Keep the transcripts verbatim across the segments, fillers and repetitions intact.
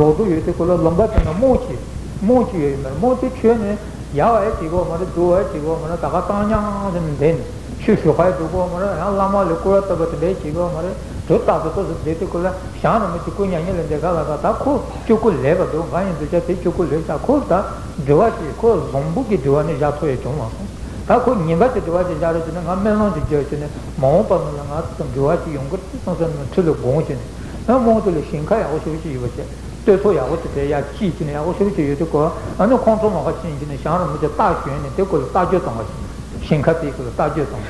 རྡོག་རྡོག་ཡོད་དེ་ཁོ་ལ་ལུང་པ་དེ་ན་རྨོངས་ཅིག་རྨོངས་ཅིག་ཡོད་ཡིན་པར། རྨོངས་དེ་ཆོས་ནི་ཡལ་བ་ཡང་བྱེད་དགོས་མ་རེད། རྫོགས་པ་ཡང་བྱེད་དགོས་མ་རེད། ད་ག་བཏང་སྙོམས་དེ་ནི་འདི་ནི་ཆོས་ཞུ་ཁ་ཡང་འགྲོ་དགོས་མ་རེད། ཡང་བླ་མ་ལ་སྐུར་བ་བཏབ་པ་དེ་འདྲ་བྱེད་དགོས་མ་རེད། དུས་རྟག་ཏུ་ཏོག་ཙམ་བསྡད་དེ་ཁོ་ལ་ཞང་རིན་པོ་ཆེ་སྐུ་མྱ་ངན་ལས་འདས་ག་ལ་ག་ད་ཁོ་སྤྱོད་སྒོ་ལེགས་པ་འདུག་གང་ཡིན་འདུག་ཅག་དེ་སྤྱོད་སྒོ་ལེགས་ཤག་ཁོ་ད་དྲི་བ་ཞིག་ཁོ་བཟང་པོ་གི་དྲི་བ་ནི་བཞག་ཐུབ་ཡ་བྱུང་མ་སོང་། ད་ཁོ་ངན་པ་གི་དྲི་བ་ཞིག་བཞག་རེད་ཟེར་ན། ང་སྨོན་ལམ་ཅིག་རྒྱག་བྱས་ནས་མ་འོངས་པ་ནང་ལ་ང་ཚོ་དང་འབྲེལ་བ་ཅིག་ཡོང་གི་རེད་བསམ་བསམ་ནས་ཁྲི་ལ་དགོངས་བྱས་ནས། ཡང་རྨོངས་དེ་ལ་ཞེན་ཁ་ཡག་པོ་ཞེ་པོ་ཅིག་ཡོད་པ་བྱས། ལྟོས་ཚོད་ཡག་པོ་ཅིག་དེ་ཡར་སྐྱེས་བྱས་ནས་ཡག་པོ་ཞེ་པོ་ཅིག་ཡོད་དུས་ཁོ། ཨ་ནི་ཁོང་ཁྲོ་ལངས་ཁ་ཕྱིན་བྱས་ནས་ཞང་རིན་པོ་ཆེ་རྟ་ཞོན་ནས་དེ་ཁོ་ལ་རྟ་རྒྱུག་གཏོང་བ་ཞིག་ཞེན་ཁ་དེ་ཁོ་ལ་རྟ་རྒྱུག་གཏོང་།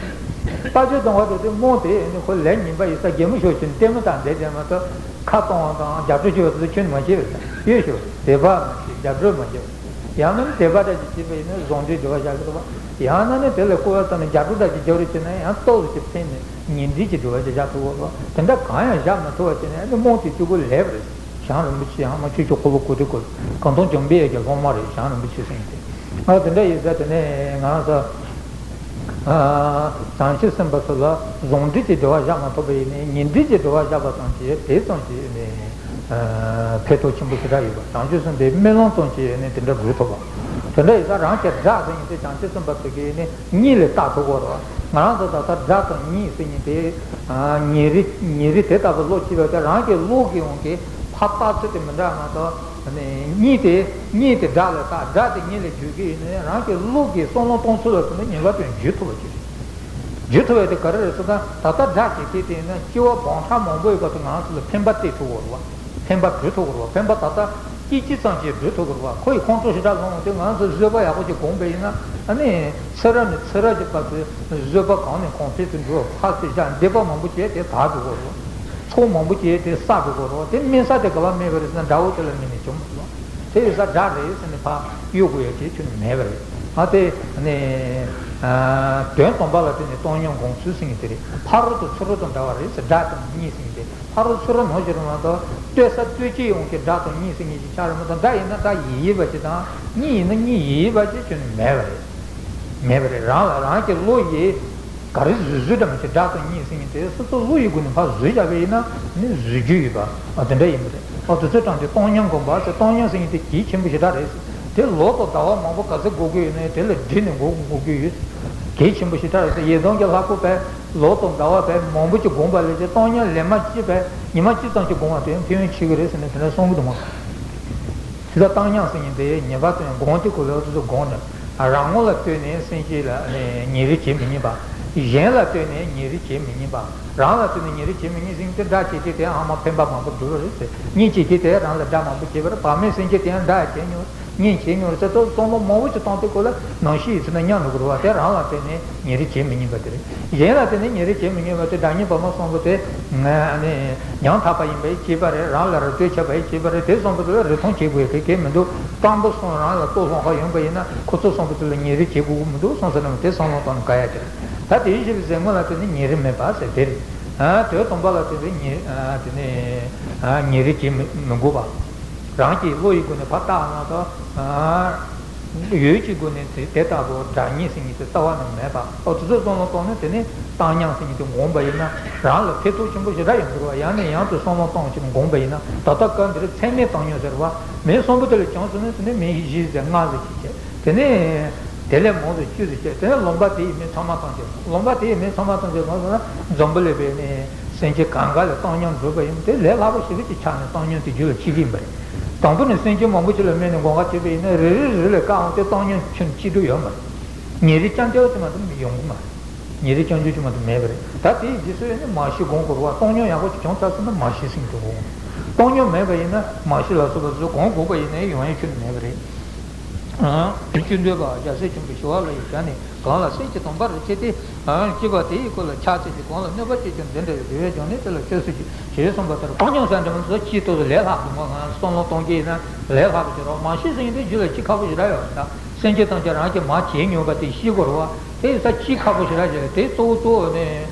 རྟ་རྒྱུག་གཏོང་བ་དེ་དེ་རྨོངས་དེ་ནི་ཁོ་ལས་ངན་པ་ཡིན་ས་གད་མོ་ཤོར་བྱས་ནས་ལྟད་མོ་ལྟ་བསྡད་བསྡད་མ་གཏོགས། ཁ་གཏོང་བ་དང་རྒྱབ་སྐྱོར་བྱེད་པ་དེ་ཚོ་ཁྱོན་ནས་མ་བྱེད་པ་དང་། ཡོད་ཤོག་དད་པ་མ་བྱེད། རྒྱབ་སྐྱོར་མ་བྱེད་པ། ཡང་ན་དད་པ་འདྲ་ཞིག་བྱེད་པ་ཡིན་ན་བཟང་འདྲའི་འདྲི་བ་བཞག་གི་འདུག་བ། ཡང་ན་ནི་དེ་ལ་སྐུར་བ་བཏབ་ནས་རྒྱབ་སྐྱོར་འདྲ་ཞིག་རྒྱབ་རེས་བྱས་ན་ཡང་ཏོག་ཙམ་ཅིག་ཕན་ནས་ཉིན་འདྲིས་ཀྱི་འདྲི་བ་ཞིག་བཞག་ཐུབ་ཀྱི་རེད་བ། དེ་འདྲ་གང་ཡང་བཞག་མ་ཐུབ་པ་བྱས་ན་ཨ་ནི་རྨོངས་དེ་སྤྱོད་སྒོ་ལེགས་པ་རེད། ཞང་རིན་པོ་ཆེ་ཡང་མ་ཆོས་ཀྱི་འཁོར་ལོ་བསྐོར་དུས་སྐོར་གང་དུ་འཇོམས་པའི་ཡ་གྱི་སློབ་མ་རེད། ཞང་རིན་པོ་ཆེ་ཟེར་མཁན་དེ། ཨ་དེ་འདྲ་ཡིན་ཙང་དེ་ནས་ང་རང་ཚོ། ཨ། བྱང་ཆུབ་སེམས་དཔའ་ཚོ་ལ་བཟང་འདྲིས་ཀྱི་འདྲི་བ་བཞག་མ་ཐུབ་པ་ཡིན་ནའི་ཉིན་འདྲིས་ཀྱི་འདྲི་བ་བཞག་པ་ཙམ་གྱིས་དེ་ཙམ་གྱིས་ནི། ཨ། ཕན་ཐོགས་ཆེན་པོ་ཞེ་དྲག་ཡོད་པ། བྱང་ཆུབ་སེམས་དཔའི་སྨོན་ལམ་ཙམ་གྱིས་ནི་དེ་འདྲ་འགྲུབ་ཐུབ་པ། དེ་འདྲ་ཡིན་ཙང་རང་གི་སྒྲ་ཟེར་མཁན་དེ་བྱང་ཆུབ་སེམས་དཔའ་ཚོ་གིས་ནི་གཉིད་ལ་བཏགས་ཐུབ་ཀྱི་རེད་བ། ང་རང་ཚོ་ད་ལྟ་སྒྲ་དང་གཉིད་ཟེར་མཁན་དེ། ཨ། ཉིན་རེ་ཉིན་རེ་དེ་ལྟ་བུ་བློ་སྐྱེས་པ་དེ་རང་གི་བློ་གི་དབང་གིས་ཕར་བཏགས་ཚུལ་དེ་མི་འདྲ་མ་གཏོགས། གཉིད་དེ་གཉིད་དེ་སྒྲ་ལ་བཏགས། སྒྲ་དེ་གཉིད་ལ་འཇུག་གི་ཡིན་ན་རང་གི་བློ་གིས་བསམ་བློ་གཏོང་ཚུལ་ལ་བརྟེན་ནས་ངེས་པར་དུ་འཇུག་ཐུབ་པ་ཅིག་རེད། འཇུག་ཐུབ་པ་དེ་ག་རེ་རེད་ཟེར་ན། ད་ལྟ་སྒྲ་ཅིག་དེ་དེ་ཡིན་ན་སྐྱེ་བ་སྦོམ་ཕྲ་མང་པོ་ཡོད་པ་དེ་ང་ཚོ་ལ་ཕན་པ་སྟེར་ཐུབ་ཀྱི་རེད་བ། ཕན་པ་སྒྲུབ་ཐུབ་ཀྱི་རེད་བ། ཕན་པ་ད་ལྟ་སྐད་ཅིག་ཙམ་ཞིག་སྒྲུབ་ཐུབ་ཀྱི་རེད་བ། ཁོ་ཡི་ཁོང་ཁྲོ་ཞེ་དྲག་སློང་བ་དེ་ང་ཚོ་བཟོད་པ་ཡག་པོ་ཅིག་སྒོམ་པ་ཡིན་ན། ཨ་ནི་ཚེ་རབས་ནས་ཚེ་རབས་ཀྱི་བར་དུ་བཟོད་པ་གོང་ནས་གོང་འཕེལ་དུ་འགྲོ་བ། ཕར་ཚུར་བཞག་འདོད་པ་མང་པོ་བྱས་དེ་དག་འགྲོ་གི་རེད་བ། ཚོགས་མང་པོ་བྱས་དེ་བསགས་འགྲོ་གི་རེད་བ། དེ་དམན་ས་དེ་ག་པར་སྨིན་པ་རེད་ཟེར་ན་དགྲ་བོ་དེ་ལ་སྨིན་ནས་བྱུང་མ་རེད་བ། དེ་ཡིན་ཙང་སྒྲ་རེད་ཟེར་ནས་ཕར་གཡུག་དགོས་ཡ་ཅིག་ཁྱོན་ནས་མེད་པ་རེད། ཨ་དེ་ནས། ཨ། དོན་དམ་པ་ལ་བརྟེན་ནས་བཏང་སྙོམས་སྒོམ་ཚུལ་ཟེར་མཁན་དེ་རེད། ཕ་རོལ་ཏུ་ཚུར་རོལ་དང་འདྲ་བ་རེད་ཟེར། སྒྲ་དང་གཉིད་ཟེར་མཁན་དེ་ཕ་རོལ་ཚུར་རོལ་ནང་བཞིན་རེད་མ་གཏོགས། ལྟོས་ས་ལྟོས་བྱེད་དབང་གིས་སྒྲ་དང་གཉིད་ཟེར་མཁན་ཞིག་ཆགས་རེད་མ་གཏོགས། སྒྲ་ཡིན་ན་སྒྲ་ཡི་ཡི་བ་ཅིག་དང་། གཉིད་ཡིན་ན་གཉིད་ཡི་ཡི་བ་ཅིག་ཁྱོན་ནས་མེད་པ་རེད། མེད་པ་རེད། རང་ལ་རང་གི་བློ་ཡིས་ག་རེ་བཟོད་བཟོད་འདྲ་མི་བྱེད། སྒྲ་དང་གཉིད་ཟེར་མཁན་དེ་སོ་སོ་བློ་ཡི་སྒོ་ནས་ཕར་བཟོད་བཞག་པ་ཡིན་ན་ནི་བཟོད་རྒྱུ་ཡོད་པ། ཨ་དེ་འདྲ་ཡིན་པ་རེད། ཨ་དེ་ཚོའི་གྲངས་དེ་བཏང་སྙོམས་སྒོམ་པ་ཟེར། བཏང་སྙོམས་ཟེར་མཁན་དེ་གལ་ཆེན་པོ་ཞེ་དྲག་རེད་ཟེར། དེ་ལོ་དང་ཟླ་བ་མང་པོ་ག་ཚོད་འགོར་གྱི་ཡོད་ན་དེ་ལ་འདྲིས་ནས་འགོར་འགོར་གྱི་ཡོད་ཟེར། གལ་ཆེན་པོ་ཞེ་དྲག་རེད་ཟེར། ཡེ་སྟོང་གི་ལྷ་སྐུ་བས་ལོ་དང་ཟླ་བ་བས་མང་པོ་ཅིག་སྒོམ་པ་ལས་ཀྱང་བཏང་སྙོམས་ལན་མ་གཅིག་བས་ཉི་མ་གཅིག་ཙམ་ཞིག་སྒོམ་པ་དེ་ཡང་ཕན་ཡོན་ཆེ་གི་རེད་ཟེར་ནས་དེ་འདྲ་གསུང་གི་འདུག་མ། དེ་ལ་བཏང་སྙོམས་ཟེར་མཁན་དེ་ངེས་པར་དུ་ཡང་སྒོམ་དེ་ཁོ་ལ་སོ་སོ་སྒོམ་ནས་རང་ངོ་ལ་ལྟོས་ནས་སེམས་བསྐྱེད་ལ་ཉེ་རིང་བྱེད་མི་ཉན་པ། གཞན་ལ་ལྟོས་ནས་ཉེ་རིང་བྱེད་མི་ཉན་པ། རང་ལ་ལྟོས་ནས་ཉེ་རིང་བྱེད་མི་ཉན་ཟེར་མཁན་དེ་སྒྲ་བྱས་ཏེ་དེ་ཨ་མ་ཕན་པ་མང་པོ་འགྲུབ་པ་རེད་ཟེར། གཉིད་བྱས་ཏེ་དེ་རང་ལ་སྒྲ་མང་པོ་བྱེད་པ་རེད། བག་མེད་སེམས་བསྐྱེད་དེ་ཡང་སྒྲ་བྱས་མྱོང་། གཉིད་བྱས་མྱོང་རེད་ཟེར་ཏོ་བསམ་བློ་མང་པོ་ཞིག་བཏང་སྟེ་ཁོ་ལ་ནང་བཞིན་ཡིད་ཚིམ་ན་ཉམས་འགྲོ་གི་རེད་བ། དེ་རང་ལ་བརྟེན་ནས་ཉེ་རིང་བྱེད་མི་ཉན་པ་དེ་རེད། གཞན་ལ་བརྟེན་ནས་ཉེ་རིང་བྱེད་མི་ཉན་པ་དེ་སྒྲ་སྙན་བར་མ་གསུམ་པོ་དེ་ང་ནི་ཉམ་ཐག་པ་ཡིན་པས་བྱས་པ་རེད། རང་ལ་རེ་ལྟོས་ཆགས་པས་བྱས་པ་རེད། དེ་གསུམ་པོ་དེ་ལ་རེ་ཐུང་བྱེད་དགོས་གལ་གལ་མི་འདུག་སྤྲང་པོ་གསུམ་རང་ལ་ལྟོས་སློང་ཁ་ཡོང་པ་ཡིན་ན་ཁོ་ཚོ་གསུམ་པོ་དེ་ལ་ཉེ་རིང་བྱེད་དགོས་ཀྱི་མི་འདུག་གསུངས་ཟེར་ན་དེ་བསམ་བློ་བཏང་ན་དགའ་ཡ་དེ་རེད། ད་དེ་བཞིན་གཤེགས་པའི་ཟེ་ངོ་ལ་བརྟེན་ནས་ཉེ་རིང་མེད་པ་ཟེར་དེ་རེད། དོན་དམ་པ་ལ་བརྟེན་པའི་ཉེ་དེ་ནི་ཉེ་རིང་བྱེད་མི་མི་དགོས་པ། རང་གི་བློ་ཡི་སྒོ་ནས་ཕར་བལྟས་ན་ད། ཡུལ་གྱི་སྒོ་ནས་དེ་དེ་ལྟ་བུ་སྒྲ་ཉིད་ཟེར་མཁན་དེ་རྩ་བ་ནས་མེད་པ། ཨོ་དེ་ཚོ་བསམ་བློ་བཏང་ནས་དེ་ནས་བཏང་སྙོམས་ཟེར་མཁན་དེ་སྒོམ་པ་ཡིན་ན་རང་ལ་ཕན་ཐོགས་ཆེན་པོ་ཞེ་དྲག་ཡོང་གི་རེད་བ། ཡང་ནས་ཡང་དུ་བསམ་བློ་བཏང་བྱས་ནས་སྒོམ་པ་ཡིན་ན། ད་ལྟ་སྐབས་འདིར་ཚད་མེད་བཏང་སྙོམས་ཟེར་བ། མི་གསུམ་པོ་དེ་ལ་བྱང་སོང་ན་དེ་ནས་མི་བཞི་ཟེར་ལྔ་ཟེར་གྱི་བྱས། དེ་ནས་དེ་ལས་མང་དུ་བཅུ་ཟེར་བྱས། དེ་ནས་ལུང་པ་དེ་ཡི་མི་ཚང་མ་བཏང་སྙོམས། ལུང་པ་དེ་ཡི་མི་ཚང་མ་བཏང་སྙོམས་ལ་སོང་ན་འཛམ་བུ་གླིང་པའི་ནས་སེམས་ཅན་གང་ག་ལ་བཏང་སྙོམས་འགྲུབ་པ་ཡིན། དེ་ལས་སླ་པོ་ཞེ་པོ་ཅིག་ཆགས་ནས་བཏང་སྙོམས་དེ་རྒྱུད་ལ་སྐྱེ་གི་ཡིན་པ་རེད། དང་པོ་ནས་སེམས་ཅན་མང་པོ་ཅིག་ལ་དམིགས་ནས་སྒོམ་ཁ་བྱེད་པ་ཡིན་ན་རེ་རེ་རེ་ལ་བཀག་འོང་སྟེ་བཏང་སྙོམས་ཁྱོན་གཅིག་ཏུ་ཡོད་མ་རེད། ཉེ་རིང་རྐྱང་རྐྱང་དེ་མ་གཏོགས་ཡོང་གི་མ་རེད། ཉེ་རིང་རྐྱང་རྐྱང་དེ་མ་གཏོགས་མེད་པ་རེད། ད་དེའི་རྗེས་སུ་ཡོད་ནི་མར་ཤེས་སྒོམ་དགོས་རེད་བ། བཏང་སྙོམས་ཡག་པོ་ཅིག་བྱུང་ཚར་སོང་ན་མར་ཤེས་ཟེར་མཁན་དེ་སྒོམ་དགོས། བཏང་སྙོམས་མེད་པ་ཡིན་ན་མར་ཤེས་ལ་སོགས་པ་ཚོ་སྒོམ་དགོས་པ་ཡིན་ན་ཡོང་ཡ་ཁྱོན་ནས་མེད་པ་རེད། ཨ། བཅུ་འདོད་པ་རྒྱལ་སྲས་ཆེན་པོའི་ཞི་བ་ལྷ་ཡི་ཞལ་ནས། གང་ལ་སེམས་ཀྱི་དམ་པར་བྱས་ཏེ། ཨ། སྐྱེས་པ་དེ་ཡི་སྐུ་ལ་ཕྱག་འཚལ་ཞིང་། གང་ལ་གནོད་པ་བྱས་ཀྱང་། དེ་འདྲ་བའི་དགེ་བའི་སྦྱོར་ནི་དེ་ལ་སྤྱོད་གསོལ་ཞིག་ཞེས་གསུངས་པ་ལྟར། བཏང་སྙོམས་ཟེར་འདྲ་མི་ཚོ་ཅིག་ཏོག་ཙམ་ལས་སླ་པོ་འདུག་མ། ང་བསམ་བློ་གཏོང་གི་ཡིན་ན་ལས་སླ་པོ་ཞིག་རེད། མར་ཤེས་ཟེར་མཁན་དེ་རྒྱུད་ལ་ཅིག་ཁག་པོ་ཞེ་དྲག་ཡོད་རེད། ད་སེམས་ཅན་ཐམས་ཅད་རང་གིས་མར་བྱས་མྱོང་བ་དེ་ཤེས་དགོས་རེད་བ། དེ་ཡིན་ཙང་ཅིག་ཁག་པོ་ཞེ་དྲག་ཞིག་རེད། དེ་གཙོ་བོ་གཙོ་བོ་ནི་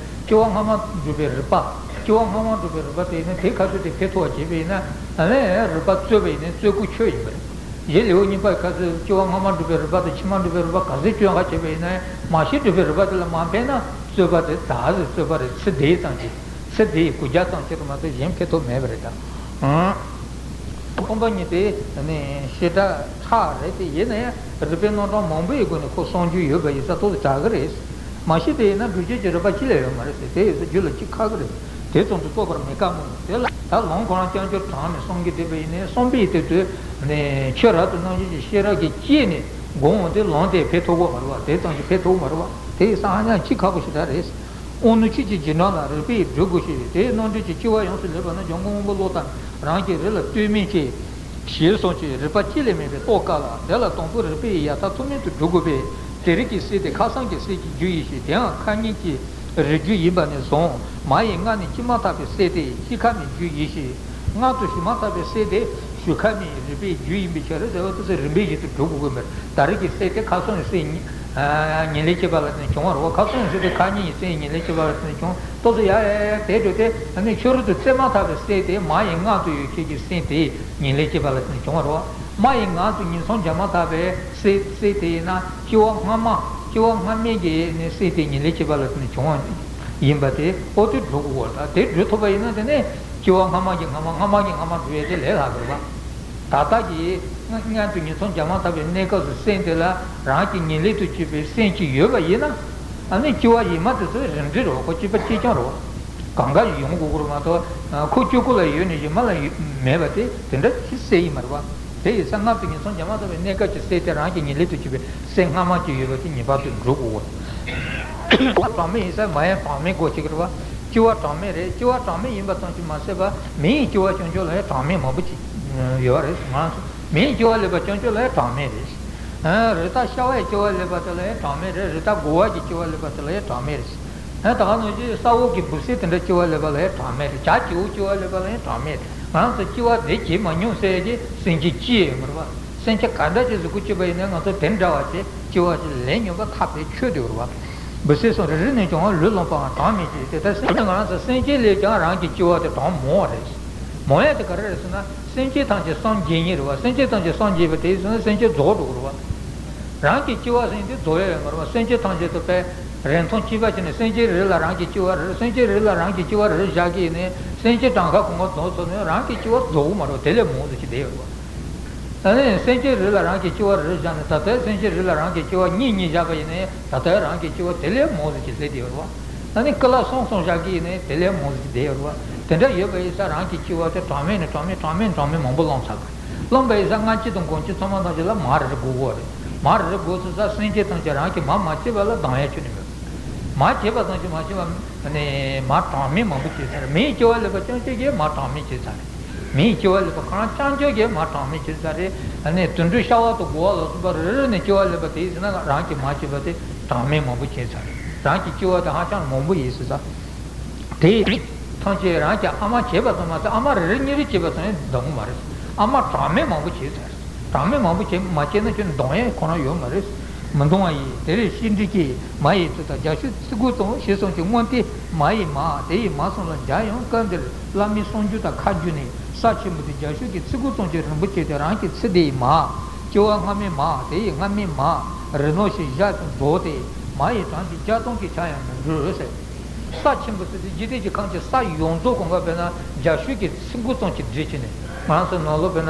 སྐྱེ་བ་སྔ་མ་བསྒྲུབས་པའི་རིག་པ། སྐྱེ་བ་སྔ་མ་བསྒྲུབས་པའི་རིག་པ་དེ་ཡིན་ན་དེ་ག་ཚོད་དེ་ཕན་ཐོགས་པ་བྱེད་པ་ཡིན་ན། ཨ་ནི་རིག་པ་རྩོད་པ་ཡིན་ན་རྩོད་དགོས་ཆོད་ཡིན་པ་རེད། གཞི་ལེའུ་གཉིས་པའི་སྐབས་སུ་སྐྱེ་བ་སྔ་མ་བསྒྲུབས་པའི་རིག་པ་དང་ཕྱི་མ་བསྒྲུབས་པའི་རིག་པ་ག་ཚོད་སྤྱོད་ག་བྱས་པ་ཡིན་ན། མར་ཤེས་སྒྲུབ་པའི་རིག་པ་དེ་ལ་མ་ཕན་ན་རྩོད་པ་དེ་ད་རེ་རྩོད་པ་རེད། ཚེ་འདིའི་ཙམ་གྱིས། ཚེ་འདིའི་དགུ་བརྒྱ་ཙམ་ཅིག་རེད་མ་གཏོགས་གཞན་ཕན་ཐོགས་མེད་པ་རེད་ད། ཨང་། སྟོང་པ་ཉིད་དེ་ནི་བྱེ་བྲག་ཕྲ་རེད་དེ། ཡིན་ན་ཡང་རིགས་པའི་རྣམ་གྲངས་མང་པོའི་སྒོ་ནས་ཁོ་གསུང་རྒྱུ་ཡོད་པ་ཡིན་ཙང་ཏོག་ཙམ་དྲག་གི་རེད། མ་གཞི་དེ་ཡིན་ན་སྒྲུབ་བྱེད་ཀྱི་རིགས་པ་གཅིག་ལས་ཡོད་མ་རེད་ཟེར། དེ་ཡོད་ཚད་རྒྱུད་ལ་གཅིག་ཁག་གི་རེད། དེ་ཙམ་དུ་རྟོགས་པར་མི་དཀའ་མོ། དེ་ལ་ད་ལམ་ཁོ་རང་རྐྱང་གྱུར་དྲངས་ནས་གསུང་གི་བསྡད་པ་ཡིན་ནའི་གསུངས་པའི་དེ་དུས་ནས་ཆོས་རབ་ཏུ་རྣམ་འབྱེད་ཀྱི་ཤེས་རབ་ཀྱིས་དཔྱད་ནས་དགོངས་འོང་དུས་ལམ་དེ་ཕན་ཐོགས་ཀྱི་མ་རེད་བ། དེ་ཙམ་གྱིས་ཕན་ཐོགས་ཀྱི་མ་རེད་བ། དེ་ཡིན་ཙང་ཧ་ཅང་གཅིག་ཁག་པོ་ཞེ་དྲག་རེད། དབང་རྣོན་ཆོས་ཀྱི་རྗེས་འབྲང་ལ་རིགས་པས་སྒྲུབ་དགོས་ཞེས། དེའི་རྣམ་འགྲེལ་གྱི་སྐྱེ་བ་ཡོངས་སུ་ལེགས་པ་ནི་འཇམ་མགོན་དབང་པོ་བློ་དང་རང་གི་རིགས་ལ་ལྟོས་མིན་ཅེས། ཞེས་གསུངས་ཀྱི་རིགས་པ་གཅིག་ལས་མེད་པའི་རྟོགས་དཀའ་ལ། དེ་ལ་དང་པོ་རིགས་པས་ཡང་དག་ཐུན་མིན་དུ་སྒྲུབ་དགོས་པས། དེ་རིགས་ཀྱི་སེལ་དེ་ཁ་སང་གི་སེལ་གྱི་རྒྱུ་ཡིན་ཞེས། དེའང་ཁ་ཉིན་གྱི་རིགས་རྒྱུད་ཡིན་པ་ནས་བཟུང་མ་ཡི་མངལ་ནས་སྐྱེས་མ་ཐག་པའི་སེལ་དེ་སྐྱེ་ཁ་མའི་རྒྱུད་ཡིན་ཞེས། མངལ་དུ་ཞུགས་མ་ཐག་པའི་སེལ་དེ་ཞུགས་ཁ་མའི་རིགས་པའི་རྒྱུད་ཡིན་པའི་ཕྱིར་ཟེར་བ་དེ་ཚོ་རིམ་པས་བཞིན་དུ་སྒྲུབ་དགོས་ཀྱི་མེད། ད་རེས་ཀྱི་སེལ་དེ་ཁ་སང་གི་སེལ་ཉིན་ལས་སྐྱེས་པ་ལ་བརྟེན་ནས་བྱུང་བ་རེད་བ། ཁ་སང་གི་སེལ་དེ་ཁ་ཉིན་གྱི་སེལ་ཉིན་ལས་སྐྱེས་པ་ལ་བརྟེན་ནས་བྱུང་། ཏོག་ཙམ་ཡ་ཡ་ཡ་དེ་འགྲོ་དེ་ནི་ཕྱི་རོལ་དུ་སྐྱེས་མ་ཐག་པའི་སེལ་དེ་མ་ཡི་མངལ་དུ་ཡོད་མཁན་གྱི་སེལ་དེ་ཉིན་ལས་སྐྱེས་པ་ལ་བརྟེན་ནས་བྱུང་བ་རེད་བ། མ་ཡི་མངལ་དུ་ཉིང་མཚམས་སྦྱར་མ་ཐག་པའི་སེལ་སེལ་དེ་ཡིན་ན་སྐྱེ་བ་སྔ་མ་སྐྱེ་བ་སྔ་མའི་གི་ནི་སེལ་དེ་ཉིན་ལས་སྐྱེས་པ་ལ་བརྟེན་ནས་བྱུང་བ་ཡིན་པ་དེ་ཨོ་དེ་སྒྲུབ་དགོས་བ། ད་དེ་སྒྲུབ་ཐུབ་པ་ཡིན་ན་དེ་ནས་སྐྱེ་བ་སྔ་མ་གི་སྔ་མ་སྔ་མ་གི་སྔ་མ་སྒྲུབ་ཡས་དེ་ལས་སླ་གི་རེད་བ། ད་ལྟ་གི་སྔ་སྔ་དུས་ཉིང་མཚམས་སྦྱར་མ་ཐག་པའི་གནས་སྐབས་སུ་སེམས་དེ་ལ་རང་གི་ཉིན་ལས་དུ་གྱུར་པའི་སེམས་ཅིག་ཡོད་པ་ཡིན་ན། ཨ་ནི་སྐྱེ་བ་ཕྱི་མ་དེ་ཚོ་རིམ་གྲོ་རེད་བ། ཁོ་གཅིག་པ་གཅིག་རྐྱང་རེད་བ། གང་ག་ཡོང་དགོས་ཀྱི་རེད་མ་གཏོགས་ཁོ་གཅིག་པོ་ལ་ཡོད་ནས་ཕྱི་མ་ལ་ཡོད་མེད་པ་དེ་དེ་འདྲ་ཅིག་སེལ་ཡིན་མ་རེད་བ། དེ་ཡིན་ཙང་སྔ་དུས་ཉིང་མཚམས་སྦྱར་མ་ཐག་པའི་གནས་སྐབས་ཀྱི་སེལ་དེ་རང་གི་ཉིན་ལས་དུ་གྱུར་པའི་སེམས་སྔ་མ་ཅིག་ཡོད་པ་དེ་ངེས་པར་དུ་འགྲུབ་དགོས་ཀྱི་རེད། སྐྱེ་བ་གྲངས་མེད་ཡིན་ཙང་མ་ཡི་གྲངས་མེད་དགོས་ཀྱི་རེད་བ། སྐྱེ་བ་གྲངས་མེད་རེད། སྐྱེ་བ་གྲངས་མེད་ཡིན་པ་ཙམ་གྱིས་མ་ཟད་པ་མིའི་སྐྱེ་བ་བྱང་ཆུབ་ལ་ཡང་གྲངས་མེད་མང་པོ་ཅིག་ཡོད་རེད། ང་ཚོ་མིའི་སྐྱེ་བ་ལེན་པ་བྱང་ཆུབ་ལ་ཡང་གྲངས་མེད་རེད། ཨ། རི་དྭགས་ཤ་བའི་སྐྱེ་བ་ལེན་པ་དེ་ལ་ཡང་གྲངས་མེད་རེད། རི་དྭགས་རྒོ་བ་གི་སྐྱེ་བ་ལེན་པ་དེ་ལ་ཡང་གྲངས་མེད་རེད། ཨ། ད་ག་ནང་བཞིན་ས་འོག་གི་འབུ་སྲིན་དེ་འདྲ་སྐྱེ་བ་ལེན་པ་ལ་ཡང་གྲངས་མེད་རེད། བྱ་བྱིའུ་སྐྱེ་བ་ལེན་པ་ལ་ཡང་གྲངས་མེད་རེད། ང་རང་ཚོ་སྐྱེ་བ་འདི་བྱེད་མ་མྱོང་ཟེར་གྱི་སེམས་ཅན་ཅི་ཡང་མེད་པ། སེམས་ཅན་ག་འདྲ་ཅིག་གཟུགས་པོ་སྐྱེས་པ་ཡིན་ན་ང་ཚོ་དེ་འདྲ་བ་ཅིག་སྐྱེ་བ་ཅིག་ལེན་སྙམ་པ་ཐག་པས་ཆོད་དེ་ཡོད་རེད་བ། འབུ་སྲིན་སོགས་རེ་རེ་ནས་ཀྱང་ལུས་ལོངས་པའང་གྲངས་མེད་ཅིང་། དེ་ལྟར་སེམས་ཅན་ང་རང་ཚོ་སེམས་ཅན་ལས་ཀྱང་རང་གི་སྐྱེ་བ་དེ་གྲངས་མང་བ་རེད། མང་ཡ་དེ་ག་རེ་རེད་ཟེར་ན། སེམས་ཅན་ཐམས་ཅད་སངས་རྒྱས་ཉིད་རེད་བ། སེམས་ཅན་ཐམས་ཅད་སངས་རྒྱས་པ་དེ་ཡིན་ཟེར་ན་སེམས་ཅན་རྫོགས་འགྲོ་གི་རེད་བ། རང་གི་སྐྱེ་བ་ཟེར་དེ་རྫོགས་ཡ་ཡོད་མ་རེད་བ། སེམས་ཅན་ཐམས་ཅད་དུ་དཔེ་རིང་ཐུང་གཅིག་པ་བྱས་ནས་སེམས་ཅན་རེ་ལ་རང་གི་སྐྱེ་བ་རེ། སེམས་ཅན་རེ་ལ་རང་གི་སྐྱེ་བ་རེ་བཞག་གི་ཡིན་ནའི་སེམས་ཅན་གྲངས་ཀ་གང་ག་རྫོགས་སོང་ནས་རང་གི་སྐྱེ་བ་རྫོགས་མ་རེད་བ། དེ་ལས་མང་ཟེར་གྱི་བསྡད་ཡོད་རེད་བ། ཨ་ནི་སེམས་ཅན་རེ་ལ་རང་གི་སྐྱེ་བ་རེ་བཞག་ནས་ད་ལྟའི་སེམས་ཅན་རེ་ལ་རང་གི་སྐྱེ་བ་གཉིས་གཉིས་བཞག་པ་ཡིན་ནའི་ད་ལྟའི་རང་གི་སྐྱེ་བ་དེ་ལས་མང་ཟེར་གྱི་བསྡད་ཡོད་རེད་བ། ཨ་ནི་ཀི་ལ་གསུམ་གསུམ་བཞག་གི་ཡིན་ནའི་དེ་ལས་མང་ཟེར་གྱི་བསྡད་ཡོད་རེད་བ། དེ་འདྲ་ཡོད་པ་ཡིན་ཙང་རང་གི་སྐྱེ་བ་དེ་གྲངས་མེད་ནས་གྲངས་མེད་གྲངས་མེད་གྲངས་མེད་མང་པོ་བླངས་ཚར་དགོས། བླངས་པ་ཡིན་ཙང་སྔ་ཕྱི་དང་གོང་ཕྱི་ཚང་མ་ཐམས་ཅད་ལ་མ་རེ་རེ་དགོས་ཀྱི་རེད། མ་རེ་རེ་དགོས་ཚར་ཙང་སེམས་ཅན་ཐམས་ཅད་རང་གི་མ་མ་སྐྱེས་པ་ལ་སྡང་ཡ་ཁྱོན་ནས་མེད། མ་སྐྱེས་པ་ཙམ་གྱིས་མ་ཟད་པ་ནས་མ་གྲངས་མེད་མང་པོ་སྐྱེས་ཚར། མིའི་སྐྱེ་བ་ལེན་པ་རྐྱང་གཅིག་གིས་མ་གྲངས་མེད་སྐྱེས་ཚར། མིའི་སྐྱེ་བ་ལེན་པ་ཁོ་རང་རྐྱང་རྐྱང་གིས་མ་གྲངས་མེད་སྐྱེས་ཚར་རེད། ཨ་ནི་དུད་འགྲོ་ཤ་བ་དང་རྒོ་བ་ལ་སོགས་པ་རེ་རེ་ནས་སྐྱེ་བ་ལེན་པ་དེ་ཡིན་ཟེར་ན་རང་གི་མ་སྐྱེས་པ་དེ་གྲངས་མེད་མང་པོ་སྐྱེས་ཚར་རེད། རང་གི་སྐྱེ་བ་དེ་ཧ་ཅང་མང་པོ་ཡིན་ཟེར་ས། དེ་ཐམས་ཅད་རང་གི་ཨ་མ་བྱས་པ་ཙམ་མ་ཟད་ཨ་མ་རེ་རེ་གཉིས་རེ་བྱས་པ་ཙམ་ཡང་འདང་གི་མ་རེད། ཨ་མ་གྲངས་མེད་མང་པོ་བྱས་ཚར། གྲངས་མེད་མང་པོ་བྱས་མ་བྱས་ན་ཁྱོད་འདང་ཡས་ཁོ་རང་ཡོད་མ་རེད། མི་འདང་བ་ཡིས་དེ་ལས་ཤེས་འདྲི་སྐྱེས། མ་ཡི་མཐུ་དང་རྒྱ་ཤུག་ཚིག་དགུ་ཙམ་ཞེས་གསུངས་ཀྱི། སྔོན་དེ་མ་ཡི་མ་དེ་ཡི་མ་གསུམ་ལ་སྦྱར་ཡང་སྐབས་འདིར་བླ་མའི་གསུང་རྒྱུན་དང་ཁ་བསྒྱུར་ནས་ས་ཆེན་པོ་དེ་རྒྱ་ཤུག་གི་ཚིག་དགུ་ཙམ་གྱིས་རིང་པོ་བྱས་ཏེ་རང་གི་ཚིག་དེ་ཡི་མ། སྐྱེ་བ་སྔ་མའི་མ་དེ་ཡི་སྔ་མའི་མ། རི་ནོ་ཞེས་བཞག་ཀྱང་རྫོགས་ཏེ། མ་ཡི་གྲངས་ཀྱིས་བརྒྱ་སྟོང་གིས་ཆ་ཡང་མི་འགྲུབ་ཟེར། ས་ཆེན་པོ་ཟེར་དུས་འཇིག་རྟེན་གྱི་ཁམས་ཀྱི་ས་ཡོངས་རྫོགས་གང་ག་དཔེར་ན་རྒྱ་ཤུག་གི་ཚིག་དགུ་ཙམ་གྱིས་བསྒྲིལ་བྱས་ནས། ང་ཚོ་ནང་ལོགས་དཔེར་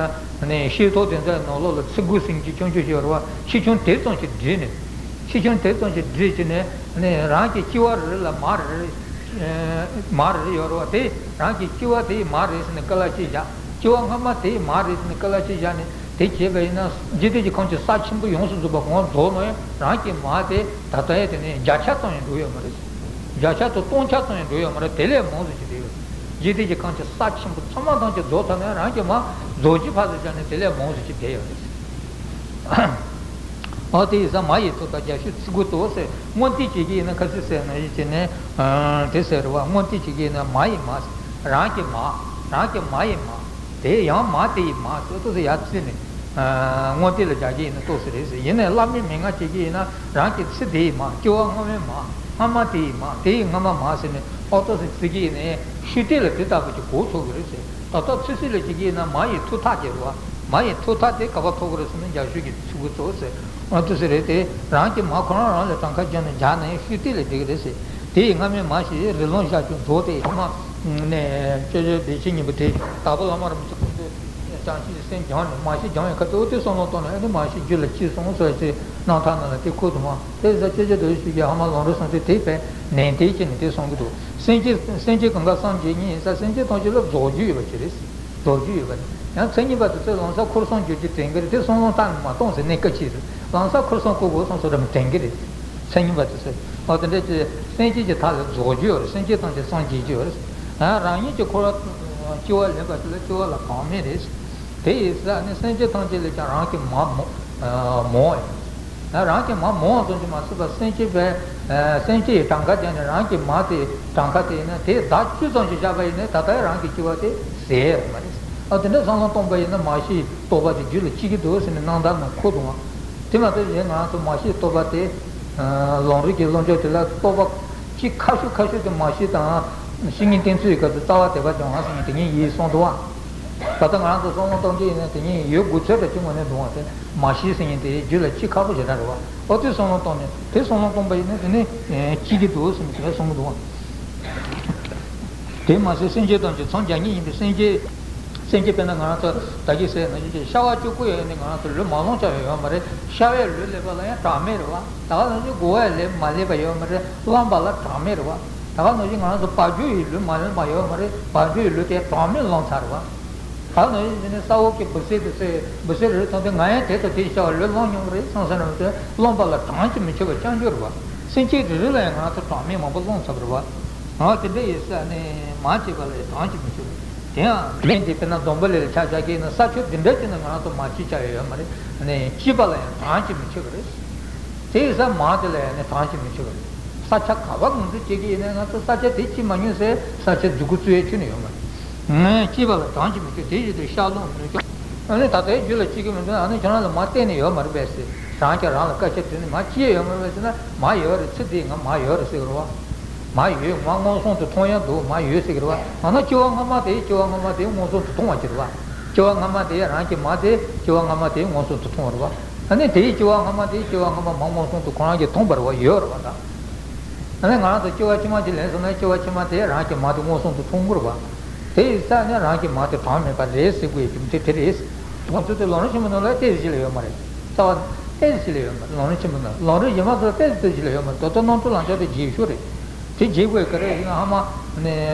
ན་ཤེལ་ཏོག་དེ་ཚོའི་ནང་ལོགས་ལ་ཚིག་དགུ་ཟིན་གྱི་ཆུང་ཆུང་ཞིག་ཡོད་རེད་བ། ཆེ་ཆུང་དེ་ཙམ་གྱིས་བསྒྲིལ་ནས། ཆེ་ཆུང་དེ་ཙམ་གྱིས་བསྒྲིལ་བྱས་ནས་རང་གི་སྐྱེ་བ་རེ་ལ་མ་རེ་མ་རེ་ཡོད་རེད་བ། དེ་རང་གི་སྐྱེ་བ་དེ་ཡི་མ་རེད་ཟེར་ནས་ཀི་ལ་གཅིག་བཞག་སྐྱེ་བ་སྔ་མ་དེ་ཡི་མ་རེད་ཟེར་ནས་ཀི་ལ་གཅིག་བཞག་ནས། དེ་བྱས་པ་ཡིན་ན་འཇིག་རྟེན་གྱི་ཁམས་ཀྱི་ས་ཆེན་པོ་ཡོངས་སུ་རྫོགས་པ་གང་རྫོགས་ན་ཡང་རང་གི་མ་དེ་ད་ལྟ་ཡང་དེ་ནས་བརྒྱ་ཆ་ཙམ་ཡང་འགྲོ་ཡོད་མ་རེད། བརྒྱ་ཆ་དང་སྟོང་ཆ་ཙམ་ཡང་འགྲོ་ཡོད་མ་རེད། དེ་ལས་མང་ཟེར་གྱི་བསྡད་ཡོད་རེད། འཇིག་རྟེན་གྱི་ཁམས་ཀྱི་ས་ཆེན་པོ་ཚང་མ་ཐམས་ཅད་རྫོགས་ཚར་ན་ཡང་རང་གི་མ་རྫོགས་ཀྱི་ཕར་ཟེར་བྱས་ནས་དེ་ལས་མང་ཟེར་གྱི་བསྡད་ཡོད་རེད། འོ་དེ་ཡིན་ཙང་མ་ཡི་མཐུ་དང་རྒྱ་ཤུག་ཚིག་དགུ་ལྟ་བུ་ཟེར། སྔོན་དེ་བྱེད་ཀྱི་ཡིན་ན་ཁ་སང་ཟེར་ན་ཡིན་བྱས་ནས་དེ་ཟེར་བ། སྔོན་དེ་བྱེད་ཀྱི་ཡིན་ན་མ་ཡི་མ་ཟེར། རང་གི་མ། རང་གི་མ་ཡི་མ། དེ་ཡང་མ་དེ་ཡི་མ་ཟེར་ཏོག་ཙམ་ཡར་བརྩིས་ནས། སྔོན་དེ་ལ་སྦྱར་གྱི་ཡིན་ན་ཏོག་ཙམ་རེད་ཟེར། ཡིན་ནའི་བླ་མའི་མན་ངག་བྱེད་ཀྱི་ཡིན་ན་རང་གི་ཚིག་དེ་ཡི་མ། སྐྱེ་བ་སྔ་མའི་མ། སྔ་མ་དེ་ཡི་མ། དེ་ཡི་སྔ་མ་མ་ཟེར་ནས་ཨོ་ཏོག་ཙམ་བརྩི་གི་ཡིན་ནའི་ཤུགས་དེ་ལ་དེ་ལྟ་བུ་ཅིག་གོ་ཆོད་ཀྱི་རེད་ཟེར། ད་ལྟ་ཚིག་སྲོལ་ལ་བྱེད་ཀྱི་ཡིན་ན་མ་ཡི་མཐུ་ཐག་བཅད་རེད་བ། མ་ཡི་མཐུ་ཐག་དེ་ག་པར་ཐོགས་ཀྱི་རེད་ཟེར་ན་རྒྱ་ཤུག་གི་ཚིག་དགུ་ལྟ་བུ་ཟེར། ཨ་དེ་ཟེར་རེད་དེ། རང་གི་མ་ཁོ་རང་རང་ལ་གྲངས་ཀ་བརྒྱབ་ནས་སྦྱར་ན་ཡང་ཤུགས་དེ་ལས་འགྲིག་གི་རེད་ཟེར། དེ་ཡི་སྔ་མའི་མ་ཞེས་རི་ལུང་བཞག་ཀྱང་རྫོགས་ཏེ། ཐོག་མ་ནས་སྐྱབས་རྗེ་བདེ་ཆེན་སྙིང་པོ་དེ་དྭགས་པོ་བླ་མ་རིན་པོ་ཆེ་ཁོང་ཚོས་ ཀྱང་ཤེས་སེམས་སྦྱངས་ནས་མ་ཤེས་སྦྱངས་ཡོད་ཁ་ཐུག་དེ་བསམ་བློ་བཏང་ནས་ཨ་ནི་མ་ཤེས་རྒྱུད་ལ་སྐྱེས་སོང་ཟེར་ཅེས་རྣམ་ཐར་ནང་ལ་དེ་འཁོད་འདུག་མ། དེ་ཟེར་སྐྱེ་རྒྱུ་དུ་ཞིག་གི་ཧ་མ་ལམ་རིམ་སོང་ཚེ་དེ་བས་ནན་ཏན་བྱས་ནས་དེ་གསུང་གི་འདུག་སེམས་བསྐྱེད་སེམས་བསྐྱེད་གང་ག་སངས་རྒྱས་ཉིད་ཡིན་ས། སེམས་བསྐྱེད་ཐམས་ཅད་ལ་རྫོགས་རྒྱུ་ཡོད་པ་ཅིག་རེད། རྫོགས་རྒྱུ་ཡོད་པ་རེད། ཡང་མཚན་ཉིད་པ་དེ་ཚོས་ལམ་སང་འཁོར་གསུམ་སྦྱོར་རྒྱུ་དྲན་གི་རེད། དེ་བསམ་བློ་བཏང་ནས་མ་གཏོང་ཟེར་གནད་འགག་ཅིག་རེད། ལམ་སང་འཁོར་གསུམ་སྐོར་དགོས་བསམ་སོ་རམ་དྲན་གི་རེད། མཚན་ཉིད་པ་དེ་ཚོས་ཨོ་དེ་འདྲ་ཅིག་སེམས་བསྐྱེད་ཀྱི་མཐའ་ལ་རྫོགས་རྒྱུ་ཡོད་རེད། སེམས་བསྐྱེད་ཐམས་ཅད་སངས་རྒྱས་རྒྱུ་ཡོད་རེད། ཡང་རང་ཉིད་ཀྱི་འཁོར་བ་སྐྱེ་བ་ལེན་པ་དེ་ལ་སྐྱེ་བ་ལ་གྲངས་མེད་རེད། དེ་ཡིན་ཙང་ནི་སེམས་བསྐྱེད་ཐམས་ཅད་ལས་ཀྱང་རང་གི་མ་མོ་མོ་ཡིན། རང་གི་མ་མོ་བ་ཙམ་གྱིས་མ་ཟད་པར་སེམས་བསྐྱེད་པའི་སེམས་བསྐྱེད་ཡི་གྲངས་ཀ་བརྒྱབ་ནས་རང་གི་མ་དེ་གྲངས་ཀ་དེ་ཡིན་ན་དེ་ཟླ་བཅུ་ཙམ་ཞིག་བཞག་པ་ཡིན་ན་ད་ལྟའི་རང་གི་སྐྱེ་བ་དེ་ཟད་ཡོད་མ་རེད། ཨ་དེ་འདྲ་བསམ་བློ་གཏོང་པ་ཡིན་ན་མ་ཤེས་རྟོགས་པ་དེ་རྒྱུད་ལ་སྐྱེ་གི་འདུག་ཟེར་ནས་རྣམ་ཐར་ནང་འཁོད་འདུག་ཨང་། དེ་མ་ཟད་གཞན་ང་རང་ཚོ་མ་ཤེས་རྟོགས་པ་དེ་ལམ་རིམ་གྱི་སློབ་སྦྱོང་དེ་ལ་རྟོགས་པ་ཅིག་ཁ་ཤོས་ཁ་ཤོས་དེ་མ་ཤེས་དང་བཤེས་གཉེན་བསྟེན་ཚུལ་ཡི་སྐབས་སུ་རྩ་བ་དད་པ་སྦྱང་བ་ཟེར་ནས་དེ་ཉིད་ཡིན་གསུངས་འདུག་ཨང་། ད་ལྟ་ང་རང་ཚོ་བསམ་བློ་གཏོང་གི་ཡིན་ན་དེ་ཉིད་ཡོད་དགོས་ཚོད་འདྲ་ཅིག་ངོས་ནས་འདུག་ཨང་། དེ་མ་ཤེས་ཟེར་མཁན་དེ་རྒྱུད་ལ་སྐྱེ་ཁག་པོ་ཞེ་དྲག་རེད་བ། ཨོ་དེ་བསམ་བློ་གཏོང་ནས་དེ་བསམ་བློ་གཏོང་པ་ཡིན་ན་དེ་ནི་སྐྱེ་གི་འདུག་ཟེར་ནས་དེ་འདྲ་གསུང་གི་འདུག་ཨང་། དེ་མ་ཟད་སེམས་བསྐྱེད་དང་གཅིག་མཚམས་བརྒྱ་ཉིད་ཡིན་པའི་སེམས་བསྐྱེད། སེམས་བསྐྱེད་དཔེར་ན་ང་རང་ཚོ་ད་གིན་ཟེར་ན་ཅིག་ཤ་བ་བཅུ་དགུ་ཡོད་ནི་ང་རང་ཚོ་ལུས་མ་ལོངས་ཆ་ཡོད་ཡོད་མ་རེད། ཤ་བའི་ལུས་ལེགས་པ་ལ་ཡང་གྲངས་མེད་རེད་བ། ད་ག་ནང་བཞིན་དགུ་བའི་ལུས་མ་ལེགས་པ་ཡོད་མ་རེད། རློན་པ་ལ་གྲངས་མེད་རེད་བ། ད་ག་ནང་བཞིན་ང་རང་ཚོ་བ་སྦྲུལ་ཡི་ལུས་མ་ལེགས་པ་ཡོད་མ་རེད། བ་སྦྲུལ་ཡི་ལུས་དེ་གྲངས་མེད་ལོངས་ཚར་རེད་བ། ད་ག་ནང་བཞིན་དེ་ནི་ས་འོག་གི་འབུ་སྲིན་དེ་ཚོས་འབུ་སྲིན་རེ་རེ་མཐོང་དུས་ང་ཡང་དེ་དང་དེ་ཤ་བ་ལུས་ལོངས་མྱོང་གི་རེད་བསམ་བསམ་རེད་དེ་རློན་པ་ལ་གྲངས་ཀྱིས་མི་ཆོད་པ་རྐྱང་རྐྱང་རེད་བ། སེམས་བསྐྱེད་རེ་རེ་ལ་ཡང་ང་རང་ཚོ་གྲངས་མེད་མང་པོ་ལོངས་ཚར་རེད་བ། ང་དེ་འདྲ་ཡིན་ས་ནས་མ་བྱས་པ་ལ་ཡང་གྲངས་ཀྱིས་མི་ཆོད་པ། དེ་ཡང་ལན་དེ་དཔེར་ན་འཛམ་བུ་གླིང་ལ་ཆ་བཞག་གི་ཡིན་ན་ས་ཆ་འདི་འདྲ་ཅིག་ན་ང་རང་ཚོ་མ་སྐྱེས་ཆ་ཡོད་ཡོད་མ་རེད། ནས་སྐྱེས་པ་ལ་ཡང་གྲངས་ཀྱིས་མི་ཆོད་པ་རེད། དེ་ཡིན་ས་མ་དེ་ལ་ཡང་ནི་གྲངས་ཀྱིས་མི་ཆོད་པ་རེད། ས་ཆ་ག་པར་ངོས་འཛིན་བྱེད་ཀྱི་ཡིན་ན་ང་ཚོ་ས་ཆ་དེ་སྐྱེས་མ་མྱོང་ཟེར་ས་ཆ་འཛུགས་སྐུ་བཙུགས་ཡས་ཁྱོན་ནས་ཡོད་མ་རེད། ངས་སྐྱེས་པ་ལ་གྲངས་ཀྱིས་མི་ཆོད་དེ་ཡིན་དུས་ཤ་ལོངས་མི་ཆོག་ཨ་ནི་ད་ལྟའི་རྒྱུད་ལ་སྐྱེ་གི་མི་འདུག་ཨ་ནི་ཁྱོད་རང་ལ་མ་གཏན་ནས་ཡོད་མ་རེད་པས་ཟེར། རང་གིས་རང་ལ་སྐད་ཆ་དྲིས་ནས་མ་སྐྱེས་ཡོད་མ་རེད་པས་ཟེར་ན་མ་ཡོད་རེད། ཚེ་འདིའི་ང་མ་ཡོད་རེད་ཟེར་གི་རེད་བ། མ་ཡོད་ང་མངོན་སུམ་དུ་མཐོང་ཡ་འདུག་མ་ཡོད་ཟེར་གི་རེད་བ། ཡང་ན་སྐྱེ་བ་སྔ་མ་དེ་སྐྱེ་བ་སྔ་མ་དེ་མངོན་སུམ་དུ་མཐོང་བ་ཅིག་རེད་བ། སྐྱེ་བ་སྔ་མ་དེ་རང་གི་མ་དེ་སྐྱེ་བ་སྔ་མ་དེ་མངོན་སུམ་དུ་མཐོང་བ་རེད་བ། ཨ་ནི་དེའི་སྐྱེ་བ་སྔ་མ་དེའི་སྐྱེ་བ་སྔ་མ་མ་མངོན་སུམ་དུ་ཁོ་རང་གིས་མཐོང་བ་རེད་བ། ཡོད་རེད་བ་ད། ཨ་ནི་ང་རང་ཚོ་སྐྱེ་བ་ཕྱི་མ་ཅིག་ལེན་སོང་ན་སྐྱེ་བ་ཕྱི་མ་དེ་རང་གི་མ་དེ་མངོན་སུམ་དུ་མཐོང་གི་རེད་བ། དེ་ཡིན་ཙང་ནི་རང་གི་མ་དེ་གྲངས་མེད་པ་རེད་ཟེར་དགོས་ཡ་རྒྱུ་མཚན་དེ་རེད། ང་ཚོ་དེ་ལམ་རིམ་ཆེན་མོ་ནང་ལ་ཏོག་ཙམ་ཞིག་ལས་ཡོད་མ་རེད། རྩ་བ་ཏོག་ཙམ་ཞིག་ལས་ཡོད་མ་རེད། ལམ་རིམ་ཆེན་མོ་ནང་ལམ་རིམ་གཞན་མ་ཚོ་ཏོག་ཙམ་ཏོག་ཙམ་ཞིག་ལས་ཡོད་མ་རེད། ད་ལྟ་རྣམ་གྲོལ་ལམ་ཆ་དེ་རྗེས་ཤུལ་རེད། དེ་རྗེས་དགོས་ག་རེ་ཡིན་ན་ཧ་མ་ནས་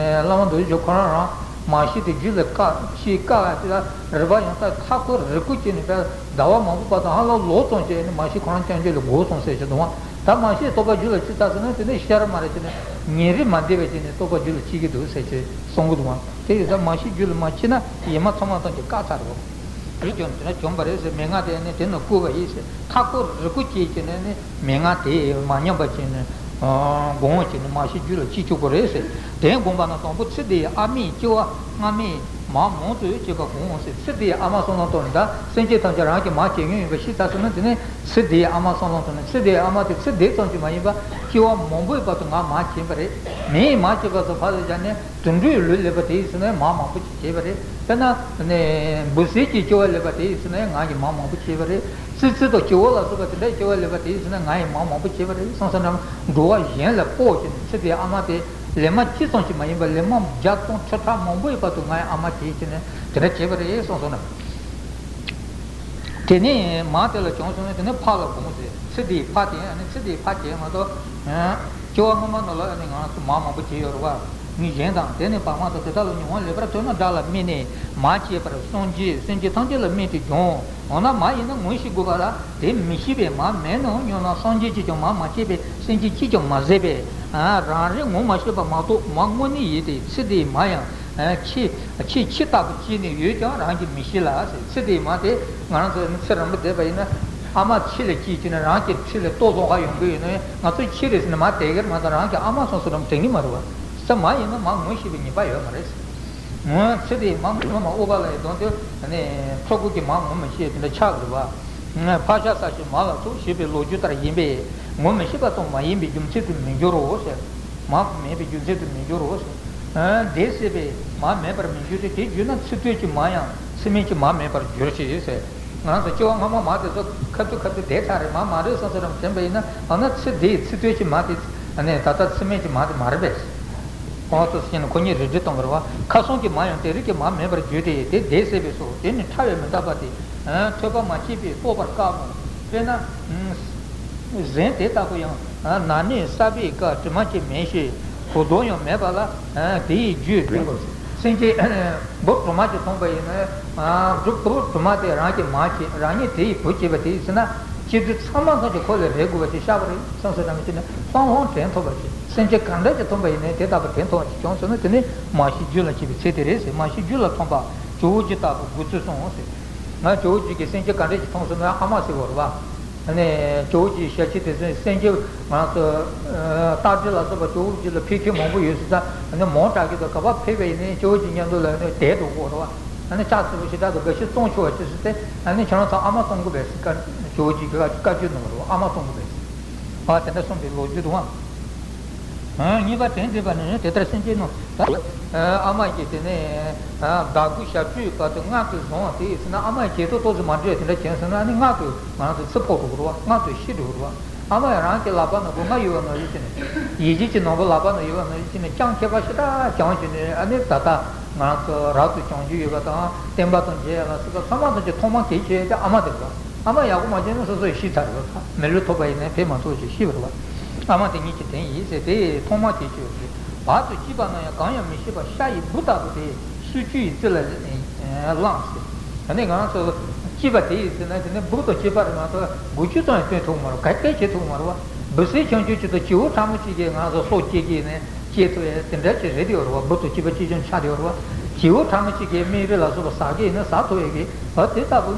བླ་མ་རྡོ་རྗེ་འཆང་ཁོ་རང་རང་མ་ཤི་དེ་རྒྱུད་ལ་བཀག་ཤི་བཀག་ཡ་དེ་ལ་རིག་པ་ཡང་དག་མཐའ་འཁོར་རིག་སྐུལ་བྱས་ནས་ཕར་ཟླ་བ་མང་པོ་བར་དུ་ཧ་ལམ་ལོ་ཙམ་བྱས་ནས་མ་ཤི་ཁོ་རང་རྐྱང་རྐྱང་ལ་འགོག་སོང་ཟེར་གྱི་འདུག་བ། ད་མ་ཤི་རྟོགས་པ་རྒྱུད་ལ་སྐྱེས་ཚར་སོང་ན་དེ་ནས་ཤར་མ་རེད་ཟེར་ནས་ཉེ་རིང་མ་བསྡད་པ་བྱས་ནས་རྟོགས་པ་རྒྱུད་ལ་སྐྱེ་གི་འདུག་ཟེར་གྱི་གསུང་གི་འདུག་བ། དེ་ཡིན་ཙང་མ་ཤི་རྒྱུད་ལ་མ་སྐྱེས་ན་ཡེ་མ་ཚང་མ་ཐམས་ཅད་བཀག་ཚར་རེད་བ། རིག་ཀྱང་དེ་ན་བྱུང་བ་རེད་ཟེར། མན་ངག་དེ་ནི་དེ་ནི་བསྐུལ་བ་ཡིན་ཟེར། མཐའ་སྐོར་རིག་སྐུལ་བྱེད་ཀྱི་ནི་ནི་མན་ངག་དེ་མ་ཉམས་པ་བྱས་ནས་སྒོམ་བྱས་ནས་མ་ཤི་རྒྱུད་ལ་སྐྱེ་བཅུག་གི་རེད་ཟེར། དེ་སྒོམ་པ་ན་དང་པོ་ཚེ་འདིའི་ཨ་མའི་སྐྱེ་བ་སྔ་མའི་མ་མང་དུ་བྱེད་པ་སྒོམ་ཟེར། ཚེ་འདིའི་ཨ་མ་བསམ་བློ་གཏོང་ནས་ད་སེམས་ཅན་ཐམས་ཅད་རང་གི་མ་བྱེད་མྱོང་ཡིན་པ་ཤེས་ཚར་སོང་ན་དེ་ནི་ཚེ་འདིའི་ཨ་མ་བསམ་བློ་གཏོང་ནས་ཚེ་འདིའི་ཨ་མ་དེ་ཚེ་འདི་ཙམ་གྱིས་མ་ཡིན་པ་སྐྱེ་བ་མང་པོའི་བར་དུ་ང་མ་བྱས་པ་རེད། མིའི་མ་བྱས་པ་ཚོ་ཕར་ལ་བཞག་ནས། དུད་འགྲོའི་ལུས་ལེན་པ་དེ་ཡིན་ཟེར་ན་མ་མང་པོ་ཅིག་བྱས་པ་རེད། དཔེར་ན་ནི་འབུ་སྲིན་གྱི་སྐྱེ་བ་ལེན་པ་དེ་ཡིན་ཟེར་ན་ང་ཡིས་མ་མང་པོ་བྱས་པ་རེད། ཙི་ཙི་དང་སྤྱི་བོ་ལ་སོགས་པ་དེ་འདྲའི་སྐྱེ་བ་ལེན་པ་དེ་ཡིན་ཟེར་ན་ང་ཡིས་མ་མང་པོ་བྱས་པ་རེད་བསམ་བསམ་ནམ་འགྲོ་བ་གཞན་ལ་སྤོ་བྱས་ནས་ཚེ་འདིའི་ཨ་མ་དེ་ལས་མ་གཅིག་ཙམ་ཞིག་མ་ཡིན་པར་ལས་མ་བརྒྱ་སྟོང་ཁྲི་ཕྲག་མང་པོའི་བར་དུ་ང་ཡི་ཨ་མ་བྱས་བྱས་ནས་དེ་འདྲ་བྱས་པ་རེད་བསམ་བསམ་ནམ། དེ་ནས་མ་དེ་ལ་བྱུང་སོང་ན་དེ་ནས་ཕ་ལ་དགོངས་ཟེར། ཚེ་འདིའི་ཕ་དེ་ཨ་ནི་ཚེ་འདིའི་ཕ་དེ་མ་གཏོགས། སྐྱེ་བ་སྔ་མ་ནང་ལ་ཨ་ནི་ང་ཚོ་མ་མང་པོ་བྱས་ཡོད་རེད་བ། མི་གཞན་དང་དེ་ནི་བག་མ་དང་དེ་དག་ལ་ཉོན་མོངས་ལེགས་པར་ཐོས་ན་དགྲ་ལ་དམིགས་ནས་མ་བྱས་པར་སངས་རྒྱས་སེམས་ཅན་ཐམས་ཅད་ལ་དམིགས་ཏེ་སྦྱོང་། འོ་ན་མ་ཡིན་ན་ངོ་ཤེས་དགོས་པ་ལ་དེ་མི་ཤེས་པས་མ་མེད་ནའང་སྙམ་ན་སངས་རྒྱས་ཀྱིས་ཀྱང་མ་མ་བྱས་པས་སེམས་ཅན་གྱིས་ཀྱང་མ་ཟད་པས་རང་རེ་ངོ་མ་ཤེས་པ་མ་གཏོགས་མ་དངོས་གནས་ཡིན་ཏེ་ཚེ་འདིའི་མ་ཡང་། ཁྱི་ཁྱི་ཁྱི་ལྟ་བུ་སྐྱེས་ནས་ཡོད་ཀྱང་རང་གིས་མི་ཤེས་ལ་ཟེར། ཚེ་འདིའི་མ་དེ་ང་རང་ཚོ་ནི་ཚེ་རིང་པོ་བསྡད་པ་ཡིན་ན་ཨ་མ་ཁྱི་ལ་སྐྱེས་ཀྱི་ནི་རང་གི་ཁྲི་ལ་ལྟོ་བཟོ་ག་ཡོང་གི་ཡོད་ནའི་ང་ཚོ་ཁྱི་རེད་ཟེར་ནས་མ་དེ་གར་མ་དང་རང་གི་ཨ་མ་སོང་སོ་རམ་དྲན་གི་མ་རེད་བ། ས་མ་ཡིན་ན་མ་ངོ་ཤེས་པའི་ངེས་པ་ཡོད་མ་རེད་ཟེར། ངོ་ཚེ་འདིའི་མ་ངོ་མ་ཨོ་བ་ལ་ཡི་དོན་དུ་ནི་ཕྲུ་གུ་གི་མ་ངོ་མི་ཤེས་དེ་འདྲ་ཆགས་རེད་བ། ཕག་ཤ་ཟ་ཞིང་མ་ལ་སོགས་ཞེས་པའི་ལོ་རྒྱུས་ལྟར་ཡིན་པས་ངོ་མི་ཤེས་པ་ཙམ་མ་ཡིན་པའི་རྒྱུ་མཚན་དུ་མི་འགྱུར་རོ་ཟེར། མ་མེད་པའི་རྒྱུ་མཚན་དུ་མི་འགྱུར་རོ་ཟེར། འདས་ཟེར་བས་མ་མེད་པར་མི་འགྱུར་ཏེ་དེ་བརྗོད་ན་ཚིག་དོན་གྱི་མ་ཡང་ཚིག་མིན་གྱི་མ་མེད་པར་འགྱུར་ཞེས་ཟེར། ང་རང་ཚོ་སྐྱེ་བ་སྔ་མ་མ་དེ་ཚོ་ཁ་ཐུག་ཁ་ཐུག་བསྡད་ཚར་རེད། མ་མ་རེད་བསམ་བསམ་རང་དྲན་པ་ཡིན་ན་འོ་ན་ཚེ་འདིའི་ཚིག་དོན་གྱི་མ་དེ་ནས་ད་ལྟ་ཚིག་མིན་གྱི་མ་དེ་མ་རེད་པས། གང་ཟག་ཟེར་ནས་ཁོ་གཉིས་རིགས་འགྲེ་གཏོང་དགོས་རེད་བ། ཁ་སང་གི་མ་ཡང་དེ་རིགས་ཀྱི་མ་མིན་པར་བརྗོད་དེ། དེ་བདེ་སྲིད་པས་སོ། དེ་ནི་ཕྲ་བས་མི་འདག་པ་སྟེ། ཐོས་པ་མ་སྐྱེས་པས་རྟོགས་པར་དཀའ་མོ། དཔེར་ན། གཟན་དེ་ལྟ་བུ་ཡང་ན་ནིང་ས་བལ་ཀ་དྲི་མ་ཅན་མེད་ཞིང་གོས་ལྡོག་ཡང་མེད་པ་ལ། དེ་ཡི་རྒྱུད་སེམས་ཅན་འབུ་དྲི་མ་ཅན་མཐོང་པ་ཡིན་ན། འབུ་དྲི་མ་དེ་རང་གིས་མ་བྱས། རང་ཉིད་དེ་ཡི་བུ་བྱས་པ་དེ་ཡིན་ཟེར་ན། སྐྱེ་དུས་ཚང་མ་ཚང་གི་ཁོ་ལ་རེག་དགོས་པ་ཞིག་ཤར་བ་རེད། སོང་ཟེར་ན་མི་བྱེད་ནས་ལྷང་ལྷང་དྲན་ཐུབ་པ་ཞིག་སེམས་ཅན་ག་འདྲ་ཅིག་མཐོང་པ་ཡིན་ནའི་དེ་ལྟ་བུ་དྲན་ཐུབ་པ་ཞིག་བྱུང་སོང་ན། དེ་ནི་མ་ཤེས་རྒྱུད་ལ་སྐྱེས་པའི་ཚེ་དེ་རེད་ཟེར། མ་ཤེས་རྒྱུད་ལ་ཐོན་པ་ཇོ་བོ་རྗེ་ལྟ་བུ་དགོས་ཚུལ་གསུངས་ཟེར། ང་ཇོ་བོ་རྗེ་གིས་སེམས་ཅན་ག་འདྲ་ཅིག་མཐོང་སོང་ན་ཨ་མ་ཟེར་བ་རེད་བ། ཨ་ནི་ཇོ་བོ་རྗེའི་ཞལ་ཆེམས་དེ་ཚོ་སེམས་ཅན་ང་ཚོ་རྟ་དྲེལ་ལ་སོགས་པ་ཇོ་བོ་རྗེ་ལ་ཕེབས་མཁན་མང་པོ་ཡོད་ཟེར། ད་ཨ་ནི་མང་དྲགས་ཀྱི་འདུག་ག་པར་ཕེབས་པ་ཡིན་ནའི་ཇོ་བོ་རྗེ་མཉམ་དུ་ལ་ཨ་ནི་དེད་འགྲོ་དགོས་རེད་བ། ཨ་ནི་ལྕགས་སྲིན་པོ་ཞེ་དྲག་གི་དགའ་ཞིང་བཙོང་ཆོག་པ་ཅི་ཟེར་ཏེ། ཨ་ནི་ཁྱེད་རང་ཚོ་ཨ་མ་བཙོང་དགོས་པས་ཟེར། བཀའ་ཇོ་བོ་རྗེ་གིས་བཀའ་བཀའ་བཀྱོན་གནང་བ་རེད་བ། ཨ་མ་བཙོང་དགོས་པས་ཟེར། ཨ་དེ་འདྲ་གསུངས་པའི་ལོ་རྒྱུས་འདུག་ཨང་། གཉིས་པ་དྲན་འདྲེས་པ་ནི་དེ་ལྟར་སེམས་ཅན་རྣམས། ཨ་མ་གིས་དེ་ནས་ཟླ་དགུ་ཞག་བཅུའི་བར་དུ་མངལ་དུ་བཟུང་བ་དེ་ཡིན་ཟེར་ན། ཨ་མ་ཡི་བྱེད་ཐབས་ཏོག་ཙམ་མ་འགྲིག་དེ་འདྲ་བྱས་ཟེར་ན། ཨ་ནི་མངལ་དུ་ང་ཚོ་ཚེ་འཕོ་འགྲོ་གི་རེད་བ། མངལ་དུ་ཤི་འགྲོ་གི་རེད་བ། ཨ་མ་ཡང་རང་གི་ལག་པ་ནང་དུ་རྔ་ཡོད་པ་ནང་བཞིན་བྱས་ནས། ཡིད་བྱེད་ཀྱི་ནོར་བུ་ལག་པ་ནང་ཡོད་པ་ནང་བཞིན་བྱས་ནས། རྐྱང་ཁྱད་པར་ཞེ་དྲག་བྱུང་བྱས་ནས། ཨ་ནི་ད་ལྟ་ང་ཚོ་རབ་ཏུ་བྱུང་རྒྱུ་ཡོད་པ་དང་། བསྟན་པ་དང་མཇལ་ཡ་ལ་སོགས་པ་ཚང་མ་ཚང་གི་ཐོག་མ་གལ་ཆེ་ཡ་དེ་ཨ་མ་དེ་རེད་བ། ཨ་མ་ཡག་པོ་མ་བྱས་ན་སོ་སོ་ཡི་ཤི་ཚར་རེད་བ། མི་ལུས་ཐོབ་པ་ཡིན་ན་ཕན་མ་ཐོགས་ཞེས་ཤི་བ་རེད་བ། ཨ་མ་དེ་ཉིད་ཀྱི་དོན་ཡིན་ཟེར་དེ་ཐོག་མ་གལ་ཆེ་བ་རེད། བར་དུ་གཅིག་པ་ན་ཡང་གང་ཡང་མི་ཤེས་པར་ཤ་ཡི་འབུ་ལྟ་བུ་དེ་སོ་བཅུ་ཡི་རྩི་ལ་བླངས་ཟེར། ད་ནི་ང་ཚོ་གཅིག་པ་དེ་ཡིན་ཟེར་ན། དེ་ནི་འབུ་དང་གཅིག་པ་རེད་མ་གཏོགས་དགུ་བཅུ་ཙམ་ཡང་སྟོན་ཐུབ་མ་རེད། ག་གེ་བྱེད་ཐུབ་མ་རེད་བ། འབུ་སྲིན་ཆུང་ཆུང་ཅིག་དང་བྱི་བ་ཕྲ་མོ་གཅིག་གིས་ང་ཚོ་སྲོག་སྐྱེལ་གྱི་ནས་སྐྱེ་ཐུབ་ཡས་དེ་འདྲ་ཅིག་རེད་དེ་ཡོད་རེད་བ། འབུ་དང་གཅིག་པ་གཅིག་རྐྱང་ཆགས་དེ་ཡོད་རེད་བ། བྱི་བ་ཕྲ་མོ་གཅིག་གིས་མིག་རིལ་ལ་སོགས་པ་ཟ་གི་ཡིན་ན་ཟ་ཐུབ་ཡས་ཀྱི་བ། དེ་ལྟ་བུ་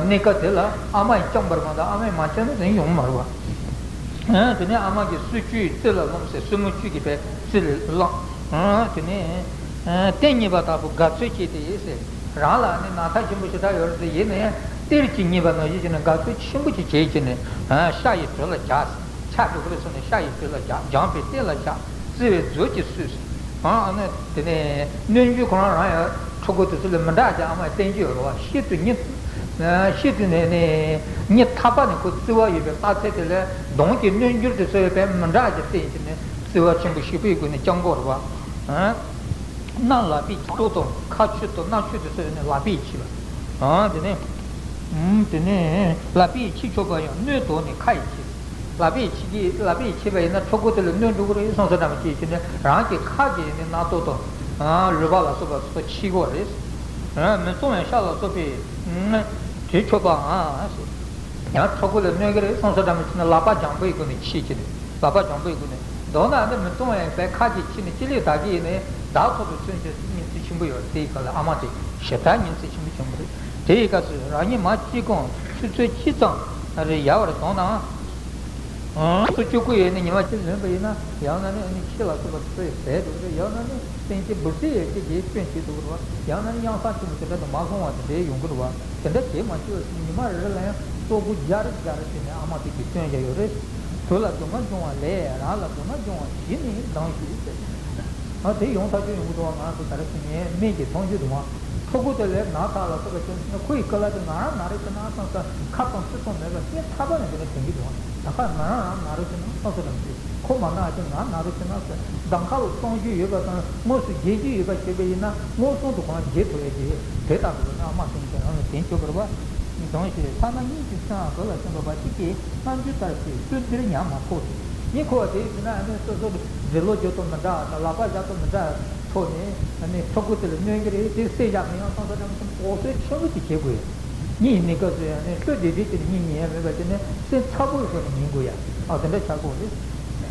གནས་སྐབས་དེ་ལ་ཨ་མ་ཡིས་བསྐྱངས་པར་མ་གཏོགས། ཨ་མ་ཡིས་མ་བསྐྱངས་ན་དེ་ཡོང་མ་རེད་བ། དེ་ནས་ཨ་མ་གིས་སོ་བཅུའི་རྩི་ལ་བླངས་ཟེར། སོར་མོ་བཅུ་གིས་པའི་རྩི་ལ་བླངས། དེ་ནས་གཏེར་རྙེད་པ་ལྟ་བུ་དགའ་ཚོར་སྐྱེས་ཏེ་ཟེར། རང་ལ་ནི་ན་ཚ་ཆེན་པོ་ཞེ་དྲག་ཡོད་རེད་དེ། ཡིན་ནའི་གཏེར་ཅིག་རྙེད་པ་ནང་བཞིན་བྱས་ནས་དགའ་ཚོར་ཆེན་པོ་ཅིག་བྱས་བྱས་ནས། ཤ་ཡི་དྲོད་ལ་བཞག་ཟེར། ཆགས་འགྲོ་གི་རེད་གསུངས་ནས་ཤ་ཡི་དྲོད་ལ་བཞག། སྦྱངས་པས་གཏེར་ལ་བཞག། བརྩེ་བས་མཛོད་ཀྱིས་བསུས་ཟེར། ཨ་ནི་དེ་ནས་སྣོད་འཇུག་ཁོ་རང་རང་ཡང་ཕྲུ་གུ་དེ་ཚོ་ལ་མི་འདྲ་ཅིག་ཨ་མས་བསྟན་གྱི་ཡོད་རེད་བ། ཤིན་ཏུ་སྙིང་། ཤིན་ཏུ་ནས་ནས་སྙིང་ཐག་པ་ནས་ཁོ་བརྩེ་བ་ཡོད་པའི་རྟགས་མཚན་དེ་ལ་གདོང་གི་རྣམ་འགྱུར་དེ་ཚོ་ཡོད་པས་མི་འདྲ་ཅིག་བསྟན་གྱི་ནས། བརྩེ་བ་ཆེན་པོ་ཞེ་པོའི་སྒོ་ནས་བསྐྱངས་ཀྱི་ཡོད་རེད་བ། སྣ་ལག་པས་ཀྱི་ལྟོ་དང་ཁ་ཆུ་དང་སྣ་ཆུ་དེ་ཚོ་ཡོད་ནས་ལག་པས་ཀྱི་བྱས་པ། དེ་ནས་དེ་ནས་ལག་པས་ཀྱི་བྱས་ཆོག་པ་ཡང་སྣོད་དོར་ནས་ཁ་ཡིས་བྱས། ལག་པས་ཀྱི་ལག་པས་ཀྱི་བྱས་པ་ཡིན་ན་ཕྲུ་གུ་དེ་ལ་གནོད་འགྲོ་གི་རེད་གསུངས་སོ་འདྲ་མི་བྱེད་ཀྱི་ནས། རང་གི་ཁ་གིས་ནི་སྣ་ལྟོ་དང་ལུས་པ་ལ་སོགས་པ་ཚོ་ཕྱིས་དགོས་རེད། མི་གཙང་བའི་ཤ་ལ་སོགས་པས་བྱས་ཆོག་པའང་ཟེར། ཡང་ཕྲུ་གུ་ལ་གནོད་ཀྱི་རེད་གསུངས་སོ་འདྲ་མི་བྱེད་ན། ལག་པ་བྱང་བུའི་སྒོ་ནས་ཕྱིས་ཀྱི་རེད། ལག་པ་བྱང་བུའི་སྒོ་ནས། མདོར་ན་ནི་མི་གཙང་བའི་པའི་ཁ་གིས་ཕྱིས་ནས་ཅི་ལས་བདག་གིས་ནི་བདག་ཐོབ་པའི་ཚུལ་གྱིས་སྙིང་བརྩེ་ཆེན་པོ་ཡོད་རེད། དེའི་སྐབས་ལ་ཨ་མ་དེ་ཞེ་དྲག་སྙིང་བརྩེ་ཆེན་པོ་བྱུང་བ་རེད། དེའི་སྐབས་སུ་རང་ཉིད་མ་གཅིག་གང་ཆུ་ཚོད་གཅིག་ཙམ་རེ་ཡར་བར་དོང་ན། སོ་བཅུ་དགུ་ཡས་ནས་ཉི་མ་གཅིག་ལོན་པ་ཡིན་ན། ཡང་ན་ནི་ཨ་ནི་ཁྱི་ལ་སོགས་པ་ཚོས་ཟས་འགྲོ་གི་རེད། ཡང་ན་ནི་སེམས་ཅན་འབུ་སྲིན་ཡས་ཀྱི་རྗེས་སྐྱོན་བྱེད་ཐུབ་ཀྱི་རེད་བ། ཡང་ན་ནི་གཡང་ས་ཆེན་པོ་དེ་འདྲ་དུ་མ་ལྷུང་བ་དེ་འདྲའི་ཡོང་གི་རེད་བ། དེ་འདྲ་བྱེད་མ་ཤེས་པ་ཞིག་ཉི་མ་རེ་རེ་ལ་ཡང་སོ་དགུ་བརྒྱ་རེ་བརྒྱ་རེ་བྱས་ནས་ཨ་མ་དེ་གིས་སྟོན་བཞག་ཡོད་རེད། བུ་ལ་སྡུག་བསྔལ་འབྱུང་བ་ལས་རང་ལ་སྡུག་བསྔལ་འབྱུང་བ་ཞི་ནས་ལྡང་ཞུ་ཟེར། ཨ་དེ་ཡོང་ཐག་ཆོད་ཡོང་གི་འདུག་བ། ང་ཚོ་ད་རེས་ཀྱི་ངའི་སྨན་གྱི་མཐོང་རྒྱུ་འདུག་བ། ཕྲུ་གུ་དེ་ལས་ན་ཚ་ལ་སོགས་པ་བྱུང་ཟིན་ན། ཁོ་ཡི་སྐུ་ལ་དེ་ང་རང་ན་རེ་བྱེད་ན་བསམ་ས་ཁ་གཏོང་ཚིག་གཏོང་མེད་པར་སྙིང་ཐག་པ་ནས་དེ་ལ་དྲན་གྱི་འདུག་བ། ད་ཁ་ང་རང་རང་ན་རེ་བྱེད་ན་བསམ་ས་ལ་མི་ཁོ་མ་ན་ཅི་ང་ན་རེ་བྱེད་ན་ཟེར། གདམ་ཁ་ལ་གཏོང་རྒྱུ་ཡོད་པ་དང་དངོས་སུ་བརྗེ་རྒྱུ་ཡོད་པ་བྱས་པ་ཡིན་ན། མངོན་སུམ་དུ་ཁོ་རང་བརྗེ་ཐུབ་ཡས་ཀྱི་དེ་ལྟ་བུ་ནི་ཨ་མ་སེམས་ཅན་རང་ལ་དྲན་ཆོག་གི་རེད་བ། གང་ཞིག་ཐ་ན་སྙིང་གི་སེམས་ལ་བུ་ལ་སེམས་པ་བ་གཅིག་གིས་རྣམ་འགྱུར་ལྟར་ཞིག་སུ་འདིར་ཉམས་མ་ཐོགས་ཏེ། ཉེ་ཁོ་བ་དེ་ཡིན་ན་ཨ་ནི་སོ་སོ་འདི་ལོ་རྒྱུ་དང་མི་འདྲ་དང་ལག་པ་བཞག་དང་མི་འདྲ་ཐོག་ནས་ཨ་ནི་ཕྲུ་གུ་དེ་ལ་གནོད་ཀྱི་རེད། དེ་བསད་བཞག་མི་ཡང་སོང་ས་ཙམ་ཙམ་ལྐོག་གསོད་ཆེན་པོ་ཅིག་བྱེད་དགོས་ཡ། གཉིད་ཡིན་ནི་སྐབས་སུ་ཡང་ནི་ལྷོད་བདེ་བདེ་བྱས་ནས་གཉིད་ཉལ་ཡ་མེད་པ་བྱས་ནས་སེམས་ཚ་པོའི་སྒོ་ནས་ཉན་དགོས་ཡ། ཨ་དེ་འདྲ་ཆགས་དགོས་རེད།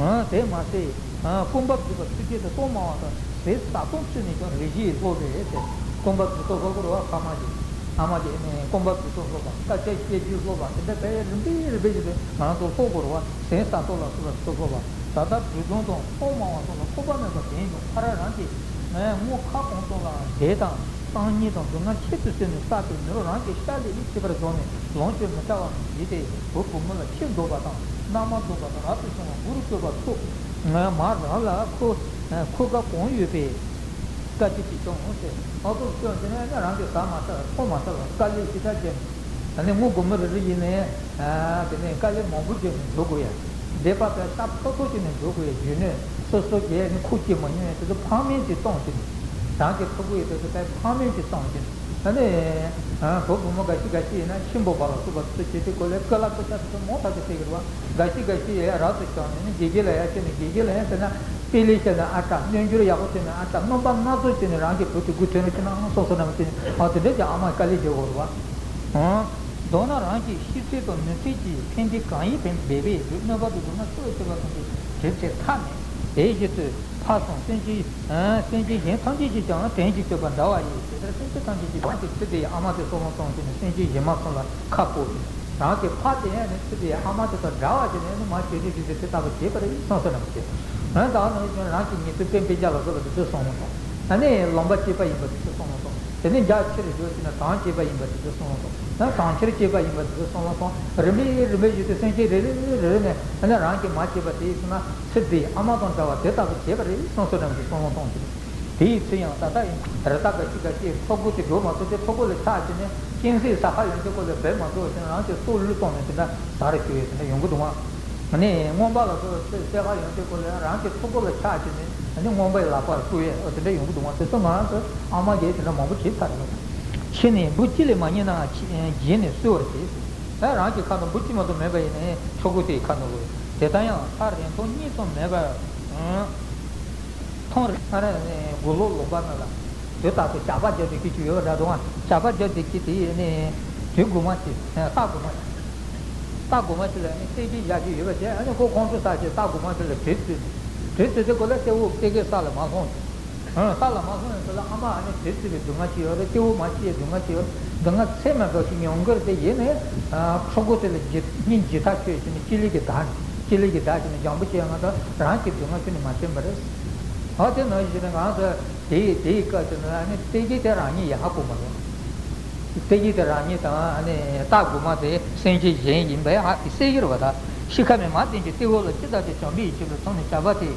ཨ་དེ་མ་ཟད། ཨ་སྐུ་འབབ་རྫོགས་པ་ཐུགས་རྗེ་དང་སྟོབས་མང་བ་དང་། ཟས་ཟ་སྟངས་ཚུལ་ནི་ཀྱང་རེ་ཞིག་སློབ་པས་ཟེར། སྐུ་འབབ་རྫོགས་པ་སློབ་དགོས་རེད་བ། ཕ་མ་གིས་ཨ་མ་གིས་ནི་སྐུ་འབབ་རྫོགས་སྟངས་སློབ་པ། དཀའ་སྤྱད་བཤད་རྒྱུད་སློབ་པ། དེ་འདྲ་བས་རིམ་པས་རིམ་པས་ཀྱིས་ང་རང་ཚོ་སློབ་དགོས་རེད་བ། ཟས་ཟ་སྟངས་ལ་སོགས་པ་ཚོ་སློབ་པ། ད་ལྟ་འབྲུ་དོན་དང་སྟོབས་མང་བ་སོགས་ལ་ཐོགས་པ་མེད་པར་བདེན་ཀྱང་ཕ་ར་རང་གིས་ངས་སྔོ་ཁ་གང་གཏོང་ལ་བདེ་དང་། སང་ཉིན་དང་སྡུག་བསྔལ་ཁྱད་དུ་བསད་ནས་བསགས་པའི་ནོར་རང་གི་ཤ་ལས་ནི་ཁྱད་པར་བཟོ་ནས་ལོངས་སྤྱོད་མི་བྱ་བ་ནི་བྱས་ཏེ། བུ་བུ་མོ་ལ་ཕྱིར་འདོད་པ་དང་། མནའ་མ་འདོད་པ་དང་། རབ་ཏུ་བྱུང་བ་བུ་རུ་བསྐོས་པ་ཐུབ། ང་མ་རང་ལ་ཁུ་ཁུ་ག་གང་ཡོད་པའི་དཀའ་སྤྱད་ཅིག་བྱུང་ཟེར། ཨ་ཁུ་སྐྱོན་དེ་ནས་ནི་རང་གིས་ཟ་མ་ཚར་འཐུང་མ་ཚར་བར་དཀའ་ལས་ཞེ་དྲག་བརྒྱབ་ནས། ད་ནི་སྔོན་སྒོར་མོ་རེ་རེ་ཡིན་ནའི་དེ་ནས་དཀའ་ལས་མང་པོ་བརྒྱབ་ནས་འགྲོ་དགོས་ཡ། བཟླས་པ་དང་ཤ་ཕོ་ཐོག་ཅིག་ནས་འགྲོ་དགོས་ཡ་རྒྱུ་ནི་སོ་སོ་གས་ནི་ཁུག་ཅིག་མ་ཉན་ཡ་དེ་ཚོ་ཕངས་མིན་གྱི་སྟོང་ཅིག་ནས་རང་གི་ཕྲུ་གུ་ཡི་དེ་ཚོ་དཔེ་ཕངས་མིན་གྱི་སྟོང་ཅིག་ནས་ཨ་ནི་བུ་བུ་མོ་འགའ་ཞིག་འགའ་ཞིག་ཡིན་ན་ཤི་འབོ་བ་ལ་སོགས་པ་ཚོ་བྱེད་དུས་སྐོར་ལས་སྐོལ་ལ་སྐོལ་ཆ་དེ་ཚོ་མང་དག་ཅིག་ཕེབས་ཀྱི་རེད་བ། འགའ་ཞིག་འགའ་ཞིག་ཡ་རབ་ཏུ་བྱུང་ནས་ནི་དགེ་རྒན་ལ་ཡ་ཁྱོད་ནི་དགེ་རྒན་ལ་ཡ་ཟེར་ན་དཔེ་ལེགས་བཤད་ན་ཨ་ཏྲ་རྣལ་འབྱོར་ཡག་པོ་ཐོན་ན་ཨ་ཏྲ་རྣམ་པ་སྣ་ཚོགས་བྱས་ནས་རང་གི་བུ་དེ་སྒུག་ཐོན་རོགས་བྱས་ན་ཨང་སོ་སོ་རྣམས་ཀྱིས་ཨ་དེ་འདྲ་ཅིག་ཨ་མ་དཀའ་ལས་རྒྱག་དགོས་རེད་བ། ཨང་། མདོར་ན་རང་གི་ཤེས་ཚད་དང་ནུས་ཚད་ཀྱིས་ཕན་བདེ་གང་ཡིན་ཕན་འབད་པས་འབད་གནོད་པ་དང་བསྡུར་ན་ཆོས་སྤྱོད་པ་ཙམ་གྱིས་གྲིབ་ཚད་ཐ་མེད། དེའི་རྗེས་སུ་ཕར་སོང་སེམས་ཅན་ཨ་སེམས་ཅན་གཞན་ཐམས་ཅད་ཀྱིས་ཀྱང་དྲིན་གྱིས་གཅོད་པ་འདྲ་བ་ཡིས་དེ་ལྟར་སེམས་ཅན་ཐམས་ཅད་ཀྱིས་རང་གི་ཚེ་འདིའི་ཨ་མ་དེ་སྲོག་ལོང་བཙོང་བྱས་ནས་སེམས་ཅན་གཞན་མ་ཚོ་ལ་ཁ་སྤོ་བྱས་རང་གི་ཕ་དེ་ཡང་ནི་ཚེ་འདིའི་ཨ་མ་དེ་དང་འདྲ་བ་བྱས་ནས་ནི་མ་བྱས་རིགས་ཞིག་དེ་དེ་ལྟ་བུ་བྱས་པ་རེད་བསམ་ཚུལ་རྣམས་བྱས། ཨ་ནི་ད་ནི་རང་གི་ཉེ་དུ་དཔེ་འབེན་རྒྱག་ལ་སོགས་པ་དེ་ཚོའི་སྲོག་ལོང་བཙོང་། ཨ་ནི་ལོང་པ་སྐྱེས་པ་ཡིན་པ་དེ་ཚོའི་སྲོག་ལོང་བཙོང་། དེ་ནས་འཇའ་ཆེར་འགྲོ་བྱས་ན་གྲངས་སྐྱེས་པ་ཡིན་པ་དེ་ཚོའི་སྲོག་ལོང་བཙོང་། ཡང་གྲངས་ཆེར་སྐྱེས་པ་ཡིན་པ་དེ་ཚོའི་སྲོག་ལོང་བཙོང་། རིམ་པས་རིམ་པས་བཞིན་དུ་སེམས་ཅན་རེ་རེ་རེ་རེ་ནས་ཨ་ནི་རང་གི་མ་བྱས་པ་དེ་ཡིན་ན་ཚེ་འདིའི་ཨ་མ་དང་འདྲ་བ་དེ་ལྟ་བུ་བྱས་པ་རེད་བསམ་ཚུལ་རྣམས་ཀྱི་སྲོག་ལོང་བཙོང་གི་རེད། དེའི་ཚེ་ཡང་ད་ལྟ་ཡིན་རི་དྭགས་འགའ་ཞིག་འགའ་ཞིག་ཕྲུ་གུ་དེ་འགྲོ་མ་ཐུབ་སྟེ་ཕྲུ་གུ་ལ་ཆགས་བྱས་ནས་ཀུན་གསལ་ས་ཁ་ཡོང་དུས་སྐོར་ལ་བེད་མ་འགྲོ་བ་ཞིག་རང་གི་སྲོག་བློས་བཏང་ནས་དེ་འདྲ་ཟ་རུ་སྐྱོ་ཡས་དེ་འདྲ་ཡོང་གི་འདུག་ཨང་། ནས་རྔོན་པ་ལ་སོགས་པའི་ཚེ་ས་ཁ་ཡོང་དུས་སྐོར་ལ་རང་གི་ཕྲུ་གུ་ལ་ཆགས་བྱས་ནས་ནི་རྔོན་པའི་ལག་པར་བསྐུར་ཡས་དེ་འདྲ་ཡོང་གི་འདུག་ཨང་། དེ་ཚོ་ང་རང་ཚོ་ཨ་མ་གིས་དེ་འདྲ་མང་པོ་བྱས་ཚར་རེད། ཕྱི་ནས་འབུ་གཅིག་ལས་མ་རྙེད་ནའང་རྗེས་ནས་གསོད་པར་བྱེད། ཨ་རང་གི་ཁ་ནང་འབུ་གཅིག་མ་གཏོགས་མེད་པ་ཡིན་ན་ཕྲུ་གུ་དེའི་ཁ་ནང་ལོག་དེ་ལྟར་ཡང་ས་རིང་ཐུང་གཉིས་ཙམ་མེད་པར། མཐོང་རེ་ཨ་ར་ནས་དགུ་ལོག་ལུང་པ་ན་ལ། དུས་རྟག་ཏུ་ཇག་པ་རྒྱབ་བསྡད་ཀྱི་ཅིག་ཡོད་པ་འདྲ་འདུག་ཨ། ཇག་པ་རྒྱབ་བསྡད་ཀྱི་དེ་ནས་དུས་དགུ་མ་ཅིག་རྟ་དགུ་མ་ཅིག་རྟ་དགུ་མ་ཅིག་ལ་ནི་སྟེགས་ཀྱི་ཡ་ཅིག་ཡོད་པ་བྱས་ཨ་ནི་ཁོ་ཁོང་ཁྲོ་ཟ་བྱས་རྟ་དགུ་མ་ཅིག་ལ་གྲི་བཙུགས་ནས་གྲི་བཙུགས་དེ་ཁོ་ལ་སྟེགས་འོག་སྟེགས་ཀའི་ས་ལ་མ་ལྷུང་། ཨ་ས་ལ་མ་ལྷུང་ཡང་དེ་ལ་ཨ་མ་ཨ་ནི་གྲི་བཙུགས་པའི་སྡུག་བསྔལ་ཅིག་ཡོད་རེད། སྟེགས་འོག་མ་ཤི་ཡའི་སྡུག་བསྔལ་ཅིག་ཡོད་རེད། སྡུག་བསྔལ་ཚད་མེད་པ་ཞིག་མྱོང་གི་རེད། དེ་ཡིན་ནའི་ཕྲུ་གུ་དེ་ལ་སྙིང་རྗེ་ཐག་ཆོད་བྱས་ནས་ལྕེ་ལེ་གིས་བདའ་ནས་ལྕེ་ལེ་གིས་བདའ་བྱས་ནས་སྦྱང་པོ་བྱས་ང་ཚོ་རང་གི་སྡུག་བསྔལ་ཁྱོན་ནས་མ་བསྟན་པ་རེད། ཨ་དེ་ནང་བཞིན་ང་ཚོ་དེའི་དེའི་སྐབས་དེ་ནང་ཨ་ནི་སྟེགས་ཀྱི་དེ་རང་ཉིད་ཡག་པོ་མ་རེད། སྟེགས་ཀྱི་དེ་རང་ཉིད་དང་ཨ་ནི་རྟ་དགུ་མ་དེ་སེམས་ཅན་གཞན་ཡིན་པས་ཧ་གི་གསལ་གྱི་རེད་པ། ད་ཤི་ཁ་མེད་མ་བསྟན་གྱི་སྟེགས་འོག་ལ་ཅི་ལྟར་ཀྱང་བྱམས་པའི་ཡིད་ཆེས་པའི་ཐོག་ནས་ཇག་པ་དེ་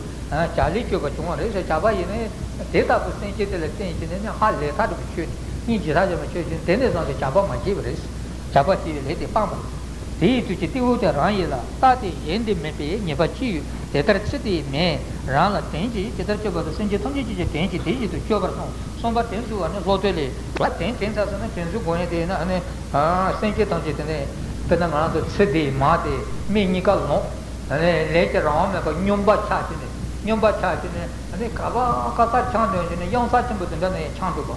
ཇག་ལས་སྐྱོབ་པ་བྱུང་བ་རེད་ཟེར། ཇག་པ་ཡིན་ནའི་དེ་ལྟ་བུ་སེམས་ཅན་དེ་ལ་བརྟེན་བྱས་ནས་ནི་ཧ་ལས་ཐག་རིང་པོ་ཆོད་ནས་སྙིང་རྗེ་ཐག་ཆོད་མ་ཆོད་ཅིང་དེ་ནས་བཟུང་སྟེ་ཇག་པ་མ་བྱས་པ་རེད། ཇག་པ་བྱས་པའི་ལས་དེ་སྤངས་པ་རེད། དེ་ཡི་དུས་ཀྱི་སྟེགས་འོག་དེ་རང་ཡིན་ལ་རྟ་དེ་གཞན་དེ་མིན་པའི་ངེས་པ་ཅི་ཡོད། དེ་ལྟར་ཚེ་དེའི་མེས་རང་ལ་དྲིན་གྱིས་ཇི་ལྟར་གཅོད་པ་དང་སེམས་ཅན་ཐམས་ཅད་ཀྱིས་ཀྱང་དྲིན་གྱིས་དེ་བཞིན་དུ་གཅོད་པར་གསུངས། གསུམ་པ་དྲིན་གཟོ་བ་ནི་བློ་གཏོད་ལས། དྲིན་དྲིན་ཚ་ཟེར་ན་དྲིན་གཟོ་དགོས་ཡས་དེ་ཡིན་ན་ཨ་ནི་སེམས་ཅན་ཐམས་ཅད་དེ་ནས་དཔེར་ན་ང་རང་ཚོ་ཚེ་འདིའི་མ་དེ་མི་གཉིས་ཀ་ལོངས། ཨ་ནི་ལས་ཀྱི་རང་དབང་མེད་པར་སྨྱོན་པ་ཆགས་ཀྱི་ནས་སྨྱོན་པ་ཆགས་ཀྱི་ནས། ཨ་ནི་ག་པ་ག་ས་ཆང་འདོན་གྱི་ནས་གཡང་ས་ཆེན་པོ་དེ་འདྲ་ནས་ཆང་འདོན་པ།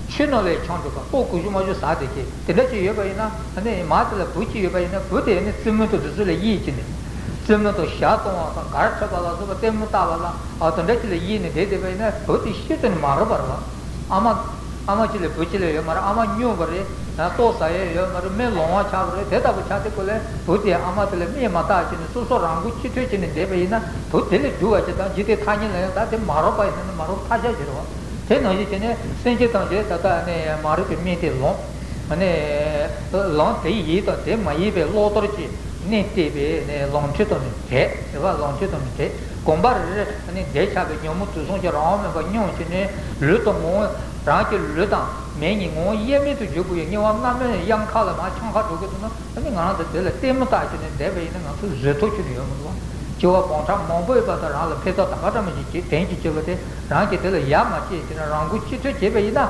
ཆུ་ནང་ལས་ཆང་འདོན་པ། ལྐོག་གུ་ཞུ་མ་ཞུ་ཟ་བསྡད་ཀྱི་དེ་འདྲ་ཅིག་ཡོད་པ་ཡིན་ན་ཨ་ནི་མ་དེ་ལ་བུ་གཅིག་ཡོད་པ་ཡིན་ན་བུ་དེ་ཨ་ནི་བཙུན་མོ་དང་དེ་ཚོ་ལ་གཡས་ཀྱི་ནས་བཙུན་མོ་དང་ཞྭ་གཏོང་བ་དང་གར་འཁྲབ་པ་ལ་སོགས་པ་ལྟད་མོ་ལྟ་བ་ལ་ཨ་དེ་འདྲ་ཅིག་ལ་གཡས་ནས་བསྡད་བསྡད་པ་ཡིན་ན་བུ་དེ་ཤི་དོན་མ་རེད་པ་རེད་པ། ཨ་མ། ཨ་མ་གཅིག་ལས་བུ་གཅིག་ལས་ཡོད་མ་རེད། ཨ་མ་སྨྱོ་བ་རེད། ལྟོ་ཟ་ཡས་ཡོད་མ་རེད། མི་ལོང་བ་ཆགས་པ་རེད། དེ་ལྟ་བུ་ཆགས་དུས་སྐབས་ལ་བུ་དེས་ཨ་མ་དེ་ལ་མིག་མ་བལྟ་བྱས་ནས་སོ་སོ་རང་མགོ་ཅི་ཐུབ་བྱས་ནས་བསྡད་པ་ཡིན་ན་བུ་དེ་ལས་སྡུག་པ་ཅིག་དང་འཇིག་རྟེན་ཐ་སྙད་ལ་ཡང་ད་དེ་མ་རུངས་པ་ཡིན་ན་ནི་མ་རུངས་ཐ་ཤལ་ཞིག་རེད་པ། དེ་ནང་བཞིན་བྱས་ནས་སེམས་ཅན་ཐམས་ཅད་ད་ལྟ་ནས་མ་རུངས་པའི་མི་དེ་ལོང་། ནས་ལོང་དེ་ཡིན་དང་དེ་མ་ཡིན་པའི་བློ་ལྟར་གྱིས་གནས་བལྟས་པས་ནས་ལོང་ཁྲིད་དང་ནི་བྲལ། དེ་བ་ལོང་ཁྲིད་དང་ནི་བྲལ། གོམས་པ་རེ་རེ་ནི་འདས་ཆགས་པའི་ཉོན་མོངས་དུག་གསུམ་གྱི་རང་དབང་མེད་པར་སྙོམས་བྱས་ནས་ལུས་དང་ངོ་བོ་རང་གི་ལུས་དང་མེ་གཉིས་ངོ་བོ་དབྱེར་མེད་དུ་གྱུར་པའི་དངོས་པོ་རྣམ་སྨིན་གཡང་ཁ་ལ་མར་འཕྱང་ཁ་འགྲོ་གི་འདུག་ན། ཨ་ནི་ང་རང་ཚོ་དེ་ལ་ལྟད་མོ་ལྟ་བྱས་ནས་བསྡད་པ་ཡིན་ན་ང་ཚོ་བཟོད་ཐུབ་ཁྱོན་ནས་ཡོད་མི་འདུག་བ། སྐྱེ་བ་སྦོམ་ཕྲ་མང་པོ་ཡོད་པ་དང་རང་ལ་ཕན་ཐོགས་ད་ག་འདྲ་མི་ཞིག་བྱེད་དྲན་གྱིས་སྐྱེ་བ་དེ་རང་གིས་དེ་ལ་ཡ་མ་བྱས་བྱས་ན་རང་མགོ་ཅི་ཐུབ་བྱས་པ་ཡིན་ན་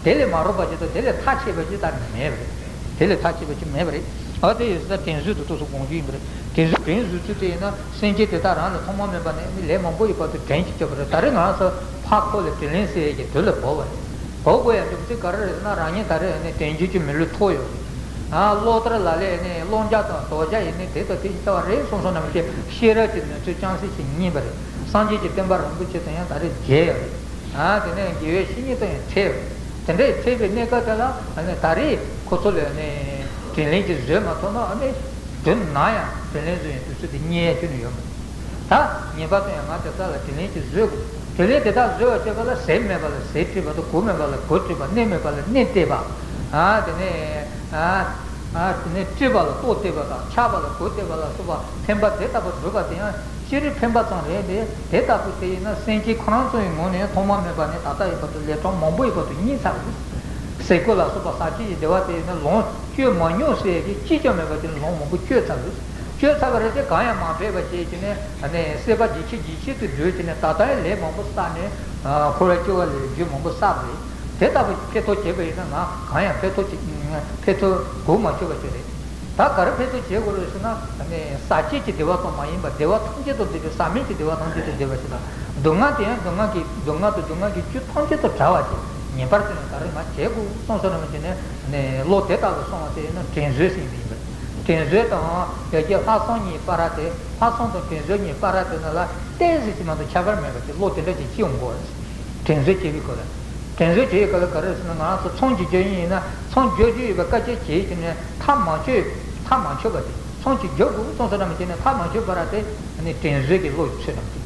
དེ་ལས་མ་རུངས་པ་ཅིག་དང་དེ་ལས་ཐ་ཆད་པ་ཅིག་ད་མེད་པ་རེད། དེ་ལས་ཐ་ཆད་པ་ཅིག་མེད་པ་རེད། ཨ་དེ་ཡོད་ས་དྲིན་གཟོ་དེ་ཏོག་ཙམ་དགོངས་རྒྱུ་ཡིན་པ་རེད། དྲིན་གཟོ་དྲིན་གཟོ་ཚུལ་དེ་ཡིན་ན་སེམས་ཅན་དེ་དག་རང་ལ་ཐོག་མ་མེད་པ་ནས་ནི་ལས་མང་པོ་ཡོད་པ་དང་དྲན་གྱིས་སྐྱོབ་པ་རེད། ད་རེས་ང་རང་ཚོ་ཕ་ཁོ་ལ་དྲིན་ལན་གསོ་ཡས་ཀྱི་དུས་ལ་བབ་པ་རེད། གོ་དགོས་ཡ་འདུག་དེ་ག་རེ་རེད་ཟེར་ན་རང་ཉིད་ད་རེས་ནས་དྲན་རྒྱུ་གྱི་མི་ལུས་ཐོག་ཡོད་རེད། ཨ་གློ་ལྟར་ལ་ལས་ནས་ཀློང་རྒྱ་དང་རྡོ་རྒྱ་ཡིན་ནས་དེ་དང་དེ་བཞིན་ལྟ་བ་རེད་གསུངས་སོང་ནམ་ཞེས་ཤེས་རབ་ཀྱི་ནུས་ཚོད་ཅུང་ཟད་ཅིག་རྙེད་པ་རེད། སངས་རྒྱས་ཀྱི་བསྟན་པ་རིན་པོ་ཆེ་དང་ཡང་ད་རེས་མཇལ་ཡོད་རེད། ཨ་དེ་ནས་དགེ་བའི་བཤེས་གཉེན་དང་ཡང་འཕྲད་ཡོད་རེད། དེ་འདྲའི་འཕྲད་པའི་གནས་སྐབས་དེ་ལ་ཨ་ནི་ད་རེས་ཁོ་ཚོ་ལ་ནས་དྲིན་ལན་ཅིག་གཟོས་མ་ཐུབ་ན་ཨ་ནི་མདུན་ན་ཡང་དྲིན་ལན་གཟོ་ཡའི་དུས་ཚོད་དེ་རྙེད་ཡ་ཁྱོན་ནས་ཡོད་མ་རེད། ད་ངེས་པར་དུ་ཡང་ང་དེ་དག་ལ་དྲིན་ལན་ཅིག་གཟོ་དགོས། དྲིན་ལན་དེ་དག་གཟོ་བར་བྱེད་པ་ལ་ཟས་མེད་པ་ལ་ཟས་སྤྲད་པ་དང་གོས་མེད་པ་ལ་གོས་སྤྲད་པ་གནས་མེད་པ་ལ་གནས་སྤྲད་པ། ཨ་དེ་ནས་ཨ་ཨ་དེ་ནས་སྤྲས་པ་ལ་ལྟོ་སྟེར་བ་དང་ཆགས་པ་ལ་གོས་སྟེར་བ་ལ་སོགས་པ་ཕན་པ་དེ་ལྟ་བུ་བསྒྲུབ་པ་དེ་ཡང་སྤྱིར་ཕན་པ་ཙམ་རེད་དེ། དེ་ལྟ་བུ་དེ་ཡིན་ན་སེམས་ཅན་ཁོ་རང་ཚོ་ཡི་ངོས་ནས་ཐོག་མ་མེད་པ་ནས་ད་ལྟ་ཡི་བར་དུ་ལན་གྲངས་མང་པོ་ཡི་བར་དུ་རྙེད་ཚར་རེད། ཟས་གོས་ལ་སོགས་པ་ཟག་བཅས་ཀྱི་བདེ་བ་དེ་ཡིན་ན་ལོངས་སྤྱོད་མ་མྱོང་ཟེར་ཡས་ཀྱི་ཅིས་ཀྱང་མེད་པ་དེ་ལོངས་མང་པོ་སྤྱོད་ཚར་རེད། བཅོས་ཚར་བ་རེད་དེ། གང་ཡང་མ་ཕེབས་པ་བྱས་ཀྱི་ནས་ཨ་ནི་སྲེད་པ་ཇེ་ཆེ་ཇེ་ཆེ་དུ་འགྲོས་ཀྱི་ནས། ད་ལྟ་ཡང་ལས་མང་པོ་བསགས་ནས། ཨ་འཁོར་བའི་སྐྱེ་བ་ལས་རྒྱུ་མང་པོ་བསགས་པ་རེད། དེ་ལྟ་བུ་ཕན་ཐོགས་བྱས་པ་ཡིན་ན་ང་གང་ཡང་ཕན་ཐོགས་ཅིག་ཕན་ཐོགས་གོ་མ་ཆོད་པ་ཞིག་རེད། ད་ག་རེ་ཕན་ཐོགས་བྱེད་དགོས་རེད་ཟེར་ན། ཨ་ནི་ཟག་བཅས་ཀྱི་བདེ་བ་ཙམ་མ་ཡིན་པར་བདེ་བ་ཐམས་ཅད་དང་ལྡན་པའི་ཟག་མེད་ཀྱི་བདེ་བ་ཐམས་ཅད་དང་ལྡན་པ་ཞིག་དང་། སྡུག་བསྔལ་དེ་ཡང་སྡུག་བསྔལ་དང་སྡུག་བསྔལ་གྱི་རྒྱུ་ཐམས་ཅད་དང་བྲལ་བ་ཅིག་ངེས་པར་དུ་ནི་ག་རེ་ང་བྱེད་དགོས་གསུངས་སོ་ནམ་ཅིག་ནས་ནི་བློ་དེ་ལྟ་བུ་སོང་བ་དེ་ཡིན་ན་དྲན་གསོས་ཟེར་ཡིན་པ་ཡིན་པ་རེད། དྲན་གསོས་དང་ཡ་གྱལ་ལྷག་བསམ་གཉིས་བར་དེ། ལྷག་བསམ་དང་དྲན་གསོ་གཉིས་བར་དེ་ནང་ལ་ཏོག་ཙམ་ཅིག་མ་གཏོགས་ཁྱད་པར་མེད་པ་ཅིག་བློ་དེ་འདྲ་ཅིག་སྐྱེ་ཡོང་གི་རེད། དྲན་གསོ་བྱེད་པའི་སྐབས་ལ། དྲན་གསོ་བྱེད་པའི་སྐབས་ལ་ག་རེ་ཟེར་ན། ང་རང་ཚོ་ཚོང་ཅིག་རྒྱག་མཁན་ཡིན་ན་ཚོང་རྒྱག་རྒྱུ་ཡོད་པའི་དཀའ་སྤྱད་བྱེད་ཀྱི་ནས་མཐའ་མ་ཆོད། མཐའ་མ་ཆོད་པ་དེ། ཚོང་ཅིག་རྒྱག་དགོས་བསམ་སོང་ན་མ་བྱས་ནས་མཐའ་མ་ཆོད་བར་དེ་ནི་དྲན་གསོ་གི་བློ་ཡིས་ཚོད་དམ་བྱེད།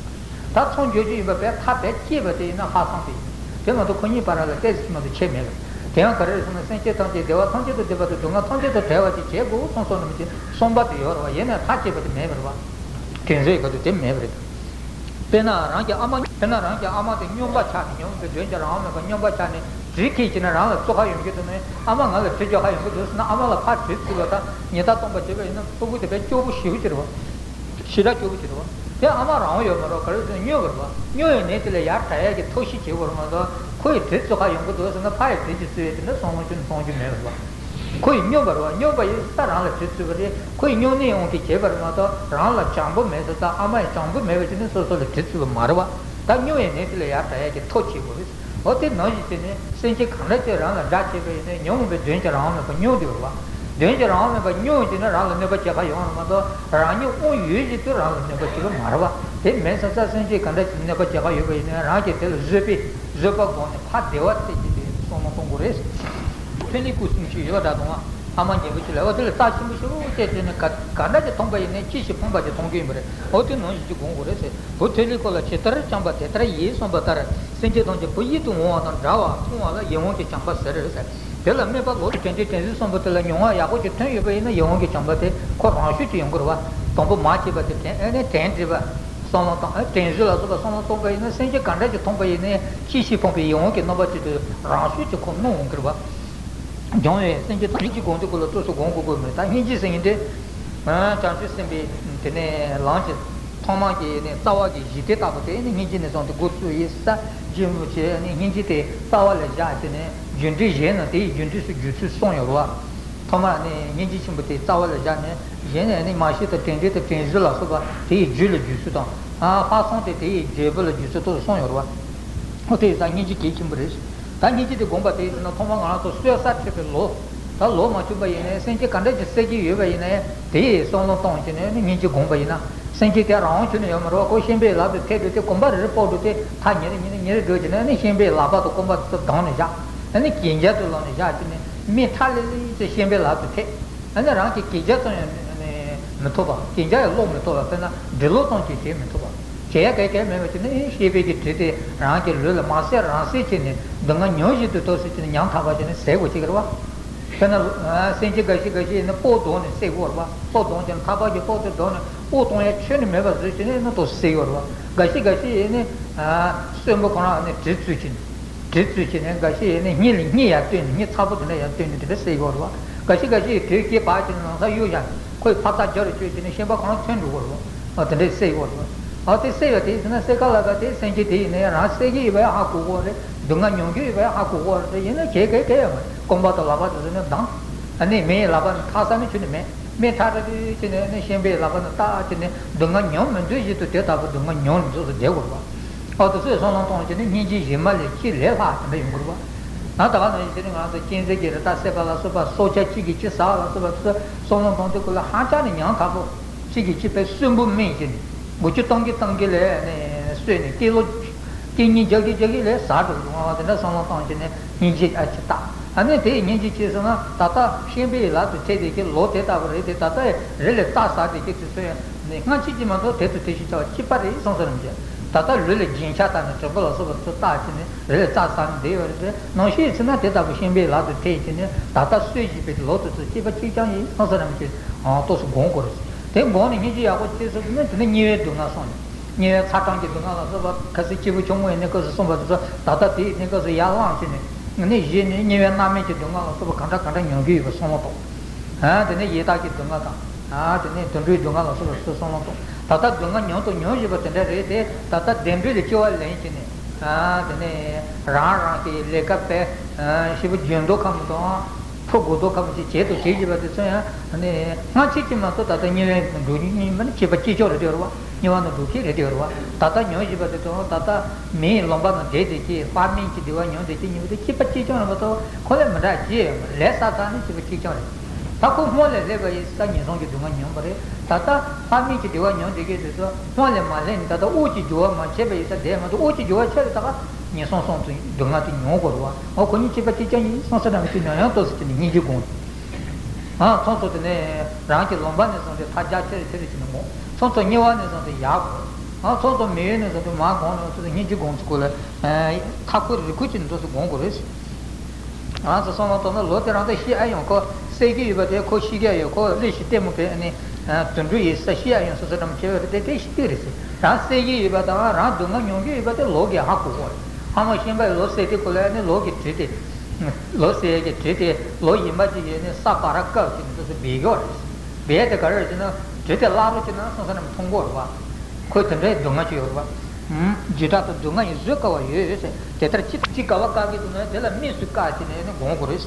ད་ཚོང་རྒྱག་རྒྱུ་ཡིན་པ་བས་མཐའ་བས་སྐྱེས་པ་དེ་ཡིན་ན་ལྷག་བསམ་དེ་ཡིན། དེ་མ་གཏོགས་ཁོ་གཉིས་བར་ལ་ཏོག་ཙམ་ཅིག་མ་གཏོགས་ཁྱད་མེད་པ། དེ་ཡང་ག་རེ་རེད་ཟེར་ན། སེམས་ཅན་ཐམས་ཅད་བདེ་བ་ཐམས་ཅད་དང་ལྡན་པ་དང་སྡུག་བསྔལ་ཐམས་ཅད་དང་བྲལ་བ་ཅིག་བྱེད་དགོས་བསམ་སོང་ན་མ་བྱས་གསུངས་པ་དེ་ཡོད་རེད་བ། ཡིན་ནའི་མཐའ་སྐྱེས་པ་དེ་མེད་པ་རེད་བ། དྲན་གསོའི་སྐབས་དུ་དེ་མེད་པ་རེད། དཔེར་ན་རང་གི་ཨ་མ། དཔེར་ན་རང་གི་ཨ་མ་དེ་སྨྱོན་པ་ཆགས་ནས། ཉོན་མོངས་པའི་གདོན་གྱིས་རང་དབང་མེད་པར་སྨྱོན་པ་ཆགས་ནས་གྲི་ཁྱེར་བྱས་ནས་རང་ལ་བཙོག་ཁ་ཡོང་གི་འདུག་ནས། ཨ་མ་ང་ལ་གྲི་རྒྱག་ཁ་ཡོང་གི་འདུག་ཟེར་ན་ཨ་མ་ལ་ཕར་གྲི་བཙུགས་པ་དང་ཉེས་དག་སྟོན་པ་བྱས་པ་ཡིན་ན་ཕྲུ་གུ་དེ་དཔེ་སྐྱོ་པོ་ཞེ་པོ་ཅིག་རེད་བ། ཞེ་དྲག་སྐྱོ་པོ་ཅིག་རེད་བ། དེ་ཨ་མ་རང་དབང་ཡོད་མ་རེད་བ། ག་རེ་ཟེར་ན་སྨྱོན་པ་རེད་བ། སྨྱོན་ཡོད་ནའི་དེ་ལ་ཡར་དྲག་ཡག་གི་ཐབས་ཤེས་བྱེད་དགོས་རེད་མ་གཏོགས། ཁོ་ཡིས་གྲི་བཙུགས་ཁ་ཡོང་གི་འདུག་ཟེར་ན་ཕར་ཡི་གྲི་ཅིག་བཙུགས་ཡས་དེ་འདྲ་བསམ་བློ་ཅུང་གཏོང་རྒྱུ་མེད་པ་རེད་བ། ཁོ་ཡིས་སྨྱོན་པ་རེད་བ། སྨྱོན་པ་ཡིན་ཙང་རང་ལ་གྲི་བཙུགས་པ་རེད། ཁོ་ཡིས་སྨྱོ་ནད་ཡོང་གི་བྱས་པ་རེད་མ་གཏོགས་རང་ལ་བྱམས་པོ་མེད་ཙང་། ཨ་མ་ཡིས་བྱམས་པོ་མེད་པ་བྱས་ནས་སོ་སོ་ལ་གྲི་བཙུགས་པ་མ་རེད་བ། ད་སྨྱོན་ཡོད་ནའི་དེ་ལ་ཡར་དྲག་ཡག་གི་ཐབས་བྱེད་དགོས་རེད། འོ་དེ་ནང་བཞིན་བྱས་ནས་སེམས་ཅན་གང་འདྲ་ཅིག་རང་ལ་དགྲ་བྱས་པ་ཡིན་ནའི་ཉོན་མོངས་པའི་གདོན་གྱིས་རང་དབང་མེད་པར་སྨྱོ་འདོད་རེད་བ། གདོན་གྱིས་རང་དབང་མེད་པར་སྨྱོ་བྱས་ནས་རང་ལ་གནོད་པ་བྱེད་ཁ་ཡོང་བ་རེད་མ་གཏོགས་རང་ཉིད་དབང་ཡོད་བཞིན་དུ་རང་ལ་གནོད་པ་བྱེད་པ་མ་རེད་བ། དེ་མིན་ཙང་ས་སེམས་ཅན་ག་འདྲ་ཅིག་གནོད་པ་བྱེད་ཁ་ཡོད་པ་ཡིན་ན་རང་གིས་དེ་ལ་བཟོད་པའི་བཟོད་པ་སྒོམ་ནས་ཕར་བདེ་བ་རྩེ་གཅིག་དེ་བསམ་བློ་གཏོང་དགོས་རེད། ཐོན་ལས་སྐུ་གསུམ་ཞིག་ཡོད་པ་འདྲ་དང་། ཨ་མ་རྒན་པོ་ཅིག་ལ་འོ་དེ་ལ་རྩ་ཆེན་པོ་ཞེ་པོ་བྱས་བྱས་ནས་ག་ག་འདྲ་ཅིག་མཐོང་པ་ཡིན་ནའི་ཅི་ཞིག་ཕོངས་པ་ཅིག་མཐོང་གི་ཡིན་པ་རེད། འོ་དེ་ནང་བཞིན་ཅིག་སྒོམ་དགོས་རེད་ཟེར། བུ་ཐོས་ལེ་ཁོ་ལ་ཇི་ལྟར་བྱམས་པ་དེ་ལྟར་ཡིད་གསུངས་པ་ལྟར། སེམས་ཅན་ཐམས་ཅད་བུ་ཡིད་དུ་འོང་བ་དང་འདྲ་བར་མཐོང་བ་ལ་ཡིད་འོང་གི་བྱམས་པ་ཟེར་ཟེར། དེ་ལ་སྨད་པ་ལོ་དྲན་ཏེ་དྲན་གསོ་གསུངས་པ་དེ་ལ་མྱོང་བ་ཡག་པོ་ཅིག་ཐོན་ཡོད་པ་ཡིན་ན་ཡིད་འོང་གི་བྱམས་པ་དེ་ཁོ་རང་ཤུགས་ཀྱིས་ཡོང་གི་རེད་བ། དང་པོ་མ་སྐྱེས་པ་དེ་དྲན། ཨ་ནི་དྲན་འདྲིས་པ། བསམ་བློ་བཏང་། ཨ་དྲན་གསོ་ལ་སོགས་པ་བསམ་བློ་གཏོང་པ་ཡིན་ན་སེམས་ཅན་ག་འདྲ་ཅིག་མཐོང་པ་ཡིན་ནའི་ཅི་ཞིག་ཕོངས་པའི་ཡིད་འོང་གི་རྣམ་པ་ཅིག་དེ་རང་ཤུགས་ཀྱིས་ཁོ་སྣང་འོང་གི་རེད་བ། སྦྱོང་བའི་སེམས་ཀྱི་སྙིང་རྗེ་སྒོམ་དུས་སྐོར་ལ་ཏོག་ཙམ་སྒོམ་དགོས་དགོས་མེད། ད་སྙིང་རྗེ་ཟེར་མཁན་དེ། བྱང་ཆུབ་སེམས་དཔའི་དེ་ནས་ལམ་གྱི་ཐོག་མ་གི་ནས་རྩ་བ་གི་གཞི་དེ་ལྟ་བུ་དེ་ནི་སྙིང་རྗེ་ནས་བཟུང་སྟེ་འགོ་བཙུགས་ཡིན་ས། རྗེ་རིན་པོ་ཆེ་ནི་སྙིང་རྗེ་དེ་རྩ་བ་ལ་བཞག་བྱས་ནས་རྒྱུ་འབྲས་གཞན་རྣམས་དེ་ཡི་རྒྱུ་འབྲས་སུ་འགྱུར་ཚུལ་གསུངས་ཡོད་རེད་བ། ཐོག་མར་ནི་སྙིང་རྗེ་ཆེན་པོ་དེ་རྩ་བ་ལ་བཞག་ནས་གཞན་ནས་ནི་མར་ཤེས་དང་དྲན་འདྲིས་དང་དྲན་གསོ་ལ་སོགས་པ་དེ་ཡི་རྒྱུ་ལ་འགྱུར་ཚུལ་དང་། ལྷག་བསམ་དེ་དེ་ཡི་འབྲས་བུ་ལ་འགྱུར་ཚུལ་ཏོག་ཙམ་གསུངས་ཡོད་རེད་བ། འོ་དེ་ཡི་ས་སྙིང་རྗེ་གལ་ཆེན་པོ་རེད། ད་སྙིང་རྗེ་དེ་སྒོམ་པ་དེ་ཡིན་ན་ཐོག་མར་ང་རང་ཚོ་གསོད་ས་ཁྲིད་པའི་ལོ། ད་ལོ་མ་བྱུང་པ་ཡིན་ནའི་སེམས་ཅན་ག་འདྲ་ཅིག་བསད་ཀྱི་ཡོད་པ་ཡིན་ནའི་དེ་ཡི་བསམ་བློ་གཏོང་བྱས་ནས་ནི་སྙིང་རྗེ་སྒོམ་པ་ཡིན་ན། སེམས་ཅན་དེ་རང་དབང་ཁྱོན་ནས་ཡོད་མ་རེད་བ། ཁོ་ཤན་པའི་ལག་ཏུ་ཐེབས་འགྲོ་དུས་གོམ་པ་རེ་རེ་ཕོག་འགྲོ་དུས་ཐག་ཉེ་རེ་ཉེ་རེ་ཉེ་རེ་འགྲོ་བྱས་ནས་ནི་ཤན་པའི་ལག་པ་དང་གོམ་པ་དེ་ཚོ་བསྡམས་ནས་བཞག་ཨ་ནི་གན་རྒྱ་དུ་ལོག་ནས་བཞག་བྱས་ནས་མི་ཁྲ་ལི་ལི་ཅིག་ཤན་པའི་ལག་ཏུ་ཐེབས། ཨ་ནི་རང་གི་གན་རྒྱ་ཙམ་ཡང་མི་ཐོབ་པ། གན་རྒྱ་ཡང་སློག་མི་ཐུབ་པ། དཔེར་ན་འབྲི་ཀློག་ཙམ་གྱིས་བྱེད་མི་ཐུབ་པ། བྱེད་ཡ་ག་གེ་མེད་པ་བྱས་ནས་ཤན་པའི་གི་གྲི་དེ་རང་གི་ལུས་ལ་མ་བསད་རང་བསད་བྱས་ནས་སྡུག་བསྔལ་མྱོང་བཞིན་དུ་ཐོབ་ཟེར་བྱས་ནས་ཉམ་ཐག་པ་བྱས་ནས་ཟས་དགོས་བྱེད་ཀྱི་རེད་བ། དཔེར་ན་སེམས་ཅན་འགའ་ཞིག་འགའ་ཞིག་ཡིན་ན་སྤོ་བརྡུངས་ནས་བསད་དགོས་རེད་བ། སྤོ་བརྡུངས་བྱས་ནས་ཐག་པ་གིས་སྤོ་དེ་བརྡུངས་ནས་དབུགས་གཏོང་ཡ་ཁྱོན་ནས་མེད་པ་བཟོས་བྱས་ནས་ཡིན་ན་ཏོག་ཙམ་བསད་ཡོད་རེད་བ། འགའ་ཞིག་འགའ་ཞིག་ཡིན་ན་གསོན་པོ་ཁོ་རང་ནས་གྲི་བཙུགས་བྱས་ནས། གྲི་བཙུགས་བྱས་ནས་འགའ་ཞིག་ཡིན་ན་སྙིང་ལ་སྙིང་ཡར་བཏོན་ནས་སྙིང་ཚ་པོ་དེ་འདྲ་ཡར་བཏོན་ནས་དེ་འདྲ་བསད་ཡོད་རེད་བ། འགའ་ཞིག་འགའ་ཞིག་གྲི་སྐེ་བག་བྱས་ནས་ལང་ཚ་གཡུག་བཞག་ནས་ཁོས་ཕར་ཚག་རྒྱབ་རུ་བསྐྱོད་བྱས་ནས་ཤན་པ་ཁོ་རང་ཐོན་འགྲོ་གི་རེད་བ། ཨ་དེ་འདྲས་བསད་ཡོད་རེད་བ། ཨ་དེ་བསད་ཡོད་དེ་ཟེར་ན་བསད་ག་ལ་ག་དེ་སེམས་ཅན་དེ་ཡིན་ན་ཡང་རང་བསད་ཀྱི་ཡོད་པ་ཡང་ཧ་གོ་གི་རེད། སྡུག་བསྔལ་མྱོང་གི་ཡོད་པ་ཡང་ཧ་གོ་གི་རེད། ཡིན་ན་གལ་གལ་གལ་ཡང་མ་རེད། རྐང་པ་དང་ལག་པ་དེ་ཚོ་ནི་བསྡམས། ཨ་ནི་མི་ཡི་ལག་པ་ནི་ཐག་ས་ནི་ཁྱོན་ནས་མེད། མི་ཁྲ་ཁྲ་དེ་ཁྱོན་ནས་ནི་ཤན་པའི་ལག་པ་ནི་བཏགས་ཁྱོན་ནས་སྡུག་བསྔལ་མྱོང་མི་འདོད་བཞིན་དུ་དེ་ལྟ་བུ་སྡུག་བསྔལ་མྱོང་ནས་འཛུལ་དུ་བསྡད་དགོས་རེད་བ། ཨོ་དེ་ཚོས་བསམ་བློ་གཏོང་བྱས་ནས་སྙིང་རྗེ་གཞན་མ་ལས་ཅི་ལས་ལྷག་དེ་འདྲ་ཡོང་གི་རེད་བ། ད་ད་ག་ནང་བཞིན་བྱས་ནས་ང་ཚོ་གཅན་གཟན་གྱི་རི་དྭགས་བསད་པ་ལ་སོགས་པ། སྲོག་ཆགས་གཅིག་གིས་གཅིག་ཟ་བ་ལ་སོགས་པ་དེ་ཚོ་བསམ་བློ་གཏོང་དུས་སྐབས་ལ་ཧ་ཅང་ནས་ཉམ་ཐག་པོ། གཅིག་གིས་གཅིག་དཔེ་གསོན་པོ་སྨིན་བྱས་ནས་འགུལ་སྐྱོད་གཏོང་གི་གཏོང་གི་ལས་ནས་གསོས་ནས་སྐྱེས་ལོ་སྐྱེས་གཉིས་རྒྱག་གི་རྒྱག་གི་ལས་ཟ་འགྲོ་གི་འདུག་ང་བ་དེ་འདྲ་བསམ་བློ་བཏང་བྱས་ནས་སྙིང་རྗེ་ཨ་ཅིག་བཏགས། ཨ་ནི་དེ་ཡི་སྙིང་རྗེ་ཅི་ཟེར་ན་ད་ལྟ་ཤན་པའི་ལག་ཏུ་ཐེབས་བསྡད་ཀྱི་ལོ་དེ་ལྟ་བུ་རེད་དེ། ད་ལྟ་ཡི་རི་ལ་རྩྭ་ཟ་བསྡད་ཀྱི་དེ་ཚོ་ཡང་ནི་སྔ་ཕྱི་གཅིག་མ་གཏོགས་དེ་ཚོ་དེ་ཞིག་བྱ་བ་གཅིག་པ་རེད་བསམ་སོང་རེད་མ་གཏོགས། ད་ལྟ་ལུས་ལ་རྒྱན་ཆ་བཏགས་ནས་དྲིལ་བུ་ལ་སོགས་པ་ཚོ་བཏགས་བྱས་ནས་རི་ལ་རྩྭ་ཟ་ནས་བསྡད་ཡོད་རེད་དེ། ནང་བཞིན་ཡིན་ན་དེ་ལྟ་བུ་ཤན་པའི་ལག་ཏུ་ཐེབས་བྱས་ནས་ད་ལྟ་གསོས་བཞིན་པའི་ལོ་དེ་ཚོ་གཅིག་པ་གཅིག་རྐྱང་ཡིན་བསམ་སོང་རེད་མ་གཏོགས། ཏོག་ཙམ་སྒོམ་དགོས་རེད། དེ་སྒོམ་ནས་སྙིང་རྗེ་ཡག་པོ་སྐྱེས་སོང་ན་དེ་ནི་དམྱལ་བའི་སྡུག་བསྔལ་སོང་ནས། དམྱལ་བའི་ཚ་གྲང་གི་སྡུག་བསྔལ་ལ་སོགས་པ། ཁ་སང་སྐྱེས་བུ་ཆུང་ངུ་ཡིན་ནའི་སྐབས་སུ་གསུངས་པ་དེ་ཚོ་ད་ལྟ་དེ་ཡི་གནས་སྐབས་སུ་ཡར་བླངས་བྱས་ནས་ནི་གཞི་ནས་དམྱལ་བའི་མནར་མེད་ཀྱི་སྡུག་བསྔལ་ལ་སོགས་པ་གང་འདྲ་གང་འདྲ་མྱོང་གི་ཡོད་པ་བསམ་བློ་གཏོང་། ཨ་དེ་ནས་ཡི་དྭགས་ཀྱི་སྡུག་བསྔལ་དང་། ཨ་དེ་ནས་དུད་འགྲོའི་སྡུག་བསྔལ་ལ་སོགས་པ་སོགས་བསམ་བློ་གཏོང་། ད་ལྟ་སྡུག་བསྔལ་མྱོང་དང་མྱོང་བཞིན་པ་དེ་འདྲ་རེད་དེ། ད་ལྟ་བདེ་འགྲོ་ལ་སྐྱེ་བ་ལེན་བྱས་ནས། ཨ་དེ་ནས་རང་རང་གི་ལས་ཀ་དཔེ་ཞེ་པོ་འཇོན་མདོག་ཁ་མོ་དང་། ཕོ་དགུ་མདོག་ཁ་མོ་ཅིག་བྱེད་དང་བྱེད་བཞིན་པ་དེ་ཚོ་ཡང་ནི་སྔ་ཕྱི་གཅིག་མ་གཏོགས། ད་ལྟ་དམྱལ་བའི་འགྲོ་རྒྱུ་གཉིས་མ་ནི་སྐྱེས་པ་གཅིག་ཀྱང་རེད་དེ་རེད་བ། དམྱལ་བ་ནང་འགྲོ་མཁན་རེད་དེ་རེད་བ། ད་ལྟ་མྱོང་བཞིན་པ་དེ་དང་། ད་ལྟ་མིའི་ལུང་པ་ནང་བསྡད་བསྡད་ཀྱི་ལྷ་མིན་གྱི་བདེ་བ་མྱོང་བསྡད་ཀྱི་གཉིས་པོ་དེ་སྐྱེས་པ་གཅིག་ཀྱང་རེད་མ་གཏོགས། ཁོ་ལས་མི་འདྲ་ཅི་ཡང་མ་རེད། ལས་བསགས་ཚར་ནས་སྐྱེས་པ་གཅིག་ཀྱང་རེད། ད་ཁོ་སྔོན་ལ་སླེབས་པ་ཡིན་ཙང་ངན་སོང་གི་སྡུག་བསྔལ་མྱོང་བ་རེད། ད་ལྟ་ལྷ་མིན་གྱི་བདེ་བ་མྱོང་བསྡད་ཀྱི་དེ་ཚོ་སྔོན་ལ་མ་སླེབས་ནས། ད་ལྟ་དབུགས་ཀྱི་རྒྱུ་བ་མ་ཆད་པ་ཡིན་ཙང་བསྡད་མ་གཏོགས། དབུགས་ཀྱི་རྒྱུ་བ་ཆད་ལ་ད་ག་ངན་སོང་གསུམ་དུ་སྡུག་བསྔལ་དེ་མྱོང་དགོས་རེད་བ། འོ་ཁོ་གཉིས་སྐྱེས་པ་གཅིག་ཀྱང་ཡིན་ཙང་། སོང་ཙང་ནམ་ཞིག་མྱོང་ཡང་ཏོག་ཙམ་བྱས་ནས་སྙིང་རྗེ་སྒོམ། ཨ་ཚོགས་གཙོ་དེ་ནས་རང་གི་ལུང་པ་ནས་བཟུང་སྟེ་ཐག་རྒྱ་ཆེ་རུ་ཆེ་རུ་བྱས་ནས་སྒོམ། ཚོགས་གཙོ་དམྱལ་བ་ནས་བཟུང་སྟེ་ཡར་སྒོམ། ཨ་ཚོགས་གཙོ་མི་ཡུལ་ནས་བཟུང་སྟེ་མར་སྒོམ་ནས། ཚོགས་གཙོ་སྙིང་རྗེ་སྒོམ་ཚུལ་སྐོར་ལ། ཨ་ཁ་ཁུ་རི་ཁུ་བྱས་ནས་ཏོག་ཙམ་སྒོམ་དགོས་རེད། ང་ཚོ་བསམ་བློ་གཏོང་ན། ལོ་དེ་རང་ད་ཤི་ཨ་ཡོང་། ཁོ་བསད་ཀྱི་ཡོད་པ་དེ། ཁོ་ཤི་གི་ཡོད། ཁོ་ལས་ཤི་ལྟད་མོ་བྱས་ནས་དུད་འགྲོ་ཡི་ས་ཤི་ཨ་ཡོང་སོ་སོ་འདྲ་མོ་བྱས་པ་དེ་དེ་ཤི་དུས་རེད་ཟེར། རང་བསད་ཀྱི་ཡོད་པ་དང་རང་སྡུག་བསྔལ་མྱོང་གི་ཡོད་པ་དེ་ལོ་གིས་ཧ་གོ་གོ་རེད། ཕ་མ་ཤི་བའི་ལོ་བསད་དུས་སྐོར་ལ་ནི་ལོ་གིས་བྲིས་ཏེ། ལོ་བསད་ཀྱི་བྲིས་ཏེ། ལོ་ཡིན་པ་ཅིག་ཡོད་ནི་ས་བར་བཀབ་བྱས་ནས་སོ་སོ་སྦས་ཡོད་རེད། སྦས་དེ་ག་རེ་རེད་ཟེར་ན། བྲིས་ཏེ་བརླག་རོགས་བྱས་ན་སོང་ཙང་ནམ་མཐོང་གོ་རེད་བ། ཁོའི་དེ་འདྲའི་སྡུག་བསྔལ་ཅིག་ཡོད་རེད་བ། འཇིགས་སྐྲག་དང་སྡུག་བསྔལ་ཡིས་བཟོད་དཀའ་བ་ཡོད་ཟེར། དེ་ལྟར་ཅི་ཅི་དཀའ་བ་བཀག་གི་འདུག་ན། དེ་ལ་དམིགས་སུ་བཀར་བྱས་ནས་ནི་སྒོམ་དགོས་རེད།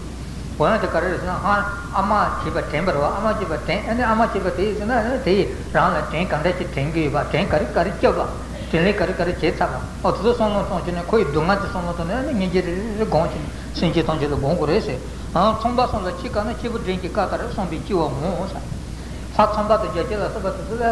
སྒོམ་ཡག་དེ་ག་རེ་རེད་ཟེར་ན། ཧ། ཨ་མ་བྱས་པ་དྲན་པ་རེད་བ། ཨ་མ་བྱས་པ་དྲན། ཨ་ནི་ཨ་མ་བྱས་པ་དེ་ཡིས་ཟེར་ན། ཨ་ནི་དེ་ཡིས་རང་ལ་དྲིན་ག་འདྲ་ཞིག་དྲན་གྱི་ཡོད་པ། དྲིན་ག་རེ་ག་རེ་བསྐྱབས་པ། དྲིན་ལན་ག་རེ་ག་རེ་བྱས་ཚར་བ། འོ་དེ་ཚོ་བསམ་བློ་གཏོང་བྱས་ནས། ཁོ་ཡི་སྡུག་བསྔལ་དེ་བསམ་བློ་གཏོང་ནས། ཨ་ནི་སྙིང་རྗེ་རེ་རེ་སྒོམ་བྱས་ནས་སེམས་ཅན་ཐམས་ཅད་ལ་སྒོམ་དགོས་རེད་ཟེར། ཨང་། ཚངས་པ་གསུམ་ལ་ཅི་དཀའ་ན། སྐྱེས་བུ་འབྲིང་གིས་དཀའ་ལྟར། བསམ་པས་སྐྱེ་བ་ངོ་། ལྷ་ཚངས་པ་དང་རྒྱ་སྐྱེགས་ལ་སོགས་པ་དེ་ཚོ་ལ་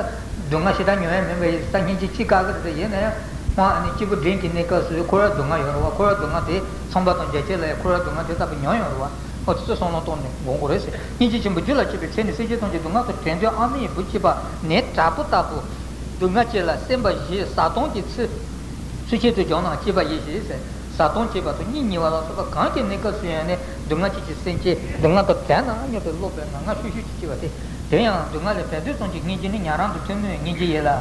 སྡུག་བསྔལ་ཞེ་དྲག་མྱོང་ཡ་མིན་པ་ཡིན་ཙང་། སྙིང་རྗེ་ཅི་དཀའ་གི་རེད། ཡིན་ན་ཡང་སྔོན་ཨ་ནི་སྐྱེས་བུ་འབྲིང་གི་གནས་སྐབས་སུ་འཁོར་བའི་སྡུག་བསྔལ་ཡོད་རེད་བ། འཁོར་བའི་སྡུག་བསྔལ་དེ་ཚངས་པ་དང་རྒྱ་སྐྱེགས་ལ་ཡང་འཁོར་བའི་སྡུག་བསྔལ་དེ་ལྟ་བུ་མྱོང་ཡོད་རེད་བ། ཨོ་དེ་ཚོ་བསམ་བློ་གཏོང་ནས་སྒོམ་དགོས་རེད་ཟེར། སྙིང་རྗེ་ཆེན་པོས་རྒྱུད་ལ་སྐྱེས་པའི་ཚེ་ནི། སེམས་ཅན་ཐམས་ཅད་སྡུག་བསྔལ་དང་བྲལ་འདོད། ཨ་མའི་བུ་སྐྱེས་པ་ནད་དྲག་པོ་ལྟ་བུ་སྡུག་བསྔལ་བཅས་ལ་སེམས་པ་ཞེན། བཟའ་བཏུང་གི་ཚུལ་ཚུལ་ཆེད་དུ་བྱུང་ན་སྐྱིད་པ་ཡིན་ཞེས་ཟེར། བཟའ་བཏུང་བྱེད་པ་དང་གཉེན་ཉེ་བ་ལ་སོགས་པ་གང་གི་གནས་སྐབས་སུ་ཡང་ནི་སྡུག་བསྔལ་སྐྱེད་ཅིང་སེམས་ཅན་སྡུག་བསྔལ་དང་བྲལ་ན་སྙམ་པའི་བློ་འཕེལ་ན་ང་ཤུགས་ཤུགས་ཀྱིས་སྐྱིད་པ་སྟེ། དེ་ཡང་སྡུག་བསྔལ་ལས་བྲལ་འདོད་ཙམ་གྱི་སྙིང་རྗེ་ནི་ཉན་རང་དང་ཐུན་མོང་བའི་སྙིང་རྗེ་ཡིན་ལ།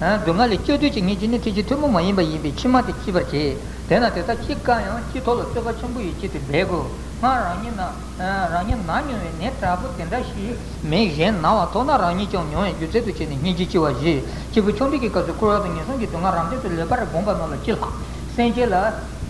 སྡུག་བསྔལ་ལས་སྐྱོབ་འདོད་ཀྱི་སྙིང་རྗེ་ནི་ཐེག་ཆེན་ཐུན་མོང་མ་ཡིན་པ་ཡིན་པས་ཕྱི་མ་དེ་སྐྱིད་པར་བྱེད། དེས་ན་དེ་དག་ཅི་དཀའ་ཡང་། སྐྱིད་ཐོབ་ལ་བརྩོན་པ་ཆེན་པོ་ཡིས་ཆེད་དུ་འབད་དགོས། སྔར་རང་ཉིད་ན་རང་ཉིད་ན་མྱོང་བའི་ནད་དྲག་པོ་དེ་འདྲ་ཞིག་མི་གཞན་ན་བ་མཐོང་ན་རང་ཉིད་ཀྱང་མྱོང་བའི་རྒྱུ་རྩལ་དུ་བྱས་ནས་སྙིང་རྗེ་སྐྱེ་བ་བཞི། སྐྱེས་བུ་ཆུང་འདྲིས་ཀྱི་སྐབས་སུ་འཁོར་བ་དང་ངན་སོང་གི་སྡུག་བསྔལ་རབ་འབྱམས་སུ་ལེགས་པར་བསྒོམས་པ་རྣམས་ལ་སྐྱེ་ལ། སེམས་ཅན་ལ་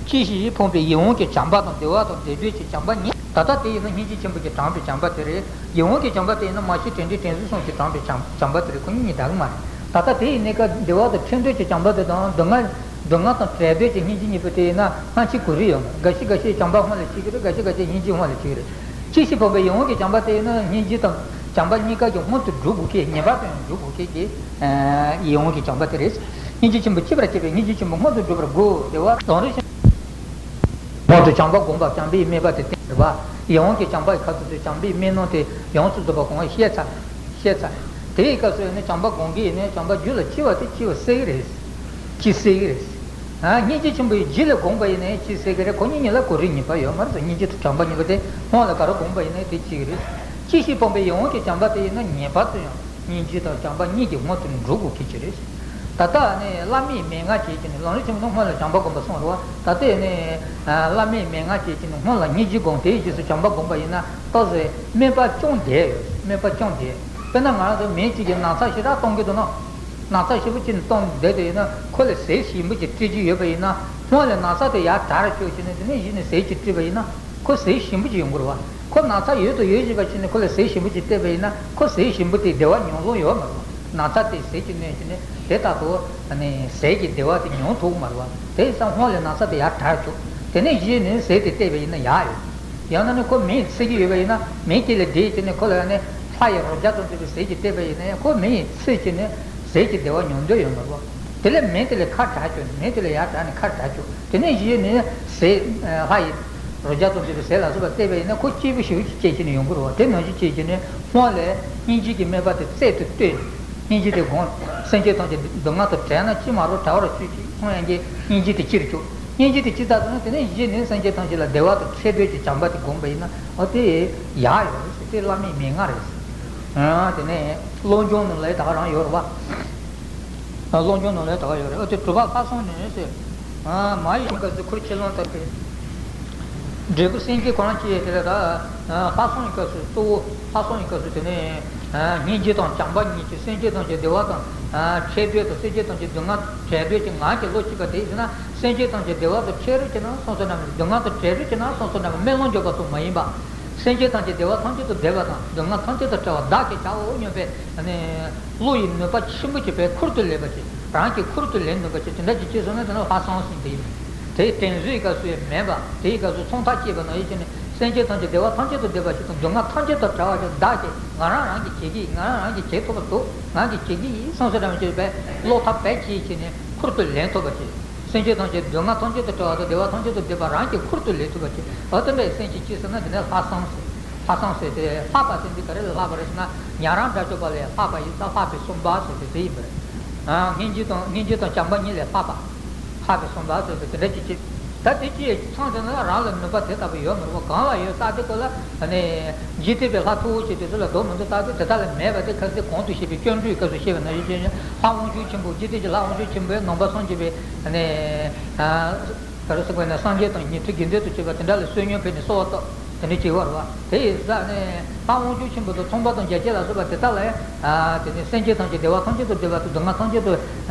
སྐྱེ་ཞིང་ཕོངས་པའི་ཡིད་འོང་གི་བྱམས་པ་དང་བདེ་བ་དང་བྲལ་འདོད་ཀྱི་བྱམས་པ་གཉིས། ད་ལྟ་དེ་ཡིན་ན་སྙིང་རྗེ་ཆེན་པོ་གིས་དྲངས་པའི་བྱམས་པ་དེ་རེད། ཡིད་འོང་གི་བྱམས་པ་དེ་ཡིན་ན་མ་ཤི་དྲན་འདྲེན་དྲན་གསོ་སོགས་ཀྱིས་དྲངས་པའི་བྱམས་བྱམས་པ་དེ་རེད། ཁོ་གཉིས་གཉིས་འདྲ་གི་མ་རེད། ད་ལྟ་དེ་ཡི་གནས་སྐབས་བདེ་བ་དང་བྲལ་འདོད་ཀྱི་བྱམས་པ་དེ་དང་། སྡུག་བསྔལ་སྡུག་བསྔལ་དང་བྲལ་འདོད་ཀྱི་སྙིང་རྗེ་གཉིས་པོ་དེ་ཡིན་ན་སྔ་ཕྱི་གུ་རུ་ཡོད་མ་རེད། འགའ་ཞིག་འགའ་ཤས་བྱམས་པ་སྔོན་ལ་སྐྱེ་གི་རེད། འགའ་ཞིག་འགའ་ཤས་སྙིང་རྗེ་སྔོན་ལ་སྐྱེ་གི་རེད། སྐྱེ་ཤི་ཕོངས་པའི་ཡིད་འོང་གི་བྱམས་པ་དེ་ཡིན་ན་སྙིང་རྗེ་དང་བྱམས་པ་གཉིས་ཀ་གི་སྔོན་དུ་འགྲོ་དགོས་མཁན། ངེས་པར་དུ་ཡང་འགྲོ་དགོས་མཁན་གྱི་ཡིད་འོང་གི་བྱམས་པ་དེ་རེད། སྙིང་རྗེ་ཆེན་པོས་གཅེས་པར་བྱེད་པས་སྙིང་རྗེ་ཆེན་པོ་སྔོན་དུ་འགྲོ་བར་དགོས། བདེ་བ་དང་རིགས་ཤིང་། སྔོན་དུ་བྱམས་པ་བསྒོམ་པ། བྱམས་པའི་སྨོན་པ་དེ་བསྟེན་པ། ཡིད་འོང་གི་བྱམས་པ་ཡི་ཁ་ཐུག་ཏུ་བྱམས་པའི་སྨོན་ལམ་དེ་ཡོངས་སུ་རྫོགས་པ་གོང་བ་བཤད་ཚར། བཤད་ཚར། དེའི་སྐབས་སུ་ནི་བྱམས་པ་སྒོམ་གྱི་ཡིན་ན་བྱམས་པ་རྒྱུད་ལ་སྐྱེ་བ་དེ་སྐྱེ་བ་སྲིད་ཀྱི་རེད། སྐྱེ་སྲིད་ཀྱི་རེད། ཨ་སྙིང་རྗེ་ཆེན་པོའི་རྒྱུད་ལ་བསྒོམས་པ་ཡིན་ན་སྐྱེ་སྲིད་ཀྱི་རེད། ཁོ་གཉིས་གཉིས་ལ་གོ་རིམ་གཉིས་པ་ཡོད་མ་རེད། སྙིང་རྗེ་དང་བྱམས་པ་གཉིས་པོ་དེ་སྔོན་ལ་ག་རེ་བསྒོམས་པ་ཡིན་ན་དེ་སྐྱེ་གི་རེད། སྐྱེ་ཤི་ཕོངས་པའི་ཡིད་འོང་གི་བྱམས་པ་དེ་ཡིན་ན་ངེས་པར་དུ་ཡང་སྙིང་རྗེ་དང་བྱམས་པ་གཉིས་ཀྱི་སྔོན་དུ་འགྲོ་དགོས་ཀྱི་རེད། ད་ལྟ་ནི་བླ་མའི་མན་ངག་བྱས་ཀྱི་ནི། ལམ་རིམ་ཆེན་མོ་ནི་སྔོན་ལ་བྱམས་པ་བསྒོམ་པ་གསུངས་རེད་བ། ད་ལྟ་ནི་བླ་མའི་མན་ངག་བྱས་ཀྱི་ནི་སྔོན་ལ་སྙིང་རྗེ་བསྒོམ། དེའི་རྗེས་སུ་བྱམས་པ་བསྒོམ་པ་ཡིན་ན་ཏོག་ཙམ་སྨན་པ་བཅོམ་བསྡད་ཡོད། སྨན་པ་བཅོམ་བསྡད། དཔེར་ན་ང་རང་ཚོ་མི་གཅིག་གིས་ན་ཚ་ཞེ་དྲག་གཏོང་གི་འདུག་ན། ན་ཚ་ཞེ་པོ་ཅིག་གཏོང་བསྡད་དེ་ཡིན་ན་ཁོ་ལ་ཟས་ཞིམ་པོ་ཅིག་སྤྲད་ཀྱི་ཡོད་པ་ཡིན་ན། སྔོན་ལ་ན་ཚ་དེ་ཡར་དྲག་རུ་བཅུག་བྱས་ནས་དེ་ནས་གཞི་ནས་ཟས་ཅིག་སྤྲད་པ་ཡིན་ན། ཁོ་ཟས་ཞིམ་པོ་ཅིག་ཡོང་གི་རེད་བ། ཁོ་ན་ཚ་ཡོད་དང་ཡོད་བཞིན་པ་ཅིག་ནས་ཁོ་ལ་ཟས་ཞིམ་པོ་ཅིག་སྤྲད་པ་ཡིན་ན། ཁོ་ཟས་ཞིམ་པོ་དེ་བདེ་བ་མྱོང་ལོང་ཡོད་མ་རེད་བ། ན་ཚ་དེ་ཟས་ཀྱིས་གནོན་བྱས་ནས་དེ་ལྟར་དུ་ནི་ཟས་ཀྱི་བདེ་བ་དེ་མྱོང་ཐུབ་ཀྱི་མ་རེད་བ། དེ་ཡིན་ཙང་སྔོན་ལ་ན་ཚ་དེ་ཡར་དྲག་བཅུག་དེ་ནས་གཞི་ནས་ཟས་དེ་སྤྲད་པ་ཡིན་ན་ཡག་ཡོད། ཡང་ན་ནི་ཁོ་མི་ཡིས་འཚོ་གི་ཡོད་པ་ཡིན་ན། མི་དེ་ལ་བསྡད་བྱས་ནས་ཁོ་ལ་ནི་ལྷ་ཡི་རོ་བརྒྱ་ཙམ་འདུས་པའི་ཟས་ཅིག་སྤྲད་པ་ཡིན་ན་ཡང་ཁོ་མི་ཡིས་འཚོ་བྱས་ནས་ཟས་ཀྱི་བདེ་བ་མྱོང་འདོད་ཡོད་མ་རེད་བ། དེ་ལས་མི་དེ་ལ་ཁ་གྲག་བཅུག་ནས། མི་དེ་ལ་ཡར་གྲགས་ནས་ཁར་གྲགས་བཅུག་དེ་ནས་གཞི་ནས་ཟས་ལྷ་ཡི་རོ་བརྒྱ་ཙམ་འདུས་པའི་ཟས་ལ་སོགས་པ་སྤྲད་པ་ཡིན་ན་ཁོ་སྐྱིད་པོ་ཞེ་པོ་ཅིག་སྐྱེས་བྱས་ནས་ཡོང་གི་རེད་བ། དེ་ནང་བཞིན་བྱས་བྱས་ནས་སྔོན་ལ་སྙིང་རྗེ་གི་སྨོན་པ་དེ་རྩལ་དུ་བཏོན། སྙིང་རྗེ་དེ་བསྒོམ། སེམས་ཅན་ཐམས་ཅད་སྡུག་བསྔལ་དང་བྲལ་ན་ཅི་མ་རུང་བྲལ་བར་གྱུར་ཅིག་གསུང་ཡང་གི་སྙིང་རྗེ་དེ་ཅིར་བཅུག་སྙིང་རྗེ་དེ་ཅི་ལྟར་དུ་ན། དེ་ནས་གཞི་ནས་སེམས་ཅན་ཐམས་ཅད་ལ་བདེ་བ་དང་ཁྱད་འདོད་ཀྱི་བྱམས་པ་དེ་བསྒོམས་པ་ཡིན་ན། འོ་དེ་ཡག་ཡོད་རེད་ཟེར། དེ་བླ་མའི་མན་ངག་རེད་ཟེར། ཨ་དེ་ནས་བློ་སྦྱོང་ནང་ལ་ད་ག་རང་ཡོད་རེད་བ། བློ་སྦྱོང་ནང་ལ་ད་ག་ཡོད་རེད། འོ་དེ་གྲུབ་པ་ལྷག་བསམ་ནས་ཟེར། ཨ་མ་ཡི་སྐབས་སུ་ཁུར་ཁྱེར་ལོང་ལྟ་བུའི་འབྲས་བུ་སེམས་བསྐྱེད་ཁོ་རང་སྐྱེས་དེ་ལ། ད་ལྷག་བསམ་གྱི་སྐབས་སུ་གཙོ་བོ། ལྷག་བསམ་གྱི་སྐབས་སུ་དེ་ནས་ སྙིང་རྗེ་དང་བྱམས་པ་གཉིས་ཀྱིས་སེམས་ཅན་ཐམས་ཅད་བདེ་བ་དང་། ཨ། འཕྲད་འདོད་དང་སེམས་ཅན་ཐམས་ཅད་སྡུག་བསྔལ་བྲལ་འདོད་ཀྱི་ངང་གིས་བློ་གཅིག་པ་དེ་ཡིན་ན། སེམས་ཅན་ཐམས་ཅད་བདེ་བ་དང་འཕྲད་རོགས་གྱིས་གནང་། སོང་ཙམ་ན་སྡུག་བསྔལ་དང་བྲལ་རོགས་གྱིས་གནང་། སོང་ཙམ་ན་སྨོན་ལམ་འཇོག་པ་སོགས་མ་ཡིན་པ། སེམས་ཅན་ཐམས་ཅད་བདེ་བ་ཐམས་ཅད་དང་ལྡན་པ་དང་སྡུག་བསྔལ་ཐམས་ཅད་དང་བྲལ་བ་བདག་གིས་བྱའོ་སྙམ་པའི་བློ་ཡི་ནུས་པ་ཆེན་པོ་གྱིས་པའི་ཁུར་དུ་ལེན་པ་ཅིག་རང་གིས་ཁུར་དུ་ལེན་ནུས་པ་ཅིག་དེ་འདྲ་ཅིག་སྐྱེས་སོང་ན། དེ་ནི་ལྷག་བསམ་ཟེར་དེ་ཡིན། དེ་དྲན་གསོའི་སྐབས་སུ་ཡང་མེད་པ། དེའི་སྐབས་སུ་མཚོན་རྟགས་བསྐྱེད་པ་ནང་བཞིན་བྱས་ནས། སེམས་ཅན་ཐམས་ཅད་བདེ་བ་ཐམས་ཅད་དང་ལྡན་པ་ཞིག་དང་སྡུག་བསྔལ་ཐམས་ཅད་དང་བྲལ་བ་ཞིག་བདག་གིས་ང་རང་རང་གིས་བྱེད་ཀྱི་ཡིན། ང་རང་རང་གིས་བྱེད་ཐུབ་པ་འདུག་ང་གིས་བྱེད་ཀྱི་ཡིན་བསམ་བསམ་རང་བྱེད་པའི་བློ་ཐག་རྦད་བཅད་བྱས་ནས་ཁུར་དུ་ལེན་ཐུབ་པ་ཅིག་སེམས་ཅན་ཐམས་ཅད་སྡུག་བསྔལ་ཐམས་ཅད་དང་བྲལ་བ་དང་བདེ་བ་ཐམས་ཅད་དང་ལྡན་པ་རང་གིས་ཁུར་དུ་ལེན་ཐུབ་པ་ཅིག་འོ་དེ་འདྲའི་སེམས་ཅན་སྐྱེས་སོང་ན། དེ་ནི་ལྷག་བསམ་ཟེར། ལྷག་བསམ་ཟེར་ཏེ། ལྷག་པ་ཟེར་འདི་ག་རེ་ལ་ལྷག་པ་རེད་ཟེར་ན། ཉན་རང་དགྲ་བཅོམ་པ་ལས་ལྷག་པ་ཡིན་ཙང་ལྷག་པའི་སུ་འབག་ཟེར་ཏེ་དེ་ཡིན་པ་རེད། ཨ། སྙིང་རྗེ་དང་སྙིང་རྗེ་དང་བྱམས་པ་གཉིས་ལས་ལྷག་པ། ལྷག་པའི་སུ་འབག་ཟེར་ཏེ་དེ་འདྲ་ཅིག་བྱེད། ད་དེ་ཅིག་ཚང་ཟེར་ན་རང་ལ་ནུས་པ་དེ་ལྟ་བུ་ཡོད་མ་རེད་པ། གང་ལ་ཡོད་རྟགས་དེ་ཀོ་ལ་ནི་འཇིག་རྟེན་པའི་ལྷ་མཐུ་བོ་ཆེ་དེ་ཚོ་ལ་སྡོམ་མི་འདུག་རྟགས་དེ་དེ་དག་ལ་མེད་པ་དེ། ཁ་སང་གོང་དུ་བཤད་པའི་སྐྱབས་འགྲོའི་སྐབས་སུ་བཤད་པ་ནང་བཞིན་བྱས་ནས། ལྷ་དབང་ཕྱུག་ཆེན་པོ། འཇིག་རྟེན་གྱི་ལྷ་དབང་ཕྱུག་ཆེན་པོས་ནང་པ་སངས་རྒྱས་པའི་ནི། ཨ། ག་རེ་ཟེར་དགོས་ན། སངས་རྒྱས་དང་ཉན་ཐོས་དགེ་འདུན་དུ་བྱས་པ་དེ་འདྲ་ལ་བསོད་སྙོམས་ཕུལ་ནས་གསོལ་བ་བཏབ། དེ་འདྲ་བྱས་པ་རེད་པ། དེ་ཡིན་ཙང་ནས་ལྷ་དབང་ཕྱུག་ཆེན་པོ་དང་ཚངས་པ་དང་རྒྱ་བྱིན་ལ་སོགས་པ་དེ་དག་ལ་ཡང་། ཨ། དེ་ནས་སེམས་ཅན་ཐམས་ཅད་བདེ་བ་ཐམས་ཅད་དང་ལྡན་པ་དང་སྡུག་བསྔལ་ཐམས་ཅད་དང་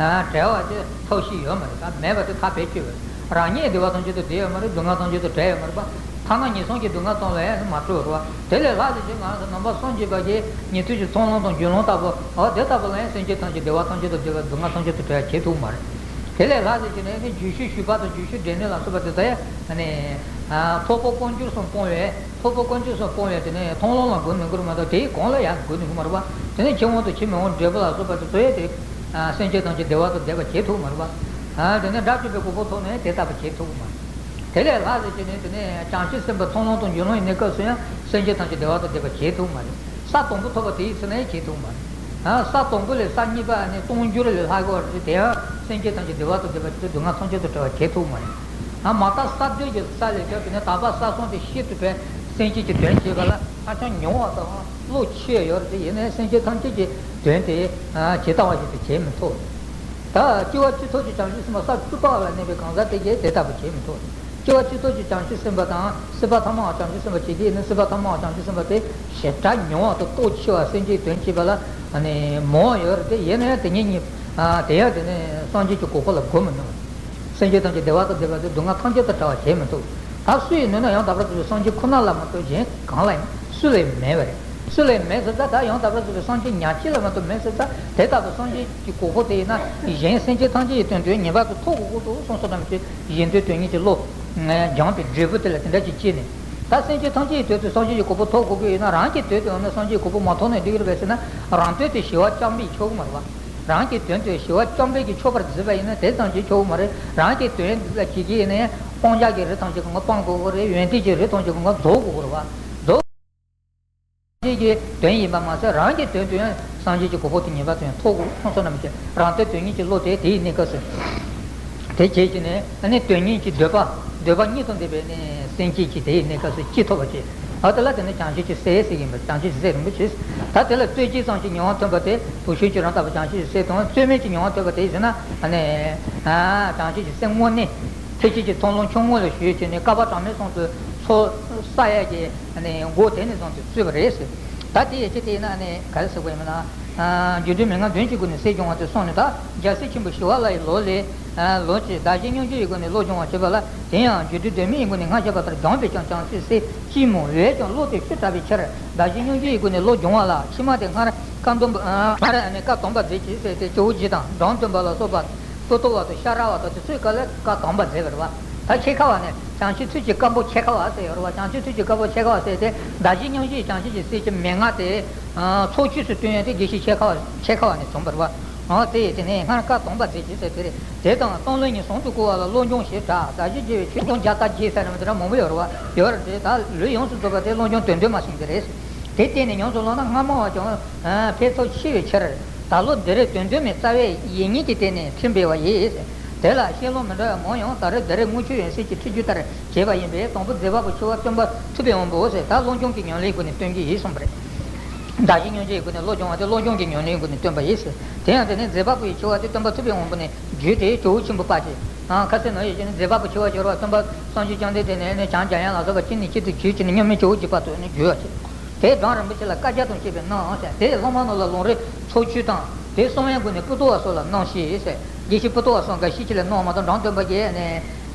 བྲལ་བ་དེ་ཐོབ་ཤེས་ཡོད་མ་རེད། ད་མེད་པ་དེ་ཐག་རྦད་གཅོད་པ་རེད། རང་ཉིད་བདེ་བ་ཐམས་ཅད་དང་ལྡན་ཡོད་མ་རེད། སྡུག་བསྔལ་ཐམས་ཅད་དང་བྲལ་ཡོད་མ་རེད་པ། ཐ་ན་ངན་སོང་གི་སྡུག་བསྔལ་ཙམ་ལ་ཡང་མ་གྲོལ་བ་རེད་པ། དེ་ལས་ལྷག་ཅིག་ཅིག་ང་རང་ཚོ་ནང་པ་སངས་རྒྱས་པ་གིས་ཉན་ཐོས་ཀྱི་ཚོགས་ལམ་དང་སྒྱུ་ལམ་ལྟ་བུ། འོ་དེ་ལྟ་བུ་ལ་ཡང་སེམས་ཅན་ཐམས་ཅད་བདེ་བ་ཐམས་ཅད་དང་ལྡན་པ། སྡུག་བསྔལ་ཐམས་ཅད་དང་བྲལ་བ་བྱེད་ཐུབ་མ་རེད། དེ་ལས་ལྷག་ཅིག་ཅིག་ནས་ནི་རྗེས་ཤུལ་ཞུས་པ་དང་རྗེས་ཤུལ་སྒྲ་སྙན་ལ་སོགས་པ་དེ་དག་ཡང་ནི། ཨ། འཕགས་པ་དཀོན་མཆོག་གསུམ་སྤོང་བའི། འཕགས་པ་དཀོན་མཆོག་གསུམ་སྤོང་བའི་དེ་ནས་མཐོང་ལམ་ལ་འགོད་ནུས་ཀྱི་རེད་མ་གཏོགས། དེའི་གོང་ལ་ཡང་འགོད་ནུས་ཀྱི་མ་རེད་པ། དེ་ནས་ཕྱིར་འོང་དང་ཕྱིར་མི་འོང་འབྲས་བུ་ལ་སོགས་པ་དེ་ཚོ་ཡང་དེ། ཨ། སེམས་ཅན་ཐམས་ཅད་བདེ་བ་དང་ལྡན་པ་བྱེད་ཐུབ་མ་རེད་པ། ཨ། དེ་ནས་དགྲ་བཅོམ་པའི་གོ་འཕང་ཐོབ་ནས་དེ་ལྟ་བུ་བྱེད་ཐུབ་མ་རེད། དེ་ལས་ལྷག་ཟེར་གྱི་ནི་དེ་ནས་བྱང་ཆུབ་སེམས་དཔའི་མཐོང་ལམ་དང་སྒྱུ་ལམ་ཡིན་ནའི་སྐབས་སུ་ཡང་སེམས་ཅན་ཐམས་ཅད་བདེ་བ་དང་ལྡན་པ་བྱེད་ཐུབ་མ་རེད། ས་དང་པོ་ཐོབ་པ་དེའི་ཚེ་ན་ཡང་བྱེད་ཐུབ་མ་རེད། ཨ། ས་དང་པོ་ལས་ས་གཉིས་པ་ནི་སྟོང་འགྱུར་ལས་ལྷག་གི་རེད། དེ་ཡང་སེམས་ཅན་ཐམས་ཅད་བདེ་བ་དང་ལྡན་པ་བྱེད་དུས་སྡུག་བསྔལ་ཐམས་ཅད་དང་བྲལ་བ་བྱེད་ཐུབ་མ་རེད། ཨ། མ་དག་ས་བདུན་གྱི་ས་ལས་ཀྱང་དེ་ནས་དག་པ་ས་གསུམ་དེ་ཤིན་ཏུ་བས་སེམས་ཅན་གྱི་དོན་བྱེད་པ་ལ་ཧ་ཅང་ཉུང་བ་དང་བློ་ཆེ་ཡོད་རེད། དེ་ཡིན་ནའི་སེམས་ཅན་ཐམས་ཅད་ཀྱི་དོན་དེ། ཨ། ཇི་ལྟ་བ་བཞིན་དུ་བྱེད་མི་ཐུབ། ད་སྐྱེ་བ་གཅིག་ཐོག་གི་བྱང་ཆུབ་སེམས་དཔའ་ས་བཅུ་པ་ལ་གནས་པའི་གང་ཟག་དེ་གིས་དེ་ལྟ་བུ་བྱེད་མི་ཐུབ། སྐྱེ་བ་གཅིག་ཐོག་གི་བྱང་ཆུབ་སེམས་དཔའ་དང་སྲིད་པ་ཐ་མ་བ་བྱང་ཆུབ་སེམས་དཔའ་བྱེད་ཀྱི་ཡིན་ན། སྲིད་པ་ཐ་མ་བ་བྱང་ཆུབ་སེམས་དཔའ་དེ་ཞེ་དྲག་ཉུང་བ་དང་སྟོབས་ཆེ་བ་སེམས་ཅན་དོན་བྱེད་པ་ལ་ནི་མང་བ་ཡོད་རེད། དེ་ཡིན་ན་ཡང་དེ་ཉིད་གཉིས། ཨ། དེ་ཡང་དེ་ནི་སངས་རྒྱས་ཀྱི་གོ་འཕང་ལ་འགོད་མི་ནུས། སེམས་ཅན་ཐམས་ཅད་བདེ་བ་དང་ལྡན་པ་དེ་སྡུག་བསྔལ་ཐམས་ཅད་དང་བྲལ་བ་བྱེད་མི་ཐུབ། ད་སུ་ཡིན་ནོ་ན་ཡང་དག་པར་རྫོགས་པའི་སངས་རྒྱས་ཁོ་ན་ལ་མ་གཏོགས་གཞན་གང་ལ་ཡང་སུ་ལ་ཡང་མེད་པ་རེད། སུ་ལ་ཡང་མེད་ཟེར་ཙང་། ད་ཡང་དག་པར་རྫོགས་པའི་སངས་རྒྱས་ཉག་གཅིག་ལ་མ་གཏོགས་མེད་ཟེར་ཙང་། དེ་ལྟ་བུ་སངས་རྒྱས་ཀྱི་གོ་འཕང་དེ་ཡིན་ན་གཞན་སེམས་ཅན་ཐམས་ཅད་ཀྱི་དོན་དུ་ངེས་པར་དུ་ཐོབ་དགོས་ཀྱི་འདུག་གསུངས་སོ་ནམ་ཞེས་གཞན་དོན་དོན་གཉེར་གྱི་བློ་སྦྱངས་པའི་འབྲས་བུ་དེ་ལ་དེ་འདྲ་ཅིག་སྐྱེས་ནས། ད་སེམས་ཅན་ཐམས་ཅད་ཀྱི་དོན་དུ་སངས་རྒྱས་ཀྱི་གོ་འཕང་ཐོབ་དགོས་ཀྱི་ཡོད་ན། རང་གི་དོན་དུ་འོ་ན་སངས་རྒྱས་ཀྱི་གོ་འཕང་མ་ཐོབ་ན་འགྲིག་གི་རེད་པས་ཟེར་ན། རང་དོན་དེ་ཞི་བ་རྐྱང་པས་ཆོག་གི་མ་རེད་པ། རང་གི་དོན་དེ་ཞི་བ་རྐྱང་པས་ཀྱིས་ཆོག་པར་བརྫིས་པ་ཡིན་ན་དེ་ཙམ་གྱིས་ཆོག་གི་མ་རེད། རང་གི་དོན་ལ་བྱེད་ཀྱི་ཡིན་ན་ཡང་སྤང་བྱ་གི་རིགས་ཐམས་ཅད་ཀྱང་སྤང་དགོས་ཀྱི་རེད། ཡོན་ཏན་གྱི་རིགས་ཐམས་ཅད་ཀྱང་རྫོགས་དགོས་ཀྱི་རེད་པ། རྫོགས། སངས་རྒྱས་ཀྱི་དོན་ཡིན་པ་མ་ཟད། རང་གི་དོན་དུ་ཡང་སངས་རྒྱས་ཀྱི་གོ་འཕང་དེ་ངེས་པར་དུ་ཡང་ཐོབ་དགོས་གསུངས་སོ་ནམ་ཞེས། རང་དོན་དོན་གཉེར་གྱི་བློ་དེ་དེ་ཡི་གནས་སྐབས་སུ། དེ་བྱས་ཀྱི་ནས་ཨ་ནི་དོན་གཉེར་གྱི་འདོད་པ། འདོད་པ་གཉིས་སུ་འདུས་པའི་ནི་སེམས་ཅན་གྱིས་དེ་ཡི་གནས་སྐབས་སུ་ཅི་ཐོབ་པ་བྱེད། ཨ། དེ་ལ་དེ་ནི་བྱང་ཆུབ་ཀྱི་སྲས་ཟེར་གྱི་ཡིན་པ། བྱང་ཆུབ་ཀྱི་སྲས་རིན་པོ་ཆེ། ད་དེ་ལ་རྩོད་གཅོད་ཙམ་གྱི་མྱོང་བ་ཐོན་པ་དེ་བུ་ཆུང་ཁྱོད་རང་ལྟ་བུ་བྱང་ཆུབ་ཀྱི་སྲས་དང་། རྩོད་མེད་ཀྱི་མྱོང་བ་ཐོན་པ་དེ་ཟེར་ན་ཨ་ནི། ཨ། བྱང་ཆུབ་ཀྱི་སྲས་དངོས་གནས། ཐེག་ཆེན་གྱི་མཐོང་ལམ་ཆུང་ངུ་ལ་ཞུགས་བྱས་ནས་བསྐལ་པ་གྲངས་མེད་གསུམ་དུ་འཚོ་ས་ཡ་གི་ནི་སྒོ་དེ་ནས་བཟུང་སྟེ་ཚུད་པ་རེད་ཟེར། ད་དེ་ཡི་ཆེད་དེ་ཡིན་ན་ནི་ག་རེ་ཟེར་དགོས་ཡིན་ན། ཨ། རྒྱུ་འབྲས་མན་ངག་བདུན་གྱི་སྒོ་ནས་སྲས་སྐྱོང་བ་དེ་སོང་ནས། ད་རྒྱལ་སྲས་ཆེན་པོ་ཞི་བ་ལྷ་ཡི་ལུགས་ལས། ཨ། ལུགས་ཀྱི་བདག་གཞན་མཉམ་བརྗེའི་སྒོ་ནས་བློ་སྦྱོང་བ་བྱེད་པ་ལ། དེ་ཡང་རྒྱུ་འབྲས་ལྡན་མིན་གྱི་སྒོ་ནས་སྔར་བཤད་པ་ལྟར་སྦྱངས་པས་ཀྱང་བྱང་ཆུབ་སྲས་ཅིས་མི་འོས་ཀྱང་བློ་དེ་ཤུགས་དྲག་པའི་ཕྱིར། བདག་གཞན་མཉམ་བརྗེའི་སྒོ་ནས་བློ་སྦྱོང་བ་ལ། ཕྱི་མ་དེ་སྔར་བཀའ་སྡོམ་པ། ཨ། སྔར་ནི་བཀའ་དམ་པ་མཛད་ཅིག་ཟེར་ཏེ་ཇོ་བོ་རྗེ་དང་འབྲོམ་སྟོན་པ་ལ་སོགས་པ། ཏུ་ཏོ་བ་དང་ཤ་ར་བ་དང་དེ་ཚོའི་སྐབས་ལ་བཀའ་དམ་པ་མཛད་པ་རེད་པ། ད་ཁྱད་ཁ་བ་ནི་བྱང་ཆུབ་ཐུགས་ཀྱི་བཀའ་འབུམ་ཁྱད་ཁ་བ་ཟེར་ཡོད་རེད་པ། བྱང་ཆུབ་ཐུགས་ཀྱི་བཀའ་འབུམ་ཁྱད་ཁ་བ་ཟེར་ཏེ། བདག་གཞན་མཉམ་བརྗེའི་བྱང་ཆུབ་ཀྱི་སྲས་ཀྱི་མན་ངག་དེ། ཨ། ཚོགས་ཆོས་སུ་སྟོན་ཡ་དེ་དགེ་བཤེས་ཁྱད་ཁ་བ། ཁྱད་ཁ་བ་ནས་བྱུང་བ་རེད་པ། འོ། དེ་ཡིས་དེ་ནས་སྔར་བཀའ་དམ་པ་མཛད་ཅིག་ཟེར་དེ་རེད། དེ་དང་སྟོང་ལོ་ཉིས་སྟོང་དུ་བསྐོར་བ་ལ་བློ་སྦྱོང་ཞེས་གྲགས། བདག་གཞན་བརྗེ་བའི་ཆོས་སྐྱོང་བརྒྱ་རྩ་བརྒྱད་ཟེར་ནས་དེ་འདྲ་མང་པོ་ཡོད་རེད་པ། ཡོད་རེད་དེ། ད་ལུས་ཡོངས་སུ་རྫོགས་པ་དེ་བློ་སྦྱོང་དོན་ལྡན་མ་ཟིན་གྱི་རེད། དེ་བརྟེན་ནས་ཉམས་སུ་བླངས་ན་སྔ་མ་བ་ཀྱང་ཕན་ཐོགས་ཆེ་བའི་ཕྱིར། ད་ལོ་འདི་རེས་དོན་སྟོན་མའི་རྩ་བའི་ཡིག་རྙིང་གི་སྟེང་ནས་ཁྲིད་འབུལ་བ་ཡིན། དེ་ལ་བཤད་ལུང་མི་འདྲ་བ་མང་ཡང་། ད་རེས་འདི་རེས་དངུལ་ཆུ་ཡང་སྲིད་ཀྱི་ཁྲིད་རྒྱུ་ལྟར་བྱས་པ་ཡིན་པས། དང་པོ་མཛད་པ་པོ་ཆེ་བ་སྟོན་པ་ཐུབ་པའི་དབང་པོ་ཟེར། ད་བློ་སྦྱོང་གི་ཉམས་ལེན་སྒོ་ནས་སྟོན་གྱི་ཡིན་གསུངས་པ་རེད། བདག་གཞན་མཉམ་བརྗེའི་སྒོ་ནས་བློ་སྦྱོང་བ་དེ་བློ་སྦྱོང་གི་ཉམས་ལེན་སྒོ་ནས་སྟོན་པ་ཡིན་ཟེར། དེ་ཡང་དེ་ནི་མཛད་པ་པོ་ཡི་ཆེ་བ་དེ་སྟོན་པ་ཐུབ་པའི་དབང་པོ་ནས་བརྒྱུད་དེ་ཇོ་བོ་ཆེན་པོ་པ་ཅིག་ཁ་སང་ནང་བཞིན་བྱས་ནས་མཛད་པ་པོ་ཆེ་བ་སྦྱོར་བ་སྟོན་པ་སངས་རྒྱས་བཅོམ་ལྡན་འདས་ནས་ནི་བྱང་འཇམ་དབྱངས་ལ་སོགས་པ་གཅིག་ནས་གཅིག་ཏུ་བརྒྱུད་བྱས་ནས་མཉམ་མེད་ཇོ་བོ་རྗེ་བར་དུ་ནི་བརྒྱུད་པ་ཅིག་དེས་འབྲོམ་རིན་པོ་ཆེ་ལ་བཀའ་རྒྱ་དང་བཅས་པའི་གནང་ཟེར། དེས་སློབ་མ་རྣམས་ལ་ལམ་རིམ་ཚོགས་ཆོས་དང་། དེ་གསུང་བའི་སྒོ་ནས་པོ་ཏོ་བ་སོགས་ལ་གནང་ཞེས་ཟེར། དགེ་བཤེས་པོ་ཏོ་བ་སོགས་འགའ་ཤས་ཀྱིས་ལ་གནང་མ་གཏོགས། འབྲོམ་སྟོན་པ་གིས་ནི་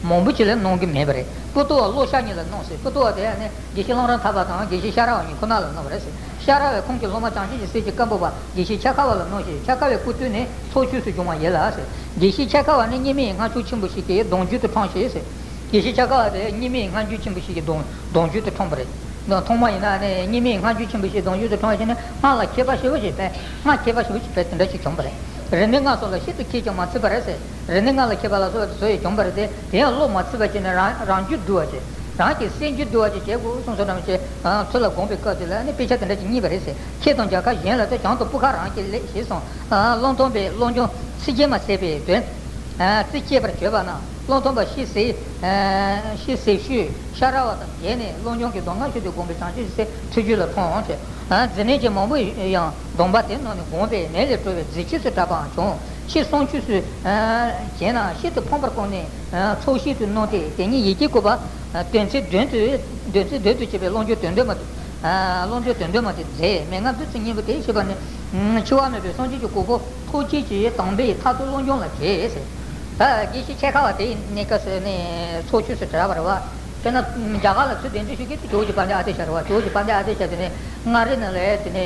མང་པོ་ཅིག་ལ་གནང་གི་མེད་པ་རེད། པོ་ཏོ་བ་བློ་ཤར་གཉིས་ལ་གནང་ཟེར། པོ་ཏོ་བ་དེ་ནི་དགེ་བཤེས་གླང་རི་ཐར་པ་དང་དགེ་བཤེས་ཤ་ར་བ་གཉིས་ཁོ་ན་ལ་གནང་བ་རེད་ཟེར། ཤ་ར་བས་ཁོང་གི་སློབ་མ་བྱང་ཆུབ་ཀྱི་སེམས་ཀྱི་བཀའ་འབུལ་བ་དགེ་བཤེས་འཆད་ཁ་བ་ལ་གནང་ཞེས། འཆད་ཁ་བས་སྐུ་བསྟོད་ནས་ཚོགས་ཆོས་སུ་བྱུང་བ་ཡིན་ལ་ཟེར། དགེ་བཤེས་འཆད་ཁ་བ་ནི་རྙིང་མའི་སྔགས་ཆོས་ཆེན་པོ་ཞིག་གི་གདུང་རྒྱུད་དུ་འཁྲུངས་ཞེས་ཟེར། དགེ་བཤེས་འཆད་ཁ་བ་དེ་རྙིང་མའི་སྔགས་རྒྱུད་ཆེན་པོ་ཞིག་གི་གདུང་གདུང་རྒྱུད་དུ་འཁྲུངས་པ་རེད། ཐོག་མ་ཡིན་ན་ནི་རྙིང་མའི་སྔགས་རྒྱུད་ཆེན་པོ་ཞིག་གདུང་རྒྱུད་དུ་འཁྲུངས་ཞེས་ནི། སྔགས་ལ་མཁས་པ་ཞེ་པོ་ཞིག་ཕེབས། སྔགས་མཁས་པ་ཞེ་པོ་ཞིག་ཕེབས་དེ་འདྲ་ཞིག་བྱུང་བ་རེད། རིག་གནས་སྔགས་སོགས་ལ་ཤིན་ཏུ་མཁས་ཀྱང་མ་ཚུད་པ་རེད་ཟེར། རིག་གནས་སྔགས་ལ་མཁས་པ་ལ་སོགས་པ་དེ་ཚོ་ཡི་བྱུང་བ་རེད་དེ། དེ་ཡང་བློ་མ་ཚུད་པ་བྱས་ནས་རང་རང་རྒྱུད་བསྡུ་བ་བྱས། རང་གི་སེམས་རྒྱུད་བསྡུ་བ་བྱས་བྱེད་དགོས་གསུངས་སོ། ནམ་ཞེས་ཚུར་ལ་དགོངས་པའི་སྐབས་དེ་ལ་ནི་དཔེ་ཆ་དེ་འདྲ་ཞིག་རྙེད་པ་རེད་ཟེར། ཁྱེད་དང་རྒྱལ་ཁབ་གཞན་ལ་ཚོ་བྱང་དུ་སྤུ་ཁ་རང་གིས་ལེགས་ཞེས་གསུངས། ཀློང་ཐོམ་པས་བློ་སྦྱོང་ཚིག་བརྒྱད་མ་ཟད་པའི་དོན་རྩིས་བཅད་པར་བྱོས་པ་ན། ཀློང་ཐོམ་པ་ཤི་ཟེར། ཤི་ཟེར་ཤོས་ཤ་ར་བ་དང་མཇལ་ནས་བློ་སྦྱོང་གི་གདམས་ངག་ཤུལ་དུ་དགོངས་པའི་བྱང་ཆུབ་སེམས་ཐུགས་རྒྱུད་ལ་འཁྲུངས་ཏེ། མཛེ་ནད་ཅན་མང་པོ་ཡང་སྡོམ་པ་དེ་གནང་ནས་གོམས་པས་ནད་ལས་གྲོལ་བའི་མཛེ་ཆོས་སུ་གྲགས་པའང་བྱུང་། ཕྱིས་གསང་ཆོས་སུ་བྱས་ན་ཤིན་ཏུ་ཕངས་པར་བསྐུངས་ནས་ཚོགས་ཞིང་དུ་གནང་སྟེ། དེ་ཉིད་ཡི་གེ་བཀོད་པ་དོན་ཚན་བདུན་དུ་དོན་ཚན་བདུན་དུ་བྱས་པའི་ཀློང་སྦྱོང་དོན་ལྡན་མ་དེ། ཀློང་སྦྱོང་དོན་ལྡན་མ་དེ་མཛད། མན་ངག་བདུད་རྩི་སྙིང་པོ་དེ་ཞེས་པ་ནི། འཆི་བ་མེད་པའི་སངས་རྒྱས་ཀྱི་གོ་འཕང་ཐོབ་བྱེད་ཀྱི་དམ་པའི་མཐར་ཐུག་ཀློང་སྦྱོང་ལ་བྱེད་ཟེར། ད་དགེ་བཤེས་འཆད་ཁ་བ་དེ་ཡི་གནས་སྐབས་སུ་ནི་ཚོགས་ཆོས་སུ་གྲགས་པ་རེད་བ། དཔེར་ན་རྒྱ་གར་ལ་ཚུར་གདན་འདྲེན་ཞུ་མཁན་དེ་ཇོ་བོ་རྗེ་དཔལ་ལྡན་ཨ་ཏི་ཤ་རེད་བ། ཇོ་བོ་རྗེ་དཔལ་ལྡན་ཨ་ཏི་ཤ་དེ་ནི་མངའ་རིས་ནང་ལ་དེ་ནི་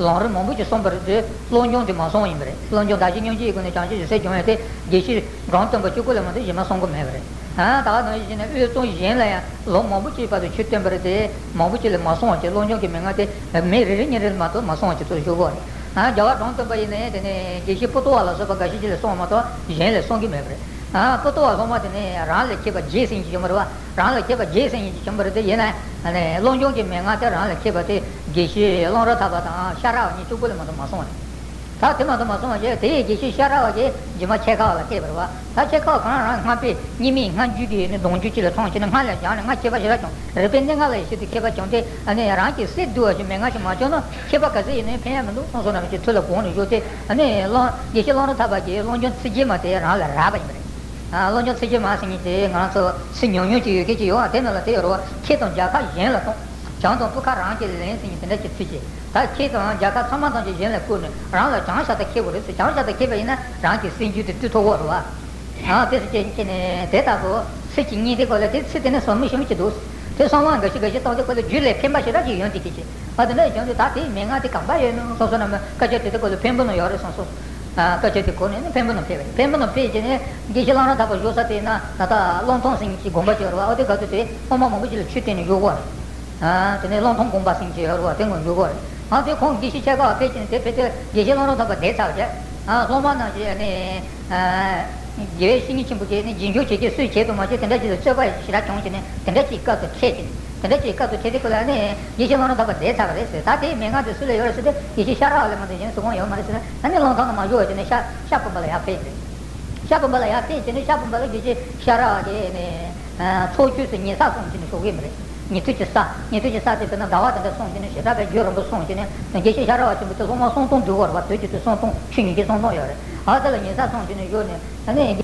ལམ་རིམ་མང་པོ་ཅིག་གསུངས་པ་རེད་དེ། ཀློང་སྦྱོང་དེ་མ་གསུངས་ཡིན་པ་རེད། ཀློང་སྦྱོང་བདག་གཞན་མཉམ་བརྗེའི་སྒོ་ནས་བྱང་ཆུབ་ཀྱི་སེམས་སྦྱོང་ཡ་དེ་དགེ་བཤེས་འབྲོམ་སྟོན་པ་གཅིག་པུ་ལས་མ་གཏོགས་གཞན་མ་གསུང་གི་མེད་པ་རེད། ཨ་ད་ག་ནང་བཞིན་བྱས་ནས་དབུས་གཙང་གཞན་ལ་ཡང་ལོ་མང་པོ་ཅིག་བར་དུ་ཆོས་སྟོན་པ་རེད་དེ། མང་པོ་ཅིག་ལ་མ་གསུངས་པ་བྱས། ཀློང་སྦྱོང་གི་མན་ངག་དེ་མི་རེ་རེ་གཉིས་རེ་ལ་མ་གཏོགས་མ་གསུངས་པ་བྱས་ཚུར་བཞུགས་པ་རེད། ཨ་རྒྱལ་བ་འབྲོམ་སྟོན་པ་ཡིན་ནའི་དེ་ནས་དགེ་བཤེས་པོ་ཏོ་བ་ལ་སོགས་པ་འགའ་ཤས་ཅིག་ལ་གསུངས་པ་མ་གཏོགས་གཞན་ལ་གསུང་གི་མེད་པ་རེད། ཨ་པོ་ཏོ་བ་སློབ་མ་དེ་ནས་རང་ལས་མཁས་པ་བརྒྱད་ཟིན་གྱི་བྱུང་བ་རེད་བ། རང་ལས་མཁས་པ་བརྒྱད་ཟིན་གྱི་བྱུང་བ་རེད་དེ། ཡིན་ན་ནི་ཀློང་སྦྱོང་གི་མན་ངག་དེ་རང་ལས་མཁས་པ་དེ་དགེ་བཤེས་ཀློང་རི་ཐར་པ་དང་ཤ་ར་བ་གཉིས་གཅིག་པུ་ལས་མ་གཏོགས་མ་གསུངས་པ་རེད། ད་དེ་མ་གཏོགས་མ་གསུངས་པ་བྱས། དེ་ཡི་དགེ་བཤེས་ཤ་ར་བ་གིས་རྗེས་མ་འཆད་ཁ་བ་ལ་བལྟས་པ་རེད་བ། ད་འཆད་ཁ་བ་གང་རང་སྔགས་པས་རྙིང་མའི་སྔགས་རྒྱུད་ཀྱི་ནི་གདུང་རྒྱུད་ཅིག་ལ་འཁྲུངས་བྱས་ནས། སྔགས་ལ་སྦྱངས་ནས་སྔགས་མཁས་པ་ཞེ་དྲག་བྱུང་། རིག་པའི་གནད་འགག་ལ་ཡིད་ཆེས་དུས་མཁས་པ་བྱུང་སྟེ། ཨ་ནི་རང་གི་སེམས་བསྡུ་བ་ཞིག་མན་ངག་ཞིག་མ་བྱུང་ན་མཁས་པ་ག་ཚོད་ཡིན་ནའི་ཕན་ཡ་མི་འདུག་གསུངས་སོ། ནམ་ཞིག་ཚུར་ལ་དགོངས་ནས་བཞུགས་ཏེ། ཨ་ནི་ཀློང་དགེ་བཤེས་ཀློང་རི་ཐར་པ་གིས་ཀློང་སྦྱོང་ཚིག་བརྒྱད་མ་དེ་རང་ལ་རག་པ་ཡིན་པ་རེད། ཨ་ཀློང་སྦྱོང་ཚིག་བརྒྱད་མ་ཟེར་མཁན་དེ་ང་རང་ཚོ་ཚིག་ཉུང་ཉུང་ཅིག་ཡོད་མཁན་ཅིག་ཡོད་ཨ། དེ་ནང་ལ་དེ་ཡོད་རེད་བ། ཁྱེད་དང་རྒྱལ་ཁབ་གཞན་ལ་གཏོང་། བྱང་དང་སྤུ་ཁ་རང་གིས་ལེན་ཟེར་མཁན་དེ་འདྲ་ཅིག་ཚིག་བྱས། ད་ཁྱེད་དང་རྒྱལ་ཁབ་ཚང་མ་ཐམས་ཅད་གཞན་ལ་བསྐུར་ནས་རང་ལ་བྱང་ཤ་སྟག་མཁས་དགོས་རེད་ཟེར། བྱང་ཤ་སྟག་མཁས་པ་ཡིན་ན་རང་གི་སེམས་རྒྱུད་དེ་བཏུལ་ཐུབ་ཀྱི་རེད་བ། ཨ་དེ་སུ་ཅན་ཁྱེད་ནས་དེ་ལྟ་བུ་ཚིག་གཅིག་གཉིས་དེ་སྐོར་ལ། དེ་ཚིག་དེ་ནས་ཟུར་མོ་ཞིམ་གྱི་འདུག་དེ་གསང་བ་འགའ་ཞིག་འགའ་ཞིག་བཏང་དེ་སྐོར་ལ་རྒྱུད་ལ་ཕན་པ་ཞེ་དྲག་ཅིག་ཡོང་གི་ཀྱི་ཅིག་ཨ་དེ་འདྲ་བྱུང་དུས་ད་དེའི་མན་ངག་དེ་གང་འདྲ་ཡོད་ནོ་སོ་སོ་རྣམས་བཀའ་ཆོས་དེ་དེ་སྐོར་ལ་ཕན་པོ་ནོ་ཡོད་རེད་བསམ་སོང་། ཨ་བཀའ་ཆོས་དེ་གོ་ནས་ནི་ཕན་པོ་ནོ་ཕེབས་པ་རེད། ཕན་པོ་ནོ་ཕེབས་བྱས་ནས་དགེ་བཤེས་ཀློང་རི་ཐར་པ་བཞུགས་ས་དེ་ན་ད་ལྟ་ཀློང་ཐོམ་ཟེར་མཁན་གྱི་དགོན་པ་ཅིག་ཡོད་རེད་བ། ཨ་དེ་ག་ཚོད་དེ་སློབ་མ་མང་པོ་ཅིག་ལ་ཆོས་བསྟན་ནས་བཞུགས་ཡོད་རེད། ཨ་དེ་ནས་ཀློང་ཐོམ་དགོན་པ་ཟེར་མཁན་ཅིག་ཡོད་རེད་བ། དེ་ངོ་བཞུགས་ཡོད་རེད། ཨ་དེ་ཁོང་དགེ་བཤེས་འཆད་ཁ་བ་ཕེབས་བྱས་ནས་དེ་ཕེབས་དུས་དགེ་བཤེས་ཀློང་རི་ཐར་པ་བསྡད་ཚར་བ་བྱས། ཨ་སློབ་མ་རྣམས་ཀྱིས་ནི། དགེ་བའི་བཤེས་གཉེན་ཆེན་པོ་གིས་ནི་རྗེས་འཇུག་བྱེད་ཀྱི་སུས་བྱེད་དུ་མ་བྱེད་དེ་འདྲ་ཅིག་ལ་རྩོད་པ་ཞེ་དྲག་བྱུང་བྱས་ནས། དེ་འདྲ་ཅིག་སྐབས་སུ་འཕྲད་ཅིག་དེ་འདྲ་ཅིག་སྐབས་སུ་འཕྲད་དེ་ཁོ་ལ་ནི་དགེ་བཤེས་ཀློང་རི་ཐར་པ་བསྡད་ཚར་བ་རེད་ཟེར། ད་དེའི་མན་ངག་དེ་སུ་ལ་ཡོད་རེད་ཟེར་ཏེ། དགེ་བཤེས་ཤ་ར་བ་ལས་མ་གཏོགས་གཞན་སུ་གང་ཡོད་མ་རེད་ཟེར་ན། ཨ་ནི་ཀློང་ཐོམ་ནང་མ་བཞུགས་པ་བྱས་ནས་ཤ་ཤ་བུམ་པ་ལ་ཡར་ཕེབས་རེད། ཤ་བུམ་པ་ལ་ཡར་ཕེབས་བྱས་ནས་ཤ་བུམ་པ་ལ་དགེ་བཤེས་ཤ་ར་བ་དེ་ནི་ཚོགས་ཆོས་སུ་ཉལ་ས་གསུངས་བྱས་ནས་བཞུགས་ཀྱི་མ་རེད། ཉལ་ཐུལ་གྱི་ས། ཉལ་ཐུལ་གྱི་ས་དེ་དཔེར་ན་ཟླ་བ་དེ་འདྲ་སོང་བྱས་ནས་ཞེ་དྲག་པའི་རྒྱུན་རིང་པོ་སོང་བྱས་ནས། དགེ་བཤེས་ཤ་ར་བ་ཆེན་པོ་དེ་སློབ་མ་སུམ་སྟོང་འདུས་པ་རེད་བ། དུས་གཅིག་ཏུ་སུམ་སྟོང་། ཆོས་ཉན་མཁན་སུམ་སྟོང་ཡོད་རེད། ཨ་དེ་ལ་ཉལ་ས་སོང་བྱས་ནས་བཞུགས་ནས། ཨ་ནི་